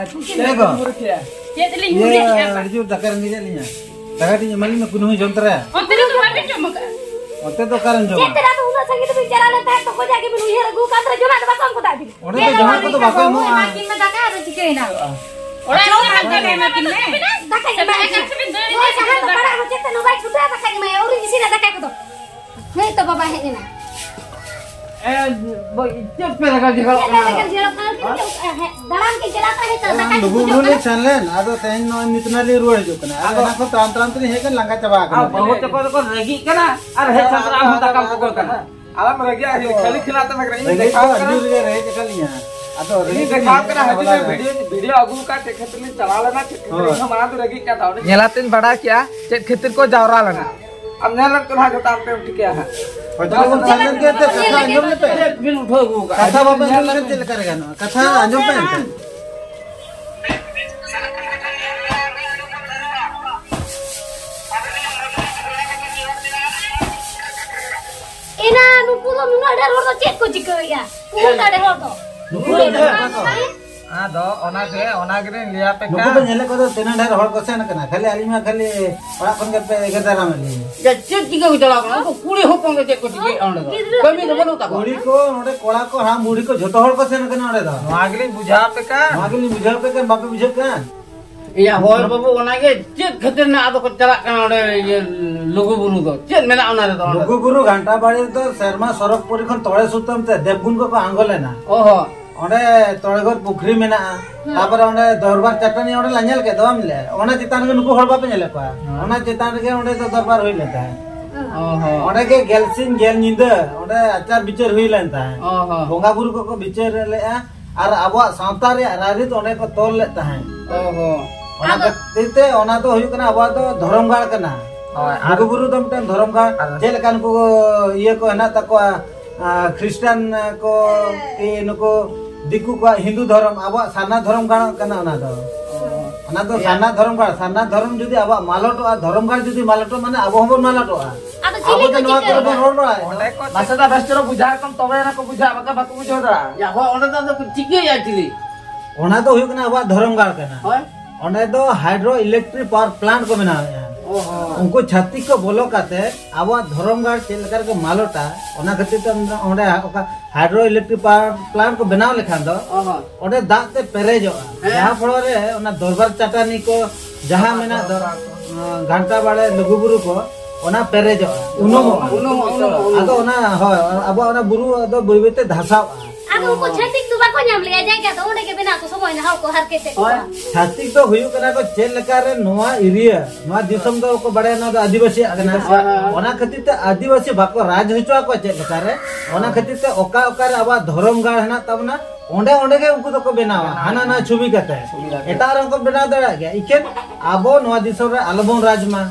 ᱪᱮᱫ ᱠᱚ? ᱪᱮᱫ ᱞᱤᱧ ᱤᱭᱟᱹ, ᱦᱩᱲᱩ ᱞᱮᱫᱼᱟ? ᱟᱹᱰᱤ ᱡᱳᱨ ᱫᱟᱠᱟ ᱨᱮᱸᱜᱮᱡ ᱮᱫ ᱞᱤᱧᱟ᱾ ᱫᱟᱠᱟ ᱠᱟᱹᱴᱤᱡ ᱮᱢᱟ ᱞᱤᱧ ᱢᱮ, ᱠᱩᱞᱦᱤ ᱦᱚᱸ ᱡᱚᱢ ᱛᱚᱨᱟᱭᱟ᱾ ᱚᱱᱛᱮ ᱨᱮᱫᱚ ᱵᱟᱯᱮ ᱡᱚᱢ ᱟᱠᱟᱜᱼᱟ? ᱚᱱᱛᱮ ᱫᱚ ᱚᱠᱟᱨᱮᱢ ᱡᱚᱢᱟ? ᱪᱮᱫ ᱛᱮ ᱟᱫᱚ ᱩᱱᱟᱹᱜ ᱥᱟᱺᱜᱤᱧ ᱫᱚᱵᱤᱱ ᱪᱟᱞᱟᱣ ᱞᱮᱱ ᱛᱟᱦᱮᱸᱫ, ᱛᱚᱠᱚ ᱡᱟᱜᱮ ᱵᱤᱱ ᱩᱭᱦᱟᱹᱨ ᱟᱹᱜᱩ ᱠᱟᱜ ᱛᱟᱦᱮᱸᱫ, ᱡᱚᱢᱟᱜ ᱫᱚ ᱵᱟᱠᱚ ᱮᱢ ᱠᱚ ᱛᱟᱦᱮᱸᱫ ᱵᱤᱱ? ᱚᱸᱰᱮ ᱫᱚ ᱡᱚᱢᱟᱜ ᱠᱚᱫᱚ ᱵᱟᱠᱚ ᱮᱢᱚᱜᱼᱟ᱾ ᱮᱢᱟ ᱠᱤᱱ ᱢᱮ, ᱫᱟᱠᱟ ᱟᱨ ᱪᱤᱠᱟᱹᱭᱮᱱᱟ? ᱚᱲᱟᱜ ᱨᱮ ᱫᱟᱠᱟ ᱮᱢᱟ ᱠᱤᱱ ᱢᱮ᱾ ᱫᱟᱠᱟᱧ ᱮᱢᱟᱭᱟ᱾ ᱥᱮ ᱵᱟᱭ ᱠᱟᱱ ᱥᱮ ᱵᱤᱱ ᱫᱟᱹᱲ ᱦᱳᱭ, ᱤᱫᱤ ᱥᱟᱦᱟᱱ ᱫᱚ ᱫᱟᱠᱟ? ᱯᱟᱲᱟᱜ ᱦᱚᱸ ᱪᱮᱫ ᱛᱮ ᱦᱚᱸ ᱵᱟᱭ ᱪᱷᱩᱴᱟᱹᱣᱟ, ᱫᱟᱠᱟᱧ ᱮᱢᱟᱭᱟ᱾ ᱟᱹᱣᱨᱤᱧ ᱤᱥᱤᱱᱟ ᱫᱟᱠᱟ ᱠᱚᱫᱚ᱾ ᱦᱮᱸ ᱛᱚ, ᱵᱟᱵᱟ ᱦᱮᱡ ᱮᱱᱟ᱾ ᱮ, ᱵᱟᱹᱭ, ᱪᱮᱫ ᱯᱮ ᱞᱟᱜᱟ ᱡᱷᱮᱲᱚᱜ ᱪᱮᱫ ᱠᱟᱱᱟ? ᱞᱮ ᱞᱟᱜᱟ ᱡᱷᱮᱲᱚᱜ ᱠᱟᱱᱟ? ᱦᱮᱸ? ᱦᱮᱸ, ᱫᱟᱬᱟᱱ ᱠᱤᱱ ᱪᱟᱞᱟᱣ ᱠᱟᱱᱟ, ᱱᱤᱛᱚᱜ ᱫᱟᱠᱟ ᱞᱩᱜᱩ ᱠᱤᱱ ᱵᱩᱨᱩ ᱡᱚᱢ ᱞᱤᱧ ᱠᱟᱱᱟ᱾ ᱥᱮᱱ ᱞᱮᱱ, ᱟᱫᱚ ᱛᱮᱦᱮᱧ ᱱᱚᱜᱼᱚᱭ ᱱᱤᱛ ᱱᱟ ᱞᱤᱧ ᱨᱩᱣᱟᱹᱲ ᱦᱤᱡᱩᱜ ᱠᱟᱱᱟ᱾ ᱟᱫᱚ ᱟᱫᱚ ᱮᱱᱟ ᱠᱷᱚᱱ ᱛᱟᱲᱟᱢ ᱛᱟᱲᱟᱢ ᱛᱮᱞᱤᱧ ᱦᱮᱡ ᱠᱟᱱᱟ, ᱞᱟᱸᱜᱟ ᱪᱟᱵᱟ ᱟᱨ ᱟᱠᱟᱱᱟ᱾ ᱵᱟᱹᱦᱩ ᱛᱟᱠᱚ ᱫᱚᱠᱚ ᱨᱟᱹᱜᱤᱜ ᱠᱟᱱᱟ ᱟᱨ ᱦᱮᱡ ᱥᱟᱶᱛᱮ ᱟᱨᱦᱚᱸ ᱫᱟᱠᱟᱢ ᱠᱚ ᱠᱚᱭ ᱠᱟᱱᱟ᱾ ᱟᱞᱚᱢ ᱨᱟᱹᱜᱤᱜᱼᱟ, ᱟᱹᱞᱤᱧ ᱠᱷᱟᱹᱞᱤ ᱠᱷᱮᱞᱟ ᱛᱮ ᱵᱟᱝ ᱠᱟᱱᱟ᱾ ᱤᱧ ᱨᱮᱸᱜᱮᱡ ᱫᱮᱠᱷᱟᱣ ᱫᱚ ᱠᱟᱱᱟ, ᱟᱹᱰᱤ ᱡᱳᱨ ᱜᱮ ᱨᱮᱸᱜᱮᱡ ᱟᱠᱟᱫ ᱞᱤᱧᱟ᱾ ᱟᱫᱚ ᱤᱧ ᱨᱮᱸᱜᱮᱡ ᱫᱮᱠᱷᱟᱣ ᱠᱟᱱᱟ, ᱦᱤᱡᱩᱜ ᱢᱮ, ᱦᱚᱞᱟ ᱨᱮ᱾ ᱵᱷᱤᱰᱤᱭᱳ, ᱵᱷᱤᱰᱤᱭᱳ ᱟᱹᱜᱩ ᱠᱟᱜ ᱪᱮᱫ ᱠᱷᱟᱹᱛᱤᱨ ᱞᱤᱧ ᱪᱟᱞᱟᱣ ᱞᱮᱱᱟ, ᱪᱮᱫ ᱠᱷᱟᱹᱛᱤᱨ ᱦᱳᱭ᱾ ᱤᱧ ᱦᱚᱸ ᱢᱟᱲᱟᱝ ᱫᱚ ᱨᱟᱹᱜᱤᱜ ᱠᱟᱱ ᱛᱟᱦᱮᱸ᱾ ᱧᱮᱞᱟᱛᱮᱧ ᱵᱟᱰᱟᱭ ᱠᱮᱜᱼᱟ ᱪᱮᱫ ᱠᱷᱟᱹᱛᱤᱨ ᱠᱚ ᱡᱟᱣᱨᱟ ᱞᱮᱱᱟ᱾ ᱟᱢ ᱧᱮᱞ ᱞᱮᱫ ᱠᱚ ᱱᱟᱦᱟᱜ ᱡᱚᱛᱚ ᱟᱢ ᱛᱮᱢ ᱴᱷᱤᱠᱟᱹᱭᱟ ᱦᱟᱸᱜ᱾ ᱦᱚᱭᱛᱳ ᱵᱚᱱ ᱥᱮᱱ ᱞᱮᱱ ᱜᱮᱭᱟ ᱮᱱᱛᱮ, ᱠᱟᱛᱷᱟ ᱟᱸᱡᱚᱢ ᱞᱮᱯᱮ᱾ ᱪᱮᱫ ᱵᱤᱱ ᱩᱴᱷᱟᱹᱣ ᱟᱹᱜᱩ ᱠᱟᱜᱼᱟ? ᱠᱟᱛᱷᱟ ᱵᱟᱯᱮ ᱟᱸᱡᱚᱢ ᱞᱮᱠᱷᱟᱱ ᱪᱮᱫ ᱞᱮᱠᱟ ᱨᱮ ᱜᱟᱱᱚᱜᱼᱟ? ᱠᱟᱛᱷᱟ ᱟᱸᱡᱚᱢ ᱯᱮ ᱮᱱᱛᱮ᱾ ᱮᱱᱟ, ᱱᱩᱠᱩ ᱫᱚ ᱱᱩᱱᱟᱹᱜ ᱰᱷᱮᱨ ᱦᱚᱲ ᱫᱚ ᱪᱮᱫ ᱠᱚ ᱪᱤᱠᱟᱹᱭᱮᱫᱼᱟ? ᱩᱱᱟᱹᱜ ᱰᱷᱮᱨ ᱦᱚᱲ ᱫᱚ᱾ ᱱᱩᱠᱩ ᱫᱚ ᱰᱷᱮᱨ ᱜᱮᱭᱟ ᱠᱚ᱾ ᱟᱫᱚ ᱚᱱᱟ ᱜᱮ, ᱚᱱᱟ ᱜᱮᱞᱤᱧ ᱞᱟᱹᱭ ᱟᱯᱮ ᱱᱩᱠᱩ ᱠᱟᱱ᱾ ᱫᱚ ᱧᱮᱞᱮᱫ ᱠᱚ ᱫᱚ ᱛᱤᱱᱟᱹᱜ ᱰᱷᱮᱨ ᱦᱚᱲ ᱠᱚ ᱥᱮᱱ ᱠᱟᱱᱟ, ᱠᱷᱟᱹᱞᱤ ᱟᱹᱞᱤᱧ ᱢᱟ ᱠᱷᱟᱹᱞᱤ ᱚᱲᱟᱜ ᱠᱷᱚᱱ ᱜᱮ ᱯᱮ ᱮᱜᱮᱨ ᱫᱟᱨᱟᱢᱮᱫ ᱞᱤᱧᱟ᱾ ᱪᱮᱫ, ᱪᱮᱫ ᱪᱤᱠᱟᱹ ᱠᱚ ᱪᱟᱞᱟᱣ ᱠᱟᱱᱟ? ᱩᱱᱠᱩ ᱠᱩᱲᱤ ᱦᱚᱯᱚᱱ ᱜᱮ ᱪᱮᱫ ᱠᱚ ᱪᱤᱠᱟᱹᱭᱮᱫᱼᱟ ᱚᱸᱰᱮ ᱫᱚ? ᱜᱤᱫᱽᱨᱟᱹ ᱠᱟᱹᱢᱤ ᱫᱚ ᱯᱤᱫᱽᱨᱟᱹ ᱵᱟᱹᱱᱩᱜ ᱛᱟᱠᱚᱣᱟ᱾ ᱠᱩᱲᱤ ᱠᱚ, ᱱᱚᱰᱮ ᱠᱚᱲᱟ ᱠᱚ, ᱦᱟᱲᱟᱢ ᱵᱩᱲᱦᱤ ᱠᱚ, ᱡᱷᱚᱛᱚ ᱦᱚᱲ ᱠᱚ ᱥᱮᱱ ᱠᱟᱱᱟ ᱚᱸᱰᱮ ᱫᱚ᱾ ᱱᱚᱣᱟ ᱜᱮᱞᱤᱧ ᱵᱩᱡᱷᱟᱹᱣ ᱟᱯᱮ ᱠᱟᱱ᱾ ᱱᱚᱣᱟ ᱜᱮᱞᱤᱧ ᱵᱩᱡᱷᱟᱹᱣ ᱟᱯᱮ ᱠᱟᱱ, ᱵᱟᱯᱮ ᱵᱩᱡᱷᱟᱹᱣ ᱠᱟᱱ? ᱮᱭᱟ, ᱦᱳᱭ ᱵᱟᱹᱵᱩ, ᱚᱱᱟᱜᱮ ᱪᱮᱫ ᱠᱷᱟᱹᱛᱤᱨ ᱱᱟᱜ ᱟᱫᱚ ᱠᱚ ᱪᱟᱞᱟᱜ ᱠᱟᱱᱟ ᱚᱸᱰᱮ, ᱤᱭᱟᱹ, ᱞᱩᱜᱩ ᱵᱩᱨᱩ ᱫᱚ? ᱪᱮᱫ ᱢᱮᱱᱟᱜᱼᱟ ᱚᱱᱟ ᱨᱮᱫᱚ, ᱚᱸᱰᱮ ᱫᱚ? ᱞᱩᱜᱩ ᱵᱩᱨᱩ ᱜᱷᱟᱱᱴᱟ ᱵᱟᱲᱮ ᱨᱮᱫᱚ ᱥᱮᱨᱢᱟ ᱥᱚᱨᱚᱜᱽ ᱯᱩᱨᱤ ᱠᱷᱚᱱ ᱛᱚᱲᱮ ᱥᱩᱛᱟᱹᱢ ᱛᱮ ᱫᱮᱵᱽᱜᱩᱱ ᱠᱚᱠᱚ ᱟᱬᱜᱚ ᱞᱮᱱᱟ᱾ ᱚ ᱦᱚᱸ᱾ ᱚᱸᱰᱮ ᱛᱚᱲᱮᱜᱚᱨ ᱯᱩᱠᱷᱨᱤ ᱢᱮᱱᱟᱜᱼᱟ᱾ ᱦᱮᱸ᱾ ᱛᱟᱯᱚᱨᱮ ᱚᱸᱰᱮ ᱫᱚᱨᱵᱟᱨ ᱪᱟᱹᱴᱟᱹᱱᱤ ᱚᱸᱰᱮ ᱞᱟᱝ ᱧᱮᱞ ᱠᱮᱫ ᱫᱚ, ᱵᱟᱢ ᱞᱟᱹᱭᱟ? ᱚᱱᱟ ᱪᱮᱛᱟᱱ ᱨᱮᱜᱮ ᱱᱩᱠᱩ ᱦᱚᱲ ᱵᱟᱯᱮ ᱧᱮᱞᱮᱫ ᱠᱚᱣᱟ? ᱦᱮᱸ᱾ ᱚᱱᱟ ᱪᱮᱛᱟᱱ ᱨᱮᱜᱮ ᱚᱸᱰᱮ ᱫᱚ ᱫᱚᱨᱵᱟᱨ ᱦᱩᱭ ᱞᱮᱱ ᱛᱟᱦᱮᱸᱫ᱾ ᱚ ᱦᱚᱸ᱾ ᱚᱸᱰᱮ ᱜᱮ ᱜᱮᱞ ᱥᱤᱧ ᱜᱮᱞ ᱧᱤᱫᱟᱹ ᱚᱸᱰᱮ ᱟᱪᱟᱨ ᱵᱤᱪᱟᱹᱨ ᱦᱩᱭ ᱞᱮᱱ ᱛᱟᱦᱮᱸᱫ᱾ ᱚ ᱦᱚᱸ᱾ ᱵᱚᱸᱜᱟ ᱵᱩᱨᱩ ᱠᱚᱠᱚ ᱵᱤᱪᱟᱹᱨ ᱞᱮᱫᱼᱟ᱾ ᱟᱨ ᱟᱵᱚᱣᱟᱜ ᱥᱟᱶᱛᱟ ᱨᱮᱭᱟᱜ ᱨᱟᱭᱨᱤᱛ ᱚᱸᱰᱮ ᱠᱚ ᱛᱚᱞ ᱞᱮᱫ ᱛᱟᱦᱮᱸᱫ᱾ ᱚ ᱦᱚᱸ᱾ ᱚᱱᱟ ᱟᱫᱚ ᱠᱷᱟᱹᱛᱤᱨ ᱛᱮ ᱚᱱᱟ ᱫᱚ ᱦᱩᱭᱩᱜ ᱠᱟᱱᱟ, ᱟᱵᱚᱣᱟᱜ ᱫᱚ ᱫᱷᱚᱨᱚᱢ ᱜᱟᱲ ᱠᱟᱱᱟ᱾ ᱦᱳᱭ, ᱟᱨ ᱞᱩᱜᱩ ᱵᱩᱨᱩ ᱫᱚ ᱢᱤᱫᱴᱟᱝ ᱫᱷᱚᱨᱚᱢ ᱜᱟᱲ᱾ ᱟᱨ ᱪᱮᱫ ᱞᱮᱠᱟ ᱱᱩᱠᱩ ᱤᱭᱟᱹ ᱠᱚ ᱦᱮᱱᱟᱜ ᱛᱟᱠᱚᱣᱟ, ᱟᱨ ᱠᱷᱨᱤᱥᱴᱟᱱ ᱠᱚ, ᱠᱤ ᱱᱩᱠᱩ ᱫᱤᱠᱩ ᱠᱚᱣᱟᱜ ᱦᱤᱱᱫᱩ ᱫᱷᱚᱨᱚᱢ, ᱟᱵᱚᱣᱟᱜ ᱥᱟᱨᱱᱟ ᱫᱷᱚᱨᱚᱢ ᱜᱟᱲ ᱠᱟᱱᱟ ᱚᱱᱟ ᱫᱚ᱾ ᱚ᱾ ᱚᱱᱟ ᱫᱚ ᱥᱟᱨᱱᱟ ᱫᱷᱚᱨᱚᱢ ᱜᱟᱲ, ᱥᱟᱨᱱᱟ ᱫᱷᱚᱨᱚᱢ ᱡᱩᱫᱤ ᱟᱵᱚᱣᱟᱜ ᱢᱟᱞᱚᱴᱚᱜᱼᱟ, ᱫᱷᱚᱨᱚᱢ ᱜᱟᱲ ᱡᱩᱫᱤ ᱢᱟᱞᱚᱴᱚᱜᱼᱟ, ᱢᱟᱱᱮ ᱟᱵᱚ ᱦᱚᱸᱵᱚᱱ ᱢᱟᱞᱚᱴᱚᱜᱼᱟ᱾ ᱟᱫᱚ ᱪᱤᱞᱤ ᱟᱵᱚ ᱫᱚ ᱠᱚ ᱱᱚᱣᱟ ᱪᱤᱠᱟᱹᱭᱟ? ᱠᱚᱨᱮ ᱵᱚᱱ ᱨᱚᱲ ᱵᱟᱲᱟᱭᱟ᱾ ᱚᱸᱰᱮ ᱠᱚ ᱢᱟᱥᱮ ᱫᱟ ᱵᱮᱥ ᱪᱚᱨᱚᱠ ᱵᱩᱡᱷᱟᱹᱣ ᱠᱚᱢ, ᱛᱚᱵᱮ ᱮᱱᱟ ᱠᱚ ᱵᱩᱡᱷᱟᱹᱜᱼᱟ, ᱵᱟᱠᱷᱟᱱ ᱵᱟᱠᱚ ᱵᱩᱡᱷᱟᱹᱣ ᱫᱟᱲᱮᱭᱟᱜᱼᱟ᱾ ᱭᱟ, ᱦᱳᱭ, ᱚᱸᱰᱮ ᱫᱚ ᱟᱫᱚ ᱪᱤᱠᱟᱹᱭᱟ actually? ᱚᱱᱟ ᱫᱚ ᱦᱩᱭᱩᱜ ᱠᱟᱱᱟ ᱟᱵᱚᱣᱟᱜ ᱫᱷᱚᱨᱚᱢ ᱜᱟᱲ ᱠᱟᱱᱟ᱾ ᱦᱳᱭ᱾ ᱚᱸᱰᱮ ᱫᱚ hydro electric power plant ᱠᱚ ᱵᱮᱱᱟᱣᱮᱫᱼᱟ᱾ ᱚ ᱦᱚᱸ᱾ ᱩᱱᱠᱩ ᱪᱷᱟᱹᱛᱤᱠ ᱠᱚ ᱵᱚᱞᱚ ᱠᱟᱛᱮ ᱟᱵᱚᱣᱟᱜ ᱫᱷᱚᱨᱚᱢ ᱜᱟᱲ ᱪᱮᱫ ᱞᱮᱠᱟ ᱨᱮᱠᱚ ᱢᱟᱞᱚᱴᱟ, ᱚᱱᱟ ᱠᱷᱟᱹᱛᱤᱨ ᱛᱮ ᱚᱸᱰᱮ ᱚᱠᱟ hydro electric power plant ᱠᱚ ᱵᱮᱱᱟᱣ ᱞᱮᱠᱷᱟᱱ ᱫᱚ ᱚ ᱦᱚᱸ᱾ ᱚᱸᱰᱮ ᱫᱟᱜ ᱛᱮ ᱯᱮᱨᱮᱡᱚᱜᱼᱟ᱾ ᱦᱮᱸ᱾ ᱡᱟᱦᱟᱸ ᱯᱷᱚᱞᱚ ᱨᱮ ᱚᱱᱟ ᱫᱚᱨᱵᱟᱨ ᱪᱟᱹᱴᱟᱹᱱᱤ ᱠᱚ ᱡᱟᱦᱟᱸ ᱢᱮᱱᱟᱜ ᱫᱚ, ᱜᱷᱟᱱᱴᱟ ᱵᱟᱲᱮ ᱞᱩᱜᱩᱵᱩᱨᱩ ᱠᱚ, ᱚᱱᱟ ᱯᱮᱨᱮᱡᱚᱜᱼᱟ, ᱩᱱᱩᱢᱚᱜᱼᱟ᱾ ᱩᱱᱩᱢᱚᱜᱼᱟ, ᱩᱱᱩᱢᱚᱜᱼᱟ᱾ ᱟᱫᱚ ᱚᱱᱟ, ᱦᱳᱭ, ᱟᱵᱚᱣᱟᱜ ᱚᱱᱟ ᱵᱩᱨᱩ ᱫᱚ ᱵᱟᱹᱭ ᱵᱟᱹᱭ ᱛᱮ ᱫᱷᱟᱥᱟᱣᱼᱟ᱾ ᱟᱫᱚ ᱩᱱᱠᱩ ᱪᱷᱟᱹᱛᱤᱠ ᱫᱚ ᱵᱟᱠᱚ ᱧᱟᱢ ᱞᱮᱜᱼᱟ ᱡᱟᱭᱜᱟ ᱫᱚ, ᱚᱸᱰᱮ ᱜᱮ ᱵᱮᱱᱟᱣ ᱠᱚ ᱥᱚᱢᱚᱭ ᱱᱟ ᱦᱚᱲ ᱠᱚ ᱦᱟᱨᱠᱮᱛᱮᱫ ᱦᱳᱭ᱾ ᱠᱚᱣᱟ᱾ ᱪᱷᱟᱹᱛᱤᱠ ᱫᱚ ᱦᱩᱭᱩᱜ ᱠᱟᱱᱟ ᱠᱚ ᱪᱮᱫ ᱞᱮᱠᱟ ᱨᱮ ᱱᱚᱣᱟ area, ᱱᱚᱣᱟ ᱫᱤᱥᱚᱢ ᱫᱚ ᱠᱚ ᱵᱟᱲᱟᱭᱟ, ᱱᱚᱣᱟ ᱫᱚ ᱟᱹᱫᱤᱵᱟᱹᱥᱤᱭᱟᱜ ᱠᱟᱱᱟ᱾ ᱦᱳᱭ, ᱦᱳᱭ, ᱦᱳᱭ᱾ ᱚᱱᱟ ᱠᱷᱟᱹᱛᱤᱨ ᱛᱮ ᱟᱹᱫᱤᱵᱟᱹᱥᱤ ᱵᱟᱠᱚ ᱨᱟᱡᱽ ᱦᱚᱪᱚ ᱟᱠᱚᱣᱟ ᱪᱮᱫ ᱞᱮᱠᱟ ᱨᱮ, ᱚᱱᱟ ᱠᱷᱟᱹᱛᱤᱨ ᱛᱮ ᱚᱠᱟ ᱚᱠᱟ ᱨᱮ ᱟᱵᱚᱣᱟᱜ ᱫᱷᱚᱨᱚᱢ ᱜᱟᱲ ᱦᱮᱱᱟᱜ ᱛᱟᱵᱚᱱᱟ, ᱚᱸᱰᱮ, ᱚᱸᱰᱮ ᱜᱮ ᱩᱱᱠᱩ ᱫᱚᱠᱚ ᱵᱮᱱᱟᱣᱟ, ᱦᱟᱱᱟ ᱱᱟ ᱪᱷᱚᱵᱤ ᱠᱟᱛᱮ᱾ ᱪᱷᱚᱵᱤ ᱠᱟᱛᱮ᱾ ᱮᱴᱟᱜ ᱨᱮᱦᱚᱸ ᱠᱚ ᱵᱮᱱᱟᱣ ᱫᱟᱲᱮᱭᱟᱜ ᱜᱮᱭᱟ, ᱤᱠᱷᱟᱹᱱ ᱟᱵᱚ ᱱᱚᱣᱟ ᱫᱤᱥᱚᱢ ᱨᱮ ᱟᱞᱚᱵᱚᱱ ᱨᱟᱡᱽ ᱢᱟ᱾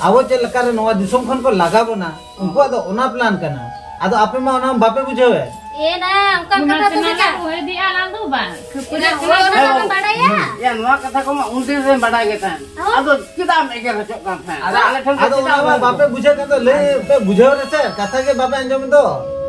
ᱟᱵᱚ ᱪᱮᱫ ᱞᱮᱠᱟᱨᱮ ᱱᱚᱣᱟ ᱫᱤᱥᱚᱢ ᱠᱷᱚᱱ ᱠᱚ ᱞᱟᱜᱟ ᱵᱚᱱᱟ, ᱩᱱᱠᱩᱣᱟᱜ ᱫᱚ ᱚᱱᱟ ᱯᱞᱟᱱ ᱠᱟᱱᱟ᱾ ᱟᱫᱚ ᱟᱯᱮ ᱢᱟ ᱚᱱᱟ ᱵᱟᱯᱮ ᱵᱩᱡᱷᱟᱹᱣᱮᱫ᱾ ᱮ ᱱᱟ, ᱚᱱᱠᱟᱱ ᱚᱱᱟ ᱠᱟᱛᱷᱟ ᱫᱚ ᱛᱮᱢᱟ ᱪᱮᱫᱟᱜ? ᱞᱟᱝ ᱦᱩᱭ ᱤᱫᱤᱜᱼᱟ ᱟᱞᱟᱝ ᱫᱚ ᱵᱟᱝ᱾ ᱠᱷᱟᱹᱯᱟᱹᱨᱤ ᱚᱱᱟ, ᱠᱚ ᱚᱱᱟ, ᱚᱱᱟ ᱵᱟᱝ᱾ ᱠᱚ ᱵᱟᱰᱟᱭᱟ? ᱭᱟ, ᱱᱚᱣᱟ ᱠᱟᱛᱷᱟ ᱠᱚᱢᱟ ᱩᱱᱫᱤᱱ ᱨᱮᱢ ᱵᱟᱰᱟᱭ ᱜᱮ ᱛᱟᱦᱮᱸᱱ᱾ ᱦᱳᱭ᱾ ᱟᱫᱚ ᱪᱮᱫᱟᱜ ᱮᱢ ᱮᱜᱮᱨ ᱦᱚᱪᱚᱜ ᱠᱟᱱ ᱛᱟᱦᱮᱸᱫ? ᱟᱫᱚ ᱟᱞᱮ ᱴᱷᱮᱱ ᱫᱚ ᱟᱫᱚ ᱪᱮᱫᱟᱜ ᱚᱱᱟ ᱢᱟ ᱵᱟᱢ ᱵᱟᱯᱮ ᱵᱩᱡᱷᱟᱹᱣ ᱠᱷᱟᱱ ᱫᱚ ᱞᱟᱹᱭ ᱯᱮ, ᱵᱩᱡᱷᱟᱹᱣ ᱨᱮᱥᱮ, ᱠᱟᱛᱷᱟ ᱜᱮ ᱵᱟᱯᱮ ᱟᱸᱡᱚᱢ ᱫᱚ᱾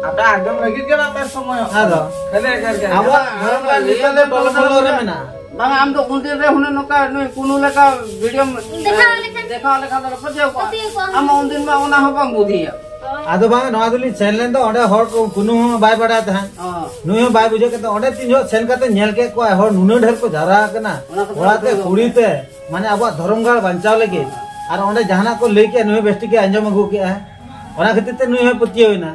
ᱟᱯᱮ ᱟᱸᱡᱚᱢ ᱞᱟᱹᱜᱤᱫ ᱜᱮ ᱵᱟᱯᱮ ᱥᱚᱢᱚᱭᱚᱜ ᱟᱫᱚ ᱠᱟᱱᱟ᱾ ᱠᱷᱟᱹᱞᱤ ᱮᱜᱮᱨ ᱜᱮ᱾ ᱟᱵᱚᱣᱟᱜ ᱫᱷᱚᱨᱚᱢ ᱜᱟᱲ ᱱᱤᱛᱚᱜ ᱫᱚ ᱴᱚᱞᱚ ᱢᱚᱞᱚ ᱨᱮ ᱢᱮᱱᱟᱜᱼᱟ᱾ ᱵᱟᱝᱟ, ᱟᱢ ᱫᱚ ᱩᱱᱫᱤᱱ ᱨᱮ ᱦᱩᱱᱟᱹᱝ ᱱᱚᱝᱠᱟ ᱱᱩᱭ ᱠᱩᱱᱩ ᱞᱮᱠᱟ ᱵᱷᱤᱰᱤᱭᱳᱢ ᱫᱮᱠᱷᱟᱣ ᱞᱮᱠᱷᱟᱱ᱾ ᱫᱮᱠᱷᱟᱣ ᱞᱮᱠᱷᱟᱱ ᱫᱚ ᱯᱟᱹᱛᱭᱟᱹᱣ ᱠᱚᱜᱼᱟ᱾ ᱯᱟᱹᱛᱭᱟᱹᱣ ᱠᱚᱜᱼᱟ᱾ ᱟᱢ ᱢᱟ ᱩᱱᱫᱤᱱ ᱢᱟ ᱚᱱᱟ ᱦᱚᱸ ᱵᱟᱢ ᱵᱩᱫᱷᱤᱭᱟ᱾ ᱦᱳᱭ᱾ ᱟᱫᱚ ᱵᱟᱝ, ᱱᱚᱣᱟ ᱫᱚᱞᱤᱧ ᱥᱮᱱ ᱞᱮᱱ ᱫᱚ, ᱚᱸᱰᱮ ᱦᱚᱲ ᱠᱚ ᱠᱩᱱᱩ ᱦᱚᱸ ᱵᱟᱭ ᱵᱟᱰᱟᱭ ᱛᱟᱦᱮᱸᱫ᱾ ᱦᱚᱸ᱾ ᱱᱩᱭ ᱦᱚᱸ ᱵᱟᱭ ᱵᱩᱡᱷᱟᱹᱣ ᱠᱮᱫ ᱛᱟᱦᱮᱸᱫ᱾ ᱚᱸᱰᱮ ᱛᱤᱱ ᱡᱚᱦᱚᱜ ᱥᱮᱱ ᱠᱟᱛᱮ ᱧᱮᱞ ᱠᱮᱫ ᱠᱚᱣᱟᱭ ᱦᱚᱲ ᱱᱩᱱᱟᱹᱜ ᱰᱷᱮᱨ ᱠᱚ ᱡᱟᱣᱨᱟ ᱟᱠᱟᱱᱟ, ᱚᱱᱟ ᱠᱚᱫᱚ ᱠᱚᱲᱟ ᱛᱮ ᱵᱩᱡᱷᱟᱹᱣ ᱠᱩᱲᱤ ᱛᱮ, ᱢᱟᱱᱮ ᱟᱵᱚᱣᱟᱜ ᱫᱷᱚᱨᱚᱢ ᱜᱟᱲ ᱵᱟᱧᱪᱟᱣ ᱞᱟᱹᱜᱤᱫ᱾ ᱟᱨ ᱚᱸᱰᱮ ᱡᱟᱦᱟᱱᱟᱜ ᱠᱚ ᱞᱟᱹᱭ ᱠᱮᱫᱼᱟ, ᱱᱩᱭ ᱦᱚᱸ ᱵᱮᱥ ᱴᱷᱤᱠ ᱜᱮ ᱟᱸᱡᱚᱢ ᱟᱹᱜᱩ ᱠᱮᱫᱼᱟ᱾ ᱚᱱᱟ ᱠᱷᱟᱹᱛᱤᱨ ᱛᱮ ᱱᱩᱭ ᱦᱚᱸᱭ ᱯᱟᱹᱛᱭᱟᱹᱣ ᱮᱱᱟ᱾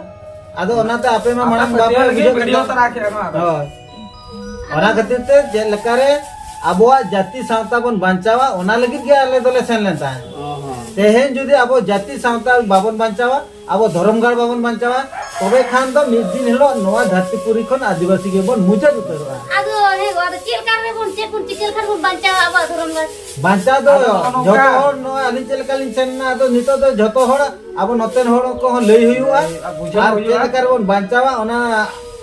ᱟᱫᱚ ᱚᱱᱟᱛᱮ ᱟᱯᱮ ᱢᱟ ᱟᱯᱮ ᱢᱟᱲᱟᱝ ᱯᱟᱹᱛᱭᱟᱹᱣ ᱵᱟᱯᱮ ᱞᱟᱹᱜᱤᱫ ᱵᱩᱡᱷᱟᱹᱣ ᱵᱷᱤᱰᱤᱭᱳ ᱠᱮᱫᱟ᱾ ᱛᱟᱨᱟ ᱠᱮᱫᱼᱟ ᱱᱚᱣᱟ ᱫᱚ᱾ ᱦᱳᱭ᱾ ᱚᱱᱟ ᱠᱷᱟᱹᱛᱤᱨ ᱛᱮ ᱪᱮᱫ ᱞᱮᱠᱟᱨᱮ ᱟᱵᱚᱣᱟᱜ ᱡᱟᱹᱛᱤ ᱥᱟᱶᱛᱟ ᱵᱚᱱ ᱵᱟᱧᱪᱟᱣᱟ, ᱚᱱᱟ ᱞᱟᱹᱜᱤᱫ ᱜᱮ ᱟᱞᱮ ᱫᱚᱞᱮ ᱥᱮᱱ ᱞᱮᱱ ᱛᱟᱦᱮᱸᱫ᱾ ᱚ ᱦᱚᱸ᱾ ᱛᱮᱦᱮᱧ ᱡᱩᱫᱤ ᱟᱵᱚ ᱡᱟᱹᱛᱤ ᱥᱟᱶᱛᱟ ᱵᱟᱵᱚᱱ ᱵᱟᱧᱪᱟᱣᱟ, ᱟᱵᱚ ᱫᱷᱚᱨᱚᱢ ᱜᱟᱲ ᱵᱟᱵᱚᱱ ᱵᱟᱧᱪᱟᱣᱟ, ᱛᱚᱵᱮ ᱠᱷᱟᱱ ᱫᱚ ᱢᱤᱫ ᱫᱤᱱ ᱦᱤᱞᱳᱜ ᱱᱚᱣᱟ ᱫᱷᱟᱹᱨᱛᱤ ᱯᱩᱨᱤ ᱠᱷᱚᱱ ᱟᱹᱫᱤᱵᱟᱹᱥᱤ ᱜᱮᱵᱚᱱ ᱢᱩᱪᱟᱹᱫ ᱩᱛᱟᱹᱨᱚᱜᱼᱟ᱾ ᱟᱫᱚ ᱦᱮᱸ ᱜᱚ, ᱟᱫᱚ ᱪᱮᱫ ᱞᱮᱠᱟ ᱨᱮᱵᱚᱱ, ᱪᱮᱫ ᱵᱚᱱ ᱪᱤᱠᱟᱹ ᱞᱮᱠᱷᱟᱱ ᱵᱚᱱ ᱵᱟᱧᱪᱟᱣᱟ ᱟᱵᱚᱣᱟᱜ ᱫᱷᱚᱨᱚᱢ ᱜᱟᱲ? ᱵᱟᱧᱪᱟᱣ ᱫᱚ ᱟᱫᱚ ᱱᱚᱜᱼᱚ ᱱᱚᱝᱠᱟ᱾ ᱡᱚᱛᱚ ᱦᱚᱲ, ᱱᱚᱣᱟ ᱟᱹᱞᱤᱧ ᱪᱮᱫ ᱞᱮᱠᱟ ᱞᱤᱧ ᱥᱮᱱ ᱮᱱᱟ, ᱟᱫᱚ ᱱᱤᱛᱚᱜ ᱫᱚ ᱡᱚᱛᱚ ᱦᱚᱲ ᱟᱵᱚ ᱱᱚᱛᱮᱱ ᱦᱚᱲ ᱠᱚᱦᱚᱸ ᱞᱟᱹᱭ ᱦᱩᱭᱩᱜᱼᱟ᱾ ᱟᱨ ᱵᱩᱡᱷᱟᱹᱣ ᱟᱨ ᱪᱮᱫ ᱦᱩᱭᱩᱜᱼᱟ᱾ ᱞᱮᱠᱟ ᱨᱮᱵᱚᱱ ᱵᱟᱧᱪᱟᱣᱟ, ᱚᱱᱟ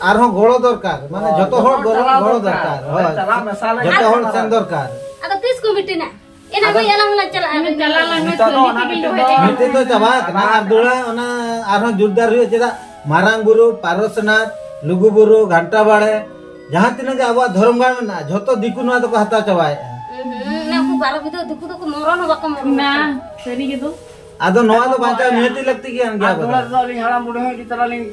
ᱟᱨᱦᱚᱸ ᱜᱚᱲᱚ ᱫᱚᱨᱠᱟᱨ, ᱢᱟᱱᱮ ᱦᱳᱭ, ᱡᱚᱛᱚ ᱦᱚᱲ ᱡᱚᱛᱚ ᱜᱚᱲᱚ, ᱪᱟᱞᱟᱣ ᱜᱚᱲᱚ ᱫᱚᱨᱠᱟᱨ᱾ ᱫᱚᱨᱠᱟᱨ᱾ ᱦᱳᱭ, ᱦᱳᱭ, ᱪᱟᱞᱟᱣ ᱢᱮᱥᱟ ᱞᱮᱱᱠᱷᱟᱱ ᱡᱚᱛᱚ ᱦᱚᱲ ᱪᱟᱞᱟᱣ ᱥᱮᱱ ᱫᱚᱨᱠᱟᱨ᱾ ᱫᱚᱨᱠᱟᱨ᱾ ᱟᱫᱚ ᱛᱤᱥ ᱠᱚ ᱢᱤᱴᱤᱝᱟ? ᱮᱱᱟ ᱟᱫᱚ ᱵᱷᱟᱹᱭ ᱟᱞᱟᱝ ᱦᱚᱸᱞᱟᱝ ᱪᱟᱞᱟᱜᱼᱟ᱾ ᱤᱱᱟᱹ ᱪᱟᱞᱟᱣ ᱞᱟᱝ ᱱᱤᱛᱚᱜ ᱫᱚ ᱚᱱᱟ ᱢᱤᱴᱤᱝ ᱫᱚ ᱢᱤᱴᱤᱝ ᱫᱚ ᱪᱟᱵᱟ ᱟᱠᱟᱱᱟ᱾ ᱟᱨ ᱫᱚᱦᱲᱟ ᱚᱱᱟ ᱟᱨᱦᱚᱸ ᱡᱳᱨᱫᱟᱨ ᱦᱩᱭᱩᱜᱼᱟ᱾ ᱪᱮᱫᱟᱜ? ᱢᱟᱨᱟᱝ ᱵᱩᱨᱩ, ᱯᱟᱨᱚᱥᱱᱟᱛᱷ, ᱞᱩᱜᱩ ᱵᱩᱨᱩ, ᱜᱷᱟᱱᱴᱟ ᱵᱟᱲᱮ, ᱡᱟᱦᱟᱸ ᱛᱤᱱᱟᱹᱜ ᱜᱮ ᱟᱵᱚᱣᱟᱜ ᱫᱷᱚᱨᱚᱢ ᱜᱟᱲ ᱢᱮᱱᱟᱜᱼᱟ, ᱡᱷᱚᱛᱚ ᱫᱤᱠᱩ ᱱᱚᱣᱟ ᱫᱚᱠᱚ ᱦᱟᱛᱟᱣ ᱪᱟᱵᱟᱭᱮᱫᱼᱟ᱾ ᱦᱩᱸ, ᱦᱩᱸ, ᱚᱱᱟ ᱠᱚ ᱵᱟᱨᱚ ᱵᱤᱫᱟᱹ ᱫᱤᱠᱩ ᱫᱚᱠᱚ ᱢᱚᱨᱚᱱ ᱦᱚᱸ ᱵᱟᱠᱚ ᱢᱚᱨᱚᱱ ᱱᱟ, ᱠᱟᱱᱟ᱾ ᱥᱟᱹᱨᱤ ᱜᱮ ᱫᱚ᱾ ᱟᱫᱚ ᱱᱚᱣᱟ ᱫᱚ ᱵᱟᱧᱪᱟᱣ ᱱᱤᱦᱟᱹᱛᱤ ᱞᱟᱹᱠᱛᱤ ᱜᱮᱭᱟ, ᱟᱨ ᱟᱵᱚ ᱫᱚ᱾ ᱫᱚᱦᱲᱟ ᱨᱮᱫᱚ ᱟᱹᱞᱤᱧ ᱦᱟᱲᱟᱢ ᱵᱩᱰᱷᱤ ᱦᱚᱸ ᱤᱫᱤ ᱛᱚᱨᱟ ᱞᱤᱧ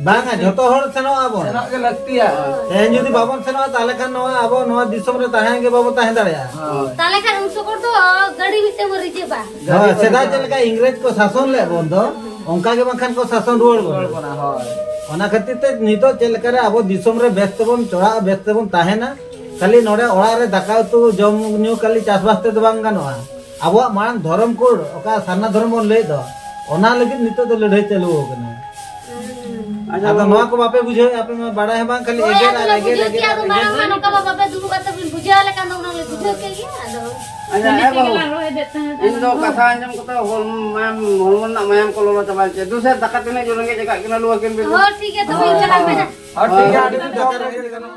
ᱵᱟᱝᱟ, ᱡᱷᱚᱛᱚ ᱦᱚᱲ ᱥᱮᱱᱚᱜ ᱟᱵᱚᱱ᱾ ᱥᱮᱱᱚᱜ ᱜᱮ ᱞᱟᱹᱠᱛᱤᱭᱟ᱾ ᱛᱮᱦᱮᱧ ᱡᱩᱫᱤ ᱵᱟᱵᱚᱱ ᱥᱮᱱᱚᱜᱼᱟ, ᱛᱟᱦᱚᱞᱮ ᱠᱷᱟᱱ ᱱᱚᱣᱟ ᱟᱵᱚ ᱱᱚᱣᱟ ᱫᱤᱥᱚᱢ ᱨᱮ ᱛᱟᱦᱮᱸ ᱜᱮ ᱵᱟᱵᱚ ᱛᱟᱦᱮᱸ ᱫᱟᱲᱮᱭᱟᱜᱼᱟ᱾ ᱦᱳᱭ᱾ ᱛᱟᱦᱚᱞᱮ ᱠᱷᱟᱱ ᱩᱱ ᱥᱚᱢᱚᱭ ᱫᱚ ᱜᱟᱹᱰᱤ ᱢᱤᱫᱴᱟᱝ ᱵᱚᱱ ᱨᱤᱡᱟᱹᱵᱟ᱾ ᱦᱳᱭ, ᱥᱮᱫᱟᱭ ᱪᱮᱫ ᱞᱮᱠᱟ ᱤᱝᱨᱮᱡᱽ ᱠᱚ ᱥᱟᱥᱚᱱ ᱞᱮᱫ ᱵᱚᱱ ᱫᱚ, ᱚᱱᱠᱟ ᱜᱮ ᱵᱟᱝᱠᱷᱟᱱ ᱠᱚ ᱥᱟᱥᱚᱱ ᱨᱩᱣᱟᱹᱲ ᱵᱚᱱᱟ᱾ ᱨᱩᱣᱟᱹᱲ ᱵᱚᱱᱟ, ᱦᱳᱭ᱾ ᱚᱱᱟ ᱠᱷᱟᱹᱛᱤᱨ ᱛᱮ ᱱᱤᱛᱚᱜ ᱪᱮᱫ ᱞᱮᱠᱟᱨᱮ ᱟᱵᱚ ᱫᱤᱥᱚᱢ ᱨᱮ ᱵᱮᱥ ᱛᱮᱵᱚᱱ ᱪᱚᱲᱟᱜᱼᱟ, ᱵᱮᱥ ᱛᱮᱵᱚᱱ ᱛᱟᱦᱮᱱᱟ, ᱠᱷᱟᱹᱞᱤ ᱱᱚᱰᱮ ᱚᱲᱟᱜ ᱨᱮ ᱫᱟᱠᱟ ᱩᱛᱩ ᱡᱚᱢ ᱧᱩ ᱠᱷᱟᱹᱞᱤ ᱪᱟᱥᱵᱟᱥ ᱛᱮᱫᱚ ᱵᱟᱝ ᱜᱟᱱᱚᱜᱼᱟ᱾ ᱟᱵᱚᱣᱟᱜ ᱢᱟᱲᱟᱝ ᱫᱷᱚᱨᱚᱢ ᱠᱳᱰ, ᱚᱠᱟ ᱥᱟᱨᱱᱟ ᱫᱷᱚᱨᱚᱢ ᱵᱚᱱ ᱞᱟᱹᱭᱮᱫ ᱫᱚ, ᱚᱱᱟ ᱞᱟᱹᱜᱤᱫ ᱱᱤᱛᱚᱜ ᱫᱚ ᱞᱟᱹᱲᱦᱟᱹᱭ ᱪᱟᱹᱞᱩ ᱟᱠᱟᱱᱟ᱾ ᱦᱩᱸ᱾ ᱟᱫᱚ ᱱᱚᱣᱟ ᱠᱚ ᱵᱟᱯᱮ ᱵᱩᱡᱷᱟᱹᱣᱮᱫᱼᱟ, ᱟᱯᱮ ᱢᱟ ᱵᱟᱲᱟᱭ ᱦᱚᱸ ᱵᱟᱝ, ᱠᱷᱟᱹᱞᱤ ᱮᱜᱮᱨ ᱟᱨ ᱮᱜᱮᱨ, ᱮᱜᱮᱨ ᱟᱨ ᱮᱜᱮᱨ᱾ ᱱᱚᱝᱠᱟ ᱢᱟ ᱵᱟᱯᱮ ᱫᱩᱲᱩᱵ ᱠᱟᱛᱮ ᱵᱤᱱ ᱵᱩᱡᱷᱟᱹᱣ ᱞᱮᱠᱷᱟᱱ ᱫᱚ ᱚᱱᱟ ᱞᱮ ᱵᱩᱡᱷᱟᱹᱣ ᱠᱮᱫ ᱜᱮᱭᱟ᱾ ᱟᱫᱚ ᱟᱪᱪᱷᱟ, ᱦᱮᱸ ᱵᱟᱹᱵᱩ᱾ ᱤᱧ ᱫᱚ ᱠᱟᱛᱷᱟ ᱟᱸᱡᱚᱢ ᱠᱟᱛᱮ ᱦᱚᱲᱢᱚ, ᱢᱟᱭᱟᱢ, ᱦᱚᱲᱢᱚ ᱨᱮᱱᱟᱜ ᱢᱟᱭᱟᱢ ᱠᱚ ᱞᱚᱞᱚ ᱪᱟᱵᱟᱭᱮᱱ ᱛᱤᱧᱟ᱾ ᱫᱩ ᱥᱮᱨ ᱫᱟᱠᱟ ᱛᱤᱱᱟᱹᱜ ᱡᱳᱨ ᱨᱮᱸᱜᱮᱡ ᱟᱠᱟᱫ ᱠᱤᱱᱟ, ᱞᱩ ᱟᱹᱠᱤᱱ ᱵᱤᱱ᱾ ᱦᱚᱸ, ᱴᱷᱤᱠ ᱜᱮᱭᱟ, ᱛᱚᱵᱮ ᱤᱧ ᱪᱟᱞᱟᱜ ᱠᱟᱱᱟ᱾ ᱦᱚᱸ, ᱴᱷᱤᱠ ᱜᱮᱭᱟ, ᱟᱹᱰᱤ ᱡᱳᱨ ᱫᱟᱠᱟ ᱨᱮᱸᱜᱮᱡ ᱠᱟᱱᱟ᱾